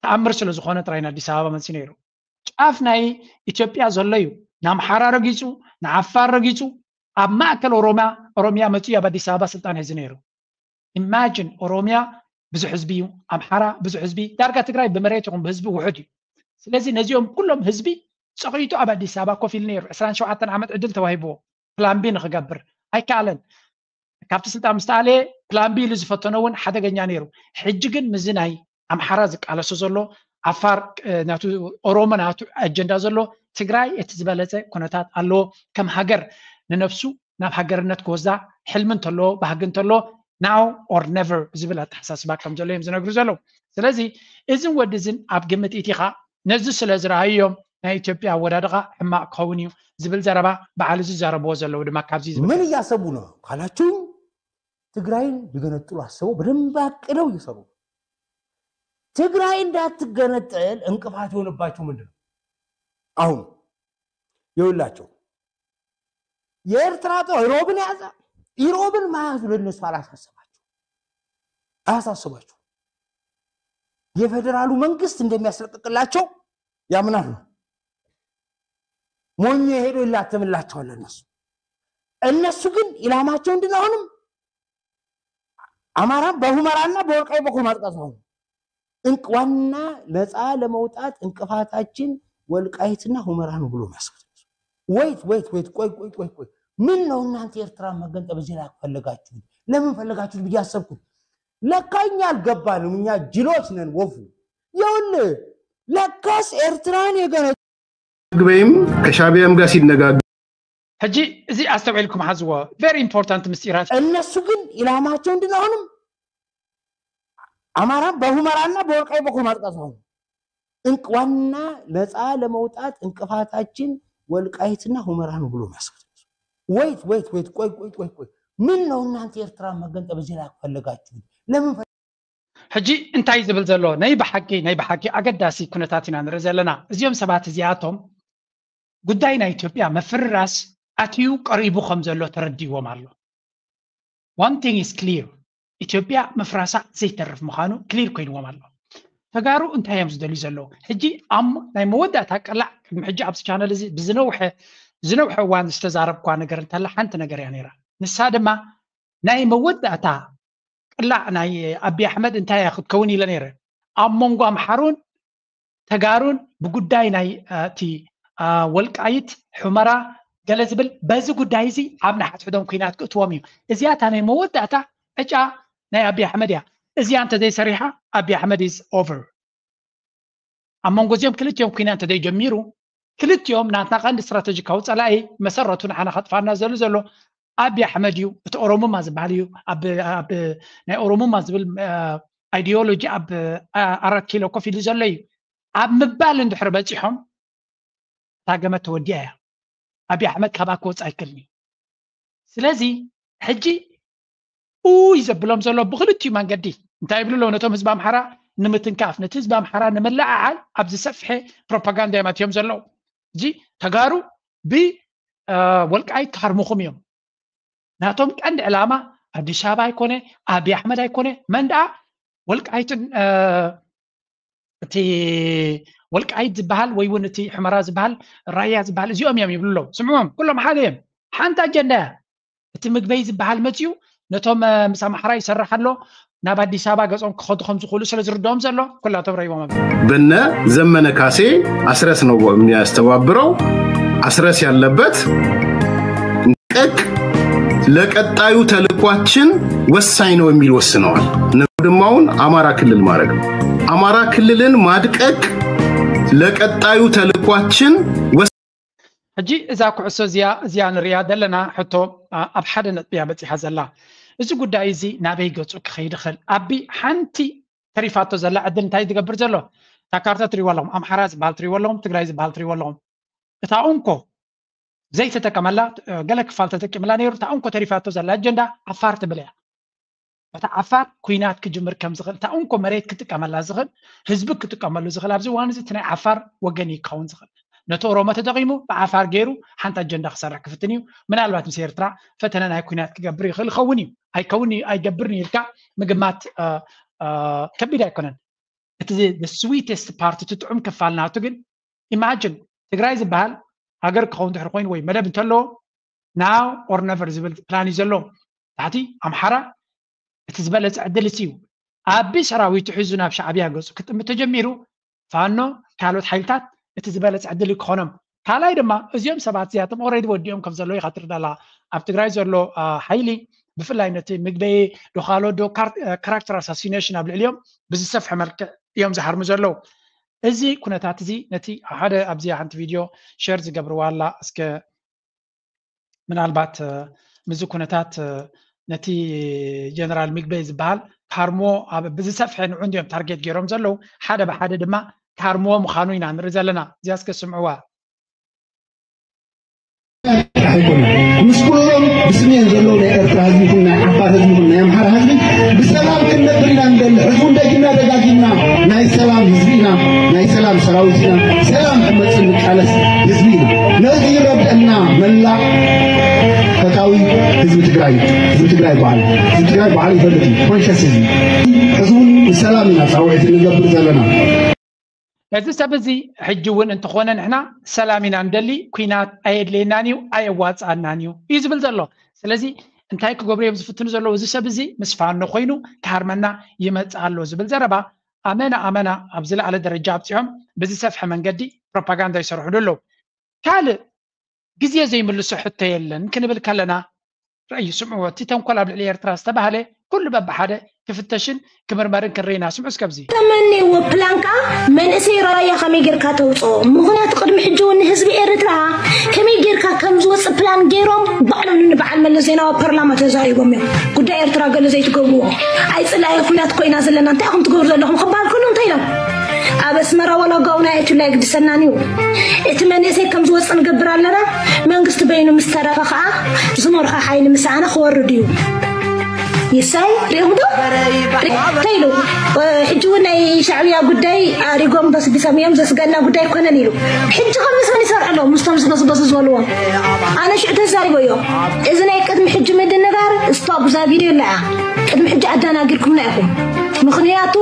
ተኣምር ስለ ዝኾነ ጥራይ ንኣዲስ ኣበባ መፂኡ ነይሩ። ጫፍ ናይ ኢትዮጵያ ዘሎ እዩ። ንኣምሓራ ረጊፁ፣ ንዓፋር ረጊፁ፣ ኣብ ማእከል ኦሮሚያ ኦሮሚያ መፂኡ ኣብ ኣዲስ ኣበባ ስልጣን ሒዙ ነይሩ። ኢማጂን ኦሮሚያ ብዙሕ ህዝቢ እዩ፣ ኣምሓራ ብዙሕ ህዝቢ፣ ዳርጋ ትግራይ ብመሬት ይኹን ብህዝቢ ውሑድ እዩ። ስለዚ ነዚኦም ኩሎም ህዝቢ ፀቒጡ ኣብ ኣዲስ ኣበባ ኮፍ ኢሉ ነይሩ። ዕስራን ሸውዓተን ዓመት ዕድል ተዋሂብዎ ፕላን ቢ ንክገብር ኣይከኣለን። ካብቲ ስልጣን ምስ ተኣለየ ፕላን ቢ ኢሉ ዝፈተኖ እውን ሓደገኛ ነይሩ። ሕጂ ግን ምስዚ ናይ ኣምሓራ ዝቃለሶ ዘሎ ዓፋር ናቱ ኦሮሞ ናቱ ኣጀንዳ ዘሎ ትግራይ እቲ ዝበለፀ ኩነታት ኣለዎ። ከም ሃገር ንነብሱ ናብ ሃገርነት ክወስዳ ሕልሚ እንተለዎ ባህጊ እንተለዎ now or never ዝብል ኣተሓሳስባ ከም ዘሎ እዮም ዝነግሩ ዘለዉ። ስለዚ እዝን ወዲ እዝን ኣብ ግምት ኢቲኻ ነዚ ስለ ዝረኣዩ እዮም ናይ ኢትዮጵያ ኣወዳድቓ ሕማቕ ክኸውን እዩ ዝብል ዘረባ በዓል እዚ ዝዛረብዎ ዘለዉ ድማ ካብዚ ዝብል ምን እያሰቡ ነው ካላችሁኝ ትግራይን ሊገነጥሉ አስበው በደንብ አቅደው እየሰሩ ነው። ትግራይ እንዳትገነጠል እንቅፋት የሆነባቸው ምንድን ነው? አሁን የውላቸው የኤርትራ ጦር ኢሮብን ያዘ። ኢሮብን መያዙ ለነሱ አላሳሰባቸው አያሳስባቸው። የፌዴራሉ መንግስት እንደሚያስለቅቅላቸው ያምናሉ። ሞኝ ሄዶ ይላተምላቸዋል እነሱ እነሱ ግን ኢላማቸው እንድን አሁንም አማራን በሁመራና በወልቃይት በኩል ማጥቃት ነው። እንቅ ዋና ነፃ ለመውጣት እንቅፋታችን ወልቃይትና ሁመራ ነው ብሎ የሚያስቡት። Wait wait wait ቆይ ቆይ ቆይ ቆይ ምን ነው እናንተ ኤርትራ መገንጠል በዚህ ላይ ፈለጋችሁት? ለምን ፈለጋችሁት ብዬ አሰብኩት። ለካ እኛ አልገባንም፣ እኛ ጅሎች ነን። ወፉ ይኸውልህ ለካስ ኤርትራን የገነ ግበይም ከሻቢያም ጋር ሲነጋገር ሕጂ እዚ ኣስተውዒልኩም ሓዝዎ very important ምስጢራት እነሱ ግን ኢላማቸው እንድን አሁንም አማራ በሁመራና በወልቃይት በኩል ማጥቃት ነው። እንቅ ዋና ነፃ ለመውጣት እንቅፋታችን ወልቃይትና ሁመራ ነው ብሎ የሚያስቡት። Wait wait wait ቆይ ቆይ ቆይ ቆይ ምን ነው እናንተ ኤርትራ መገንጠል በዚህ ላይ ፈለጋችሁት? ለምን ፈለ- ሕጂ እንታይ ዝብል ዘሎ ናይ ብሓቂ ናይ ብሓቂ ኣገዳሲ ኩነታት ኢና ንርኢ ዘለና። እዚኦም ሰባት እዚኣቶም ጉዳይ ናይ ኢትዮጵያ ምፍርራስ ኣትዩ ቀሪቡ ከም ዘሎ ተረዲዎም ኣሎ። One thing is clear ኢትዮጵያ ምፍራሳ ዘይተርፍ ምዃኑ ክሊር ኮይንዎም ኣሎ። ተጋሩ እንታይ እዮም ዝደልዩ ዘለዉ? ሕጂ ኣብ ናይ መወዳእታ ቀላዕ ቅድሚ ሕጂ ኣብዚ ቻነል እዚ ብዝነውሐ ዝነውሐ እዋን ዝተዛረብኳ ነገር እንተላ ሓንቲ ነገር እያ ነይራ። ንሳ ድማ ናይ መወዳእታ ቅላዕ ናይ ኣቢ ኣሕመድ እንታይ እያ ክትከውን ኢለ ነይረ። ኣብ መንጎ ኣምሓሩን ተጋሩን ብጉዳይ ናይ እቲ ወልቃይት፣ ሑመራ፣ ገለ ዝብል፣ በዚ ጉዳይ እዚ ኣብ ንሓድሕዶም ኩናት ክእትዎም እዩ። እዚኣ እታ ናይ መወዳእታ ዕጫ ናይ ኣቢ ኣሕመድ እያ። እዚኣ እንተዘይሰሪሓ ኣቢ ኣሕመድ is over። ኣብ መንጎ እዚኦም ክልቲኦም ኩናት እንተዘይጀሚሩ፣ ክልቲኦም ናትና ቀንዲ ስትራተጂካዊ ፀላኢ መሰረቱ ንዓና ከጥፋና ዘሎ ዘሎ ኣቢ ኣሕመድ እዩ። እቲ ኦሮሙማ ዝበሃል እዩ። ኣብ ናይ ኦሮሙማ ዝብል ኣይዲዮሎጂ ኣብ ኣራት ኪሎ ኮፍ ኢሉ ዘሎ እዩ ኣብ ምባል እንድሕር በፂሖም፣ እታ ገመድ ተወዲኣ እያ። ኣቢ ኣሕመድ ካብኣ ክወፅ ኣይክልን እዩ። ስለዚ ሕጂ ኡይ ዘብሎም ዘሎ ብክልቲኡ መንገዲ እንታይ ይብሉ ኣለዉ? ነቶም ህዝቢ ኣምሓራ ንምትንካፍ፣ ነቲ ህዝቢ ኣምሓራ ንምልዕዓል ኣብ ዝሰፍሐ ፕሮፓጋንዳ እዮም ኣትዮም ዘለዉ። እዚ ተጋሩ ብወልቃይት ክሃርሙኹም እዮም። ናቶም ቀንዲ ዕላማ ኣዲስ ኣበባ ኣይኮነ፣ ኣቢ ኣሕመድ ኣይኮነ፣ መን ደኣ ወልቃይትን እቲ ወልቃይት ዝበሃል ወይ እውን እቲ ሕመራ ዝበሃል፣ ራያ ዝበሃል፣ እዚኦም እዮም ይብሉ ኣለዉ። ስምዖም፣ ኩሎም ሓደ እዮም። ሓንቲ ኣጀንዳ እያ። እቲ ምግበይ ዝበሃል መፅዩ ነቶም ምስ ኣምሓራ ይሰርሕ ኣሎ ናብ ኣዲስ ኣበባ ገፆም ክኸዱ ከም ዝኽእሉ ስለ ዝርድኦም ዘሎ ኩላቶም ረይቦም ኣብ በነ ዘመነ ካሴ አስረስ ነው የሚያስተባብረው። አስረስ ያለበት ቀቅ ለቀጣዩ ተልኳችን ወሳኝ ነው የሚል ወስነዋል። ነውድማውን አማራ ክልል ማድረግ ነው። አማራ ክልልን ማድቀቅ ለቀጣዩ ተልኳችን ሕጂ እዛ ኩዕሶ እዚኣ እዚኣ ንሪኣ ዘለና ሕቶ ኣብ ሓደ ነጥቢ እያ በፂሓ ዘላ። እዚ ጉዳይ እዚ ናበይ ገፁ ክኸይድ ይኽእል? ኣቢ ሓንቲ ተሪፋቶ ዘላ ዕድል እንታይ ትገብር ዘሎ? እታ ካርታ ትሪእዋ ኣለኹም፣ ኣምሓራ ዝበሃል ትሪእዋ ኣለኹም፣ ትግራይ ዝበሃል ትሪእዋ ኣለኹም። እታ እንኮ ዘይተጠቀመላ፣ ገለ ክፋል ተጠቂምላ ነይሩ። እታ እንኮ ተሪፋቶ ዘላ ኣጀንዳ ዓፋር ትብል እያ። በታ ዓፋር ኩናት ክጅምር ከም ዝኽእል፣ እታ እንኮ መሬት ክጥቀመላ ዝኽእል፣ ህዝቢ ክጥቀመሉ ዝኽእል ኣብዚ እዋን እዚ እቲ ናይ ዓፋር ወገን እዩ ክኸውን ዝኽእል። ነቲ ኦሮሞ ተጠቒሙ ብዓፋር ገይሩ ሓንቲ ኣጀንዳ ክሰርሕ ክፍትን እዩ። ምናልባት ምስ ኤርትራ ፈተነ ናይ ኩናት ክገብር ይኽእል ይኸውን እዩ። ኣይከውን እዩ ኣይገብርን እዩ ኢልካ ምግማት ከቢድ ኣይኮነን። እቲ sweetest part፣ እቲ ጥዑም ክፋል ናቱ ግን ኢማጅን ትግራይ ዝበሃል ሃገር ክኸውን ድሕሪ ኮይኑ ወይ መደብ እንተለዎ now or never ዝብል ፕላን እዩ ዘለዎም። ታሕቲ ኣምሓራ እቲ ዝበለፀ ዕድል እቲ እዩ። ኣቢ ሰራዊቱ ሒዙ ናብ ሻዕብያ ገፁ ክጥምት ተጀሚሩ ፋኖ ካልኦት ሓይልታት እቲ ዝበለፀ ዕድል እዩ ክኾኖም። ካልኣይ ድማ እዚኦም ሰባት እዚኣቶም ኦሬዲ ወዲኦም ከም ዘለዉ ኢኻ ትርዳ ኣለኻ። ኣብ ትግራይ ዘሎ ሓይሊ ብፍላይ ነቲ ምግበይ ዶኻሎዶ character assassination ኣብ ልዕሊኦም ብዝሰፍሐ መልክዕ እዮም ዝሃርሙ ዘለዉ። እዚ ኩነታት እዚ ነቲ ሓደ ኣብዚኣ ሓንቲ ቪድዮ ሸር ዝገብርዋ ኣላ እስከ ምናልባት ምዚ ኩነታት ነቲ ጀነራል ሚግበይ ዝበሃል ካርሞ ብዝሰፍሐ ንዑ እንዲዮም ታርጌት ገይሮም ዘለዉ ሓደ ብሓደ ድማ ካርሞ ምዃኑ ኢና ንርኢ ዘለና። እዚኣ እስከ ስምዕዋ። ኣይኮነ ምስ ኩሎም ብስሜን ዘለዉ ናይ ኤርትራ ህዝቢ ይኹን ናይ ዓፋር ህዝቢ ይኹን ናይ ኣምሓራ ህዝቢ ብሰላም ክንነብር ኢና ንደሊ። ሕዝቡን ደጊምና ደጋጊምና ናይ ሰላም ህዝቢ ኢና፣ ናይ ሰላም ሰራዊት ኢና፣ ሰላም ክመፅእ ንቃለስ ህዝቢ ኢና። ነዚ ይረድአና መላእ ፈታዊ ህዝቢ ትግራይ፣ ህዝቢ ትግራይ በዓል ህዝቢ ትግራይ በዓል ይፈልጥ እዩ። ኮንሸስ ህዝቢ ሕዝቡን ንሰላም ኢና ፃውዒት እንገብር ዘለና። እዚ ሰብ እዚ ሕጂ እውን እንተኾነ ንሕና ሰላም ኢና ንደሊ፣ ኩናት ኣየድልየናን እዩ ኣየዋፅኣናን እዩ እዩ ዝብል ዘሎ። ስለዚ እንታይ ክገብሩ እዮም ዝፍትኑ ዘለዉ? እዚ ሰብ እዚ ምስ ፋኖ ኮይኑ ክሃርመና ይመፅእ ኣሎ ዝብል ዘረባ ኣመና ኣመና ኣብ ዝለዓለ ደረጃ ኣብፂሖም ብዝሰፍሐ መንገዲ ፕሮፓጋንዳ ይሰርሕሉ ኣለዉ። ካልእ ግዜ ዘይምልሶ ሕቶ የለን ክንብል ከለና ርእዩ ስምዕዎ። እቲ ተንኮል ኣብ ልዕሊ ኤርትራ ዝተባህለ ኩሉ በብሓደ ክፍተሽን ክምርመርን ክንርኢና። ስምዑ እስከ ኣብዚ። ተመኔዎ ፕላንካ መንእሰይ ራያ ከመይ ጌርካ ተውፅኦ? ምኽንያቱ ቅድሚ ሕጂ እውን ንህዝቢ ኤርትራ ከመይ ጌርካ ከም ዝወፅእ ፕላን ገይሮም ባዕሎም ንበዓል መለስ ዜናዊ ኣብ ፓርላማ ተዛሪቦም እዮም። ጉዳይ ኤርትራ ገለ ዘይትገብርዎ ኣይፅላኢ ኩናት ኮይና ዘለና እንታይ ኢኹም ትገብሩ ዘለኹም ክበሃል ከሎ እንታይ ኢሎም? ኣብ ኣስመራ ዋላ ጋውና የትሉ ኣይግድሰናን እዩ። እቲ መንእሰይ ከም ዝወፅእ ንገብር ኣለና። መንግስቲ በይኑ ምስ ተረፈ ከዓ ዝመርሖ ሓይሊ ምስ ኣነ ክወርድ እዩ። ይሳይ ሪኦም ዶ ተይሉ ሕጂ እውን ናይ ሻዕብያ ጉዳይ ኣሪጎም በስቢሶም እዮም። ዘስገና ጉዳይ ኣይኮነን ኢሉ ሕጂ ከም ምስ መን ይሰርሕ ኣሎ ምስቶም ዝበስበሱ ዝበልዎም ኣነ ሽዑ ተዛሪቦ እዮም። እዚ ናይ ቅድሚ ሕጂ ምድንጋር ስቶፕ እዛ ቪድዮ ኣለያ ቅድሚ ሕጂ ኣዳናጊርኩምና ኢኹም። ምኽንያቱ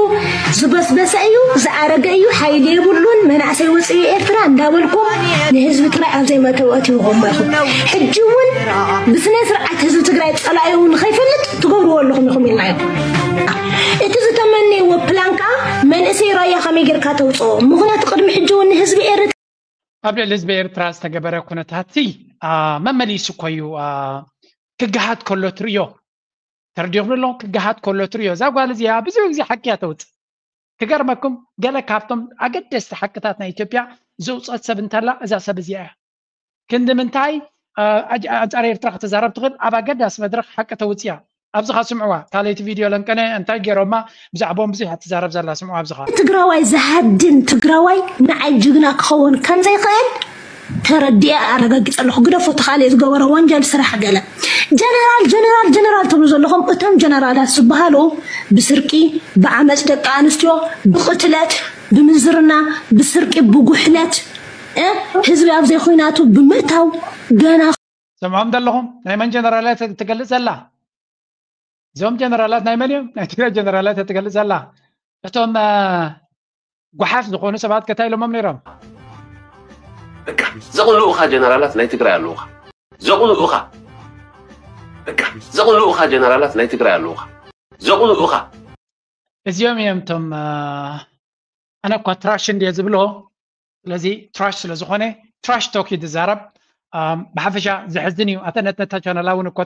ዝበስበሰ እዩ፣ ዝኣረገ እዩ፣ ሓይሊ የብሉን፣ መናእሰይ ወፅኡ ኤርትራ እንዳበልኩም ንህዝቢ ትግራይ ኣብ ዘይመእተዊ ኣትይዎም ኣለኹም። ሕጂ እውን ብስነ ስርዓት ህዝቢ ትግራይ ፀላኢኡ ንኸይፈልጥ ትገብርዎ ኣለኹም ኢኹም ኢልናዮ። እቲ ዝተመነይዎ ፕላን ከዓ መንእሰይ ራያ ከመይ ጌርካ ተውፅኦ? ምኽንያቱ ቅድሚ ሕጂ እውን ንህዝቢ ኤርትራ ኣብ ልዕሊ ህዝቢ ኤርትራ ዝተገበረ ኩነታት መመሊሱ እኮ እዩ ክገሃድ ከሎ ትርእዮ። ተረዲኹም ኣለኹም? ክገሃድ ከሎ ትርእዮ። እዛ ጓል እዚኣ ብዙሕ ግዜ ሓቂ እያ ተውፅእ። ክገርመኩም፣ ገለ ካብቶም ኣገደስቲ ሓቅታት ናይ ኢትዮጵያ ዘውፀት ሰብ እንተላ እዛ ሰብ እዚኣ እያ። ክንዲ ምንታይ ኣንፃር ኤርትራ ክትዛረብ ትኽእል? ኣብ ኣገዳሲ መድረኽ ሓቂ ተውፅእ እያ። ኣብዚኻ ስምዕዋ፣ ካልኣይቲ ቪድዮ ለንቀነ እንታይ ገይሮማ? ብዛዕባኦም ብዙሕ እያ ትዛረብ ዘላ። ስምዕዋ ኣብዚኻ። ትግራዋይ ዝሃድን ትግራዋይ ንዓይ ጅግና ክኸውን ከምዘይኽእል ተረዲኣ ኣረጋጊፀ ኣለኹ። ግደፎ፣ ተኻለ ዝገበረ ወንጀል ስራሕ ገለ ጀነራል ጀነራል ጀነራል ትብሉ ዘለኹም፣ እቶም ጀነራላት ዝበሃሉ ብስርቂ፣ ብዓመፅ ደቂ ኣንስትዮ፣ ብቕትለት፣ ብምንዝርና፣ ብስርቂ፣ ብጉሕለት፣ ህዝቢ ኣብ ዘይኹናቱ ብምእታው ገና ሰምዖም ዘለኹም ናይ መን ጀነራላት ትገልፅ ዘላ? እዞም ጀነራላት ናይ መን እዮም? ናይ ትግራይ ጀነራላት ትገልፅ ዘላ? እቶም ጓሓፍ ዝኾኑ ሰባት ከታይ ኢሎሞም ነይሮም? በቃ ዘቕንኡኻ ጀነራላት ናይ ትግራይ ኣለውኻ። ዘቕንኡኻ በቃ ዘቕንኡኻ ጀነራላት ናይ ትግራይ ኣለውኻ። ዘቕንኡኻ እዚኦም እዮም እቶም ኣነ እኳ ትራሽ እንድየ ዝብሎ። ስለዚ ትራሽ ስለ ዝኾነ ትራሽ ቶክ እዩ ዝዛረብ። ብሓፈሻ ዘሕዝን እዩ። ኣተ ነታ ቻነላ እውን እኮ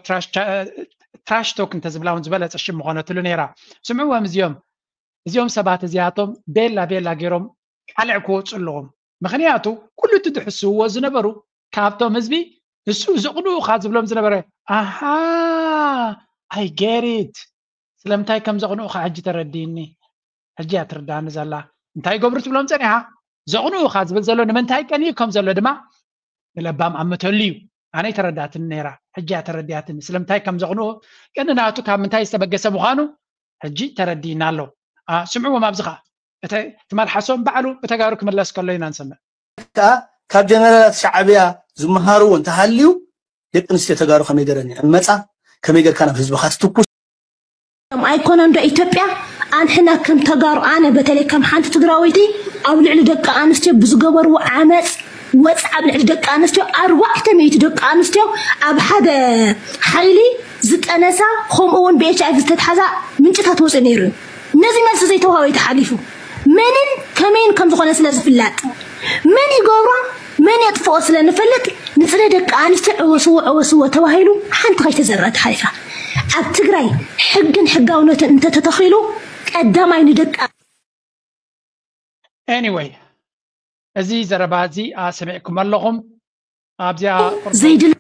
ትራሽ ቶክ እንተዝብላ እውን ዝበለፀ ሽም ምኾነትሉ ነይራ። ስምዕዎም እዚኦም እዚኦም ሰባት እዚኣቶም ቤላ ቤላ ገይሮም ካልዕ ክወፁ ኣለዎም። ምኽንያቱ ኩሉ እቲ ዝሕስውዎ ዝነበሩ ካብቶም ህዝቢ እሱ ዘቕንኡኻ ዝብሎም ዝነበረ ኣሃ ኣይ ጌሪት ስለምንታይ ከም ዘቕንኡኻ ሕጂ ተረዲእኒ። ሕጂ እያ ትርዳእኒ ዘላ። እንታይ ይገብሩ ትብሎም ፀኒሓ? ዘቕንኡኻ ዝብል ዘሎ ንምንታይ ቀንዩ ከም ዘሎ ድማ ንለባም ኣምተሉ እዩ። ኣነ ተረዳትኒ ነይራ፣ ሕጂ እያ ተረዲያትኒ። ስለምንታይ ከም ዘቕንኡ ቅንናቱ ካብ ምንታይ ዝተበገሰ ምዃኑ ሕጂ ተረዲእና ኣሎ። ስምዕዎም ኣብዚ ኸዓ እቲ መልሓሶም ባዕሉ ብተጋሩ ክምለስ ከሎ ኢና ንሰምዕ። ከዓ ካብ ጀነራላት ሻዕብያ ዝመሃርዎ እንተሃልዩ ደቂ ኣንስትዮ ተጋሩ ከመይ ገረን ይዕመፃ፣ ከመይ ገርካ ናብ ህዝብኻ ትትኩስ። ኣይኮነን ዶ ኢትዮጵያ ኣንሕና ከም ተጋሩ ኣነ በተለይ ከም ሓንቲ ትግራወይቲ ኣብ ልዕሊ ደቂ ኣንስትዮ ብዝገበርዎ ዓመፅ ወፅዓ ኣብ ልዕሊ ደቂ ኣንስትዮ ኣርባዕተ ሚእቲ ደቂ ኣንስትዮ ኣብ ሓደ ሓይሊ ዝጠነሳ ከምኡ እውን ብኤች ኣይቪ ዝተትሓዛ ምንጭታት ወፅኡ ነይሩ እዩ። ነዚ መልሲ ዘይተዋሃበ ተሓሊፉ መንን ከመይን ከም ዝኾነ ስለ ዝፍላጥ መን ይገብሮ መን የጥፍኦ ስለ ንፈልጥ ንፅረ ደቂ ኣንስትዮ ዕወስዎ ዕወስዎ ተባሂሉ ሓንቲ ከይተዘርአ ተሓሊፋ። ኣብ ትግራይ ሕግን ሕጋውነትን እንተተተኺሉ ቀዳማይ ንደቂ anyway እዚ ዘረባ እዚ ሰሚዕኩም ኣለኹም ኣብዚኣ ዘይድለ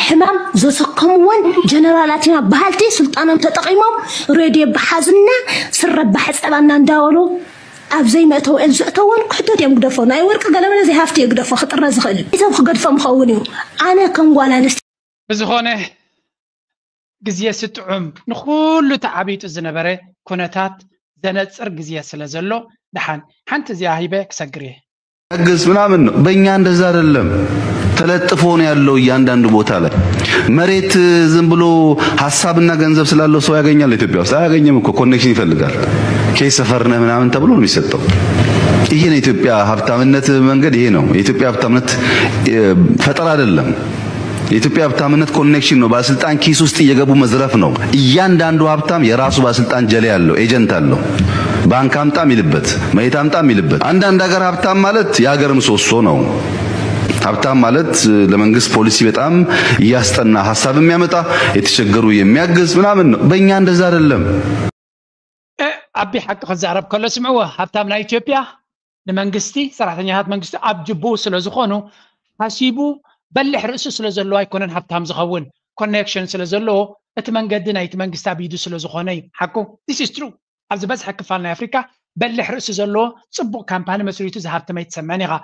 ሕማም ዘሰከምወን ጀነራላት ኢና በሃልቲ ስልጣኖም ተጠቒሞም ሬድዮ በሓዝና ስረ ባሕፀባና እንዳበሉ ኣብ ዘይመእተውኤን ዘእተወን ክሕተት እዮም ግደፎ ናይ ወርቂ ገለመለ ዘይሃፍቲ ግደፎ ክጥረ ዝኽእል ሰብ ክገድፎም ይኸውን እዩ ኣነ ከም ጓል ኣንስቲ ብዝኾነ ግዜ ስጥዑም ንኹሉ ተዓቢጡ ዝነበረ ኩነታት ዘነፅር ግዜ ስለ ዘሎ ደሓን ሓንቲ እዚኣ ሂበ ክሰግር እየ። ያግዝ ምናምን ነው። በእኛ እንደዛ አይደለም። ተለጥፎ ነው ያለው እያንዳንዱ ቦታ ላይ መሬት ዝም ብሎ ሀሳብና ገንዘብ ስላለው ሰው ያገኛል ኢትዮጵያ ውስጥ አያገኝም እኮ ኮኔክሽን ይፈልጋል። ከየት ሰፈር ነህ ምናምን ተብሎ ነው የሚሰጠው። ይሄ ነው ኢትዮጵያ ሀብታምነት መንገድ ይሄ ነው። የኢትዮጵያ ሀብታምነት ፈጠራ አይደለም። የኢትዮጵያ ሀብታምነት ኮኔክሽን ነው። ባለስልጣን ኪስ ውስጥ እየገቡ መዝረፍ ነው። እያንዳንዱ ሀብታም የራሱ ባለስልጣን ጀሌ አለው፣ ኤጀንት አለው። ባንክ አምጣ የሚልበት፣ መሬት አምጣ የሚልበት። አንዳንድ ሀገር ሀብታም ማለት የሀገር ምሰሶ ነው። ሀብታም ማለት ለመንግስት ፖሊሲ በጣም እያስጠና ሀሳብ የሚያመጣ የተቸገሩ የሚያግዝ ምናምን ነው። በእኛ እንደዛ አይደለም። ኣቢ ሓቂ ክዛረብ ከሎ ስምዕዎ ሃብታም ናይ ኢትዮጵያ ንመንግስቲ ሰራሕተኛታት መንግስቲ ኣብ ጅቡ ስለ ዝኾኑ ሓሲቡ በልሕ ርእሲ ስለ ዘለዎ ኣይኮነን ሃብታም ዝኸውን ኮኔክሽን ስለ ዘለዎ እቲ መንገዲ ናይቲ መንግስቲ ኣብ ኢዱ ስለ ዝኾነ እዩ ሓቁ this is true ኣብ ዝበዝሐ ክፋል ናይ ኣፍሪካ በልሕ ርእሲ ዘለዎ ፅቡቕ ካምፓኒ መስሪቱ ዝሃብተመ ኣይትሰምዕን ኢኻ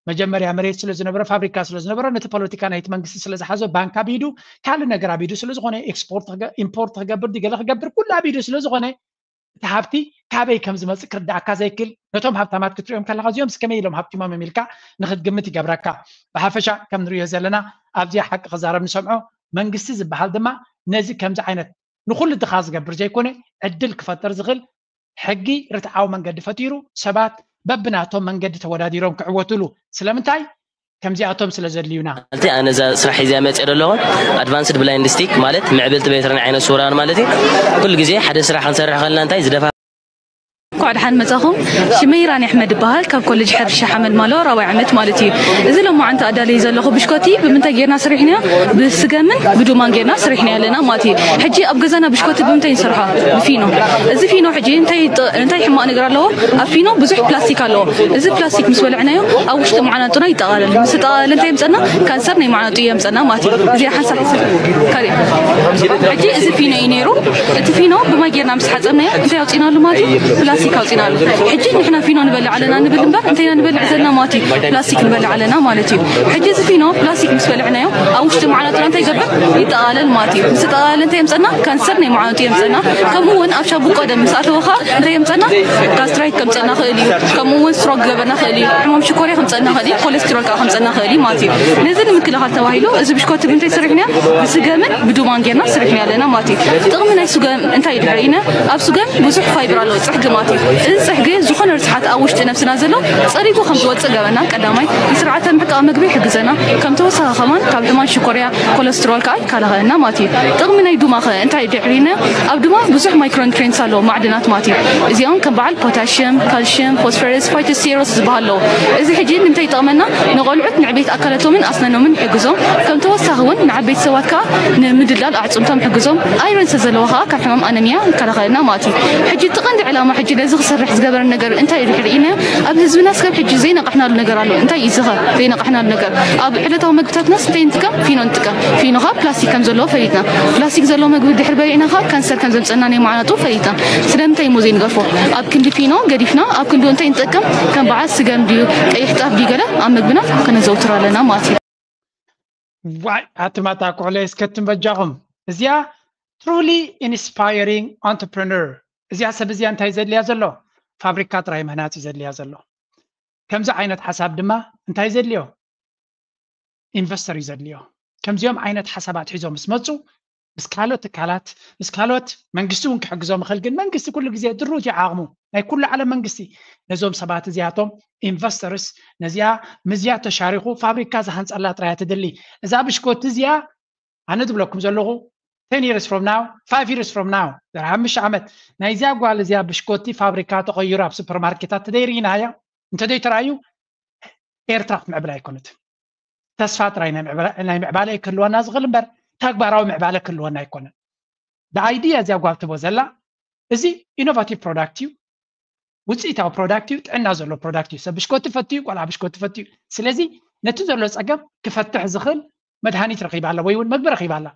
መጀመርያ መሬት ስለ ዝነበረ ፋብሪካ ስለ ዝነበረ ነቲ ፖለቲካ ናይቲ መንግስቲ ስለ ዝሓዞ ባንክ ኣብ ኢዱ ካልእ ነገር ኣብ ኢዱ ስለ ዝኾነ ኤክስፖርት ኢምፖርት ክገብር ድዩ ገለ ክገብር ኩሉ ኣብ ኢዱ ስለ ዝኾነ እቲ ሃብቲ ካበይ ከም ዝመፅእ ክርዳእካ ዘይክል ነቶም ሃብታማት ክትሪኦም ከለካ እዚኦም ከመይ ኢሎም ሃብቲሞም እዮም ኢልካ ንክትግምት ይገብረካ ብሓፈሻ ከም ንሪኦ ዘለና ኣብዚኣ ሓቂ ክዛረብ ንሰምዖ መንግስቲ ዝበሃል ድማ ነዚ ከምዚ ዓይነት ንኩሉ ድኻ ዝገብር ዘይኮነ ዕድል ክፈጥር ዝኽእል ሕጊ ርትዓዊ መንገዲ ፈጢሩ ሰባት በብናቶም መንገዲ ተወዳዲሮም ክዕወትሉ። ስለምንታይ? ከምዚኣቶም ስለ ዘድልዩና። ማለት ኣነ እዛ ስራሕ እዚኣ መፅእ ዘለኹ ኣድቫንስድ ብላይንድ ስቲክ ማለት ምዕብልቲ በትሪ ናይ ዓይነ ስውራን ማለት እዩ። ኩሉ ግዜ ሓደ ስራሕ ክንሰርሕ ከለና እንታይ ዝደፋ እንኳዕ ደሓን መጻኹም። ሽመይ ኢራን ኣሕመድ ይበሃል። ካብ ኮሌጅ ሕርሻ ሓመልማሎ ራብዓይ ዓመት ማለት እዩ። እዚ ሎማዓንቲ ኣዳለየ ዘለኹ ብሽኮቲ ብምንታይ ጌርና ሰሪሕና? ብስገምን ብዱማን ጌርና ሰሪሕና ኣለና ማለት እዩ። ሕጂ ኣብ ገዛና ብሽኮቲ ብምንታይ ንሰርሖ? ብፊኖ። እዚ ፊኖ ሕጂ እንታይ ጥ- እንታይ ሕማቕ ነገር ኣለዎ? ኣብ ፊኖ ብዙሕ ፕላስቲክ ኣለዎ። እዚ ፕላስቲክ ምስ በልዕናዮ ኣብ ውሽጢ መዓናጡና ይጠቓለል። ምስ ተጠቓለለ እንታይ የምፀና? ካንሰር ናይ መዓናጡ የምፀና ማለት እዩ። እዚኣ ሓንሳብ ካሪ ሕጂ እዚ ፊኖ እዩ ነይሩ። እቲ ፊኖ ብማይ ጌርና ምስ ሓፀብናዮ እንታይ ኣውፂናሉ ማለት እዩ? ፕላስቲክ ኣውፂናሉ። ሕጂ ንሕና ፊኖ ንበልዕ ኣለና ንብል እምበር እንታይ ኢና ንበልዕ ዘለና ማለት እዩ? ፕላስቲክ ንበልዕ ኣለና ማለት እዩ። ሕጂ እዚ ፊኖ ፕላስቲክ ምስ በልዕናዮ ኣብ ውሽጢ መዓናጥና እንታይ ይገብር? ይጠቓለል ማለት እዩ። ምስ ተጠቓለለ እንታይ የምፀና? ካንሰር ናይ መዓናጡ የምፀና። ከምኡ እውን ኣብ ሻምቡ ቀደም ምስ ኣተወ ከዓ እንታይ የምፀና? ጋስትራይት ከምፀና ክእል እዩ። ከምኡ እውን ስትሮክ ገበና ክእል እዩ። ሕማም ሽኮርያ ከምፀና ክእል እዩ። ኮሌስትሮል ከዓ ከምፀና ክእል እዩ ማለት እዩ። ነዚ ንምክልኻል ተባሂሉ እዚ ብሽኮቲ ብምንታይ ሰሪሕና? ብስገምን ብዱማን ጌርና ሰሪሕና ኣለና ማለት እዩ። ጥቕሚ ናይ ስገም እንታይ ድሕሪና? ኣብ ስገም ብዙሕ ፋይብር ኣለዎ፣ ፅሕጊ ማለት እዩ። እዚ ፅሕጊ ዝኾነ ርስሓት ኣብ ውሽጢ ነብስና ዘሎ ፀሪጉ ከም ዝወፅእ ገበና ቀዳማይ ንስርዓተ ምሕቃቕ ምግቢ ይሕግዘና። ከም ተወሳኺ ከማን ካብ ሕማም ሽኮርያ፣ ኮለስትሮል ከዓ ይከላኸለና ማለት እዩ። ጥቕሚ ናይ ዱማ ኸ እንታይ ድሕሪና? ኣብ ዱማ ብዙሕ ማይክሮኒትሪንትስ ኣለዎ፣ ማዕድናት ማለት እዩ። እዚኦም ከም በዓል ፖታሽየም፣ ካልሽየም፣ ፎስፈረስ፣ ፋይቶስቴሮስ ዝበሃሉ ኣለዎ። እዚ ሕጂ ንምንታይ ይጠቕመና? ንቆልዑት ንዕቤት ኣካላቶምን ኣስናኖምን ይሕግዞም። ከም ተወሳኺ እውን ንዓበይቲ ሰባት ከዓ ንምድላል ኣዕፅምቶም ይሕግዞም። ኣይረን ስለ ዘለዎ ከዓ ካብ ሕማም ኣነሚያ ይከላኸለልና ማለት እዩ። ሕጂ እቲ ቀንዲ ዕላማ ሕጂ ነዚ ክሰርሕ ዝገበረ ነገር እንታይ እዩ ድሕሪ ኢልና ኣብ ህዝብና ስጋብ ሕጂ ዘይነቃሕናሉ ነገር ኣሎ። እንታይ እዩ ዝኸ ዘይነቃሕናሉ ነገር? ኣብ ዕለታዊ ምግብታትናስ እንታይ ንጥቀም? ፊኖ ንጥቀም። ፊኖ ከዓ ፕላስቲክ ከም ዘለዎ ፈሊጥና። ፕላስቲክ ዘለዎ ምግቢ ድሕሪ በሊዕና ከዓ ካንሰር ከም ዘምፀና ናይ መዓናጡ ፈሊጥና። ስለምንታይ እሞ ዘይንገፎ? ኣብ ክንዲ ፊኖ ገዲፍና ኣብ ክንዲ እንታይ ንጥቀም? ከም በዓል ስገም ድዩ ቀይሕ ጣፍ ድዩ ገለ ኣብ ምግብና ከነዘውትር ኣለና ማለት እዩ። ዋይ ኣትማታ ኩዕለ እስከትም በጃኹም። እዚኣ ትሩሊ ኢንስፓይሪንግ ኣንትርፕረነር። እዚኣ ሰብ እዚኣ እንታይ ዘድልያ ዘሎ? ፋብሪካ ጥራይ ምህናፅ እዩ ዘድልያ ዘሎ። ከምዚ ዓይነት ሓሳብ ድማ እንታይ ዘድልዮ? ኢንቨስተር እዩ ዘድልዮ። ከምዚኦም ዓይነት ሓሳባት ሒዞም ምስ መፁ ምስ ካልኦት ትካላት ምስ ካልኦት መንግስቲ እውን ክሕግዞም ይኽእል። ግን መንግስቲ ኩሉ ግዜ ድሩት እዩ ዓቕሙ ናይ ኩሉ ዓለም መንግስቲ ነዞም ሰባት እዚኣቶም ኢንቨስተርስ ነዚኣ ምስዚኣ ተሻሪኹ ፋብሪካ ዝሃንፀላ ጥራይ እያ ትድሊ። እዛ ብሽኮቲ እዚኣ ኣነ ዝብለኩም ዘለኹ ten years from now, five years from now, ድሕሪ ሓሙሽተ ዓመት ናይዚኣ ጓል እዚኣ ብሽኮቲ ፋብሪካ ተቐይሩ ኣብ ሱፐርማርኬታት ተደይርኢናያ እንተደይተራእዩ ኤርትራ ክትምዕብል ኣይኮነትን። ተስፋ ጥራይ ናይ ምዕባለ ክህልወና ዝኽእል እምበር ተግባራዊ ምዕባለ ክህልወና ኣይኮነን። ብኣይድያ እዚኣ ጓል ትቦ ዘላ እዚ ኢኖቫቲቭ ፕሮዳክት እዩ፣ ውፅኢታዊ ፕሮዳክት እዩ፣ ጥዕና ዘሎ ፕሮዳክት እዩ። ሰብ ብሽኮቲ ፈትዩ፣ ቆልዓ ብሽኮቲ ፈትዩ። ስለዚ ነቲ ዘሎ ፀገም ክፈትሕ ዝኽእል መድሃኒት ረኺባ ኣላ ወይ እውን መግቢ ረኺባ ኣላ።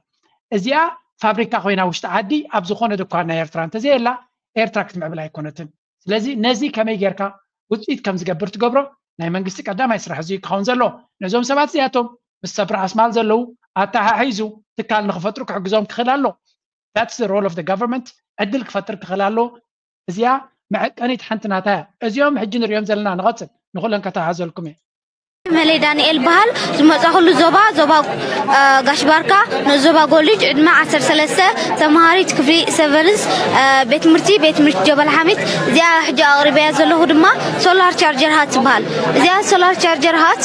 እዚኣ ፋብሪካ ኮይና ውሽጢ ዓዲ ኣብ ዝኾነ ድኳን ናይ ኤርትራ እንተዘየላ ኤርትራ ክትምዕብል ኣይኮነትን። ስለዚ ነዚ ከመይ ጌርካ ውፅኢት ከም ዝገብር ትገብሮ ናይ መንግስቲ ቀዳማይ ስራሕ እዚ ክኸውን ዘሎ። ነዞም ሰባት እዚኣቶም ምስ ሰብ ርኣስ ማል ዘለዉ ኣተሓሒዙ ትካል ንክፈጥሩ ክሕግዞም ክኽእል ኣሎ። That's the role of the government። ዕድል ክፈጥር ክኽእል ኣሎ። እዚኣ መዐቀኒት ሓንቲ ናታ እያ። እዚኦም ሕጂ ንሪኦም ዘለና ንቐፅል ንኹለን ከተሓዘልኩም እየ። መለይ ዳንኤል በሃል ዝመጻኹሉ ዞባ ዞባ ጋሽ ባርካ ንዞባ ጎልጅ ዕድመ ዓሰርተ ሰለስተ ተማሃሪት ክፍሊ ሰቨንስ ቤት ትምህርቲ ቤት ትምህርቲ ጀበል ሓሚድ። እዚኣ ሕጂ ኣቕሪበያ ዘለኹ ድማ ሶላር ቻርጀር ሃት ትበሃል። እዚኣ ሶላር ቻርጀር ሃት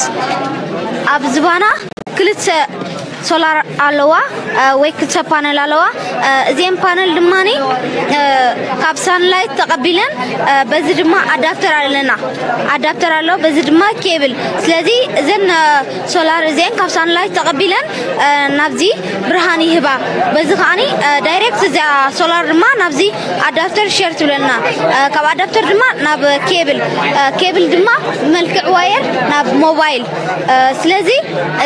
ኣብ ዝባና ክልተ ሶላር ኣለዋ ወይ ክልተ ፓነል ኣለዋ። እዚአን ፓነል ድማ ካብ ሳንላይት ተቐቢለን በዚ ድማ ኣዳፕተር ኣለና ኣዳፕተር ኣሎ በዚ ድማ ኬብል። ስለዚ እዘን ሶላር እዚአን ካብ ሳንላይት ተቐቢለን ናብዚ ብርሃን ይህባ። በዚ ከዓኒ ዳይሬክት እዚኣ ሶላር ድማ ናብዚ ኣዳፕተር ሸር ትብለና። ካብ ኣዳፕተር ድማ ናብ ኬብል ኬብል ድማ ብመልክዕ ዋየር ናብ ሞባይል ስለዚ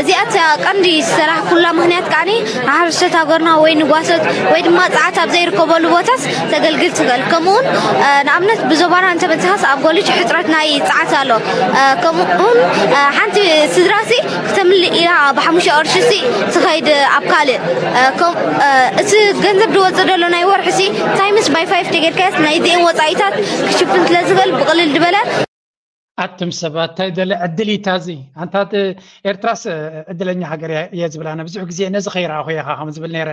እዚኣ ቀንዲ ዝሰራሕኩላ ምክንያት ከዓኒ ንሓረስቶት ሃገርና ወይ ንጓሶት ወይ ድማ ፀዓት ኣብ ዘይርከበሉ ቦታስ ተገልግል ትኽእል። ከምኡውን ንኣብነት ብዞባና እንተበፅሓስ ኣብ ጎልጅ ሕፅረት ናይ ፀዓት ኣሎ። ከምኡውን ሓንቲ ስድራሲ ክተምልእ ኢላ ብሓሙሽተ ቅርሺ ሲ ትኸይድ ኣብ ካልእ እቲ ገንዘብ ዝወፅእ ዘሎ ናይ ወርሒ ሲ ታይምስ ባይ ፋይፍ ተጌርካስ ናይዚአን ወፃኢታት ክሽፍን ስለዝኽእል ብቕልል ዝበለ ኣቱም ሰባት እንታይ ደለ ዕድል እዩ ታዚ ኣንታት ኤርትራስ ዕድለኛ ሃገር እየ ዝብል ኣነ ብዙሕ ግዜ ነዚ ከይረኣኹ እየ ከም ዝብል ነይረ።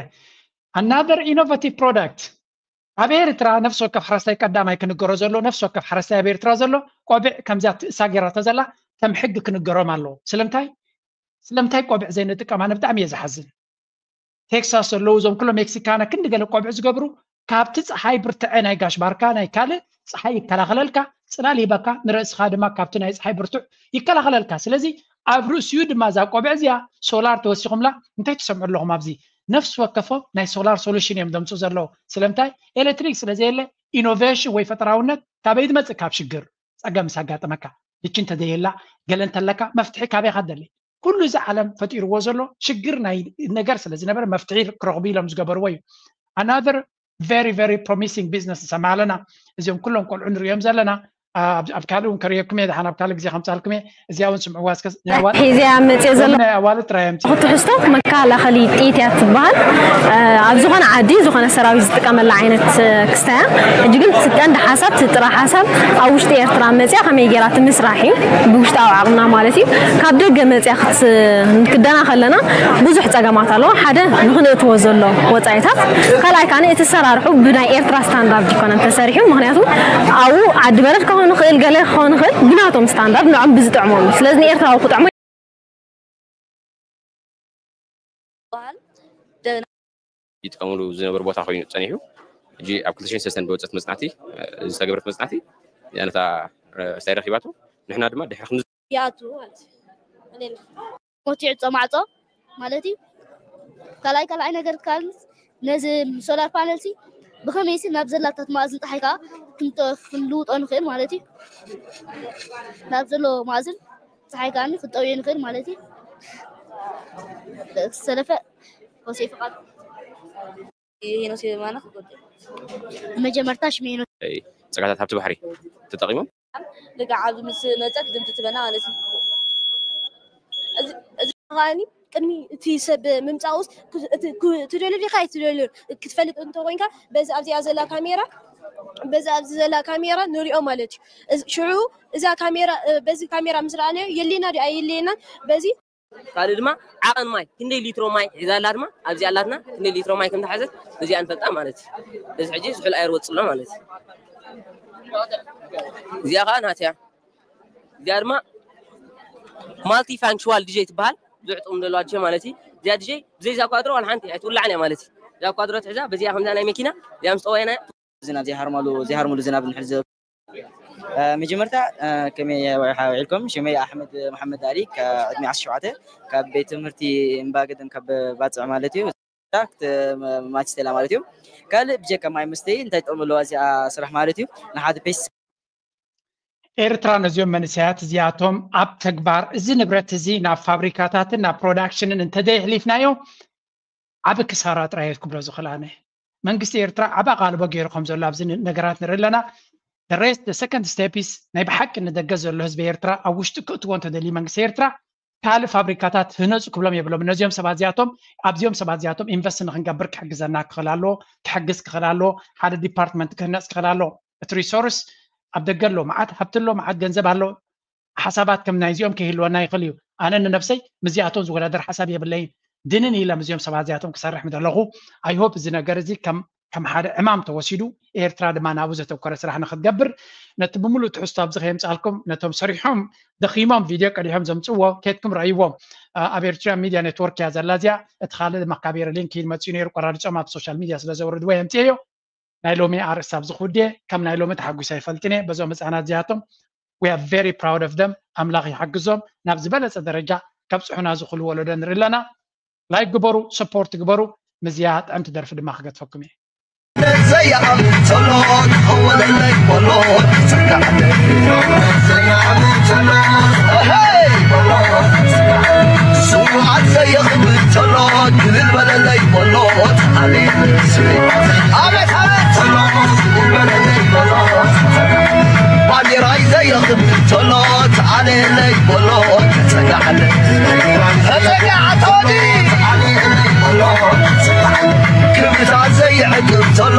Another innovative product ኣብ ኤርትራ ነፍሲ ወከፍ ሓረስታይ ቀዳማይ ክንገሮ ዘሎ፣ ነፍሲ ወከፍ ሓረስታይ ኣብ ኤርትራ ዘሎ ቆቢዕ ከምዚኣ ትእሳ ገይራቶ ዘላ ከም ሕጊ ክንገሮም ኣለዎ። ስለምንታይ? ስለምንታይ ቆቢዕ ዘይንጥቀም? ኣነ ብጣዕሚ እየ ዝሓዝን። ቴክሳስ ዘለዉ እዞም ኩሎም ሜክሲካና ክንዲ ገለ ቆቢዕ ዝገብሩ፣ ካብቲ ፀሓይ ብርትዐ ናይ ጋሽ ባርካ ናይ ካልእ ፀሓይ ይከላኸለልካ፣ ፅላል ይህበካ፣ ንርእስኻ ድማ ካብቲ ናይ ፀሓይ ብርቱዕ ይከላኸለልካ። ስለዚ ኣብ ርእሲኡ ድማ እዛ ቆቢዕ እዚኣ ሶላር ተወሲኹምላ እንታይ ትሰምዑ ኣለኹም? ኣብዚ ነፍሲ ወከፎም ናይ ሶላር ሶሉሽን እዮም ዘምፅኡ ዘለዉ። ስለምንታይ? ኤሌክትሪክ ስለ ዘየለ ኢኖቬሽን ወይ ፈጠራውነት ካበይ ዝመፅእ? ካብ ሽግር፣ ፀገም ምስ ኣጋጠመካ፣ ልቺ እንተዘየላ፣ ገለ እንተለካ መፍትሒ ካበይ ኢኻ ትደሊ? ኩሉ እዚ ዓለም ፈጢርዎ ዘሎ ሽግር ናይ ነገር ስለ ዝነበረ መፍትሒ ክረኽቡ ኢሎም ዝገበርዎ እዩ። Another very very promising business ንሰምዕ ኣለና። እዚኦም ኩሎም ቆልዑ ንሪኦም ዘለና፣ ኣብ ኣብ ካልእ እውን ከርእየኩም እየ፣ ድሓን ኣብ ካልእ ግዜ ከምፃልኩም እየ። እዚኣ እውን ስምዕዋ እስከ። ናይ ኣዋልድ ሒዘያ መፅእ ዘሎ ሎሚ ናይ ኣዋልድ ጥራይ እዮም። ትሕዝቶ መከላኸሊ ጥይት እያ ትበሃል። ኣብ ዝኾነ ዓዲ ዝኾነ ሰራዊት ዝጥቀመላ ዓይነት ክስታ እያ። ሕጂ ግን እቲ ቀንዲ ሓሳብ፣ እቲ ጥረ ሓሳብ ኣብ ውሽጢ ኤርትራ መፅያ ከመይ ገይራ ትምስራሕ እዩ፣ ብውሽጣዊ ዓቕምና ማለት እዩ። ካብ ደገ መፅያ ክት- ክደና ከለና ብዙሕ ፀገማት ኣለዎ። ሓደ ንክንእትዎ ዘሎ ወፃኢታት፣ ካልኣይ ካኒ እቲ ሰራርሑ ብናይ ኤርትራ ስታንዳርድ ይኮነን ተሰሪሑ። ምክንያቱ ኣብኡ ዓዲ በረድ ክኸውን ይኽእል፣ ገለ ክኸውን ይኽእል፣ ብናቶም ስታንዳርድ ንዖም ብዝጥዕሞም እዩ። ስለዚ ንኤርትራዊ ክጥዕሞ ይጥቀምሉ ዝነበሩ ቦታ ኮይኑ ፀኒሑ። ሕጂ ኣብ ክልተ ሽሕን ሰለስተን ብወፀት መፅናዕቲ ዝተገብረት መፅናዕቲ እዚኣ ነታ ስታይ ረኪባቶ። ንሕና ድማ ድሕሪ ክንዲ ይኣቱ ማለት እዩ። ሞት ይዕጾ ማዕጾ ማለት እዩ። ካልኣይ ካልኣይ ነገር ካልስ ነዚ ሶላር ፓነል ሲ ብኸመይ ሲ ናብ ዘላታት መኣዝን ፀሓይ ከዓ ክንልውጦ ንኽእል ማለት እዩ። ናብ ዘሎ መኣዝን ፀሓይ ከዓ ክንጠውዮ ንኽእል ማለት እዩ። ዝተረፈ ወሲኡ ፍቓድ ሄኖስ የማነ ክጎድእ መጀመርታ ሽሜኖ ፀጋታት ሃብቲ ባሕሪ ተጠቂሞም ልክዕ ኣብዚ ምስ መፀት ድምፂ ትበና ማለት እዩ። እዚ ከዓኒ ቅድሚ እቲ ሰብ ምምፃኡስ ትደልዮ ዲኻ ኣይትደልዮን ክትፈልጥ እንተኮይንካ በዚ ኣብዚኣ ዘላ ካሜራ በዚ ኣብዚ ዘላ ካሜራ ንሪኦ ማለት እዩ። ሽዑ እዛ ካሜራ በዚ ካሜራ ምስ ረኣናዮ የድልየና ድዩ ኣየድልየናን በዚ ካልእ ድማ ዓቐን ማይ ክንደይ ሊትሮ ማይ ሒዛ ኣላ ድማ ኣብዚ ኣላትና ክንደይ ሊትሮ ማይ ከም ዝሓዘት በዚኣ ንፈልጣ ማለት እዩ። እዚ ሕጂ ዝሑል ኣየር ወፅሎ ማለት እዩ። እዚኣ ከዓ ናትያ እዚኣ ድማ ማልቲ ፋንክሽዋል ዲጄ ትበሃል። ብዙሕ ጥቕሚ ዘለዋ ዲጄ ማለት እዩ። እዚኣ ዲጄ ብዘይ እዛ ኳድሮ ዋላ ሓንቲ ኣይትውላዕን እያ ማለት እዩ። እዛ ኳድሮ ትሕዛ በዚኣ ከምዛ ናይ መኪና እዚኣ ምስ ጠወየና ዝናብ ዘይሃርመሉ ዘይሃርመሉ ዝናብ ንሕል መጀመርታ ከመይ ውዒልኩም? ሽመይ ኣሕመድ መሓመድ ኣሊ ዕድሜ ዓሰርተ ሸውዓተ ካብ ቤት ትምህርቲ እምባገደም ካብ ባፅዕ ማለት እዩ ማቲስቴላ ማለት እዩ። ካልእ ብጀካ ማይ መስተይ እንታይ ጥቕሚ ኣለዋ እዚኣ ስራሕ ማለት እዩ ንሓደ ፔስ ኤርትራ ነዚኦም መንእሰያት እዚኣቶም ኣብ ተግባር እዚ ንብረት እዚ ናብ ፋብሪካታትን ናብ ፕሮዳክሽንን እንተዘየሕሊፍናዮ ዓቢ ክሳራ ጥራይ ክብሎ ዝኽእል ኣነ። መንግስቲ ኤርትራ ዓቢ ኣቓልቦ ገይሩ ከም ዘሎ ኣብዚ ነገራት ንርኢ ኣለና። The rest, the second step is ናይ ብሓቂ ንደገ ዘሎ ህዝቢ ኤርትራ ኣብ ውሽጢ ክእትዎ እንተደልዩ መንግስቲ ኤርትራ ካልእ ፋብሪካታት ህነፁ ክብሎም የብሎም። ነዚኦም ሰባት እዚኣቶም ኣብዚኦም ሰባት እዚኣቶም ኢንቨስት ንክንገብር ክሕግዘና ክኽእል ኣለዎ፣ ክሕግዝ ክኽእል ኣለዎ። ሓደ ዲፓርትመንት ክህነፅ ክኽእል ኣለዎ። እቲ ሪሶርስ ኣብ ደገ ኣሎ፣ መዓት ሃብቲ ኣሎ፣ መዓት ገንዘብ ኣሎ። ሓሳባት ከም ናይዚኦም ከይህልወና ይኽእል እዩ። ኣነ ንነብሰይ ምስዚኣቶም ዝወዳደር ሓሳብ የብለይን። ድንን ኢለ ምስዚኦም ሰባት እዚኣቶም ክሰርሕ ምደለኹ I hope እዚ ነገር እዚ ከም ከም ሓደ ዕማም ተወሲዱ ኤርትራ ድማ ናብኡ ዘተኮረ ስራሕ ንክትገብር ነቲ ብምሉእ ትሕዝቶ ኣብዚ ከየምፃልኩም ነቶም ሰሪሖም ደኺሞም ቪድዮ ቀዲሖም ዘምፅዎ ኬድኩም ረእይዎም ኣብ ኤርትራ ሚድያ ኔትወርክ እያ ዘላ እዚኣ እቲ ካልእ ድማ ካብ ኤርሊንክ ኢል መፅኡ ነይሩ ቆራሪፆም ኣብ ሶሻል ሚድያ ስለ ዘውርድዎ የምፅእዮ ናይ ሎሚ ኣርእስቲ ኣብዚ ክውድየ ከም ናይ ሎሚ ተሓጒሰ ኣይፈልጥን እየ በዞም ህፃናት እዚኣቶም we are very proud of them ኣምላኽ ይሓግዞም ናብ ዝበለፀ ደረጃ ከብፅሑና ዝኽእሉ ወለዶ ንርኢ ኣለና ላይክ ግበሩ ሰፖርት ግበሩ ምዝያ ጥዕምቲ ደርፊ ድማ ክገድፈኩም እየ ዘይኣምን ዘሎ ክኸወለለይ ከሎ ጸጋዕለ ዘይኣምን ዘሎ ስውኣት ዘየኽብር ዘሎ ክልል በለለይ ከሎ ኣቤት ኣቤት ዘሎ ክልል በለለይ ከሎ ባንዲራይ ዘየኽብር ዘሎ ተዓለለይ ከሎ ተጸጋዕለ ተጸጋዕቶኒ ክብርታት ዘይዕቅብ ዘሎ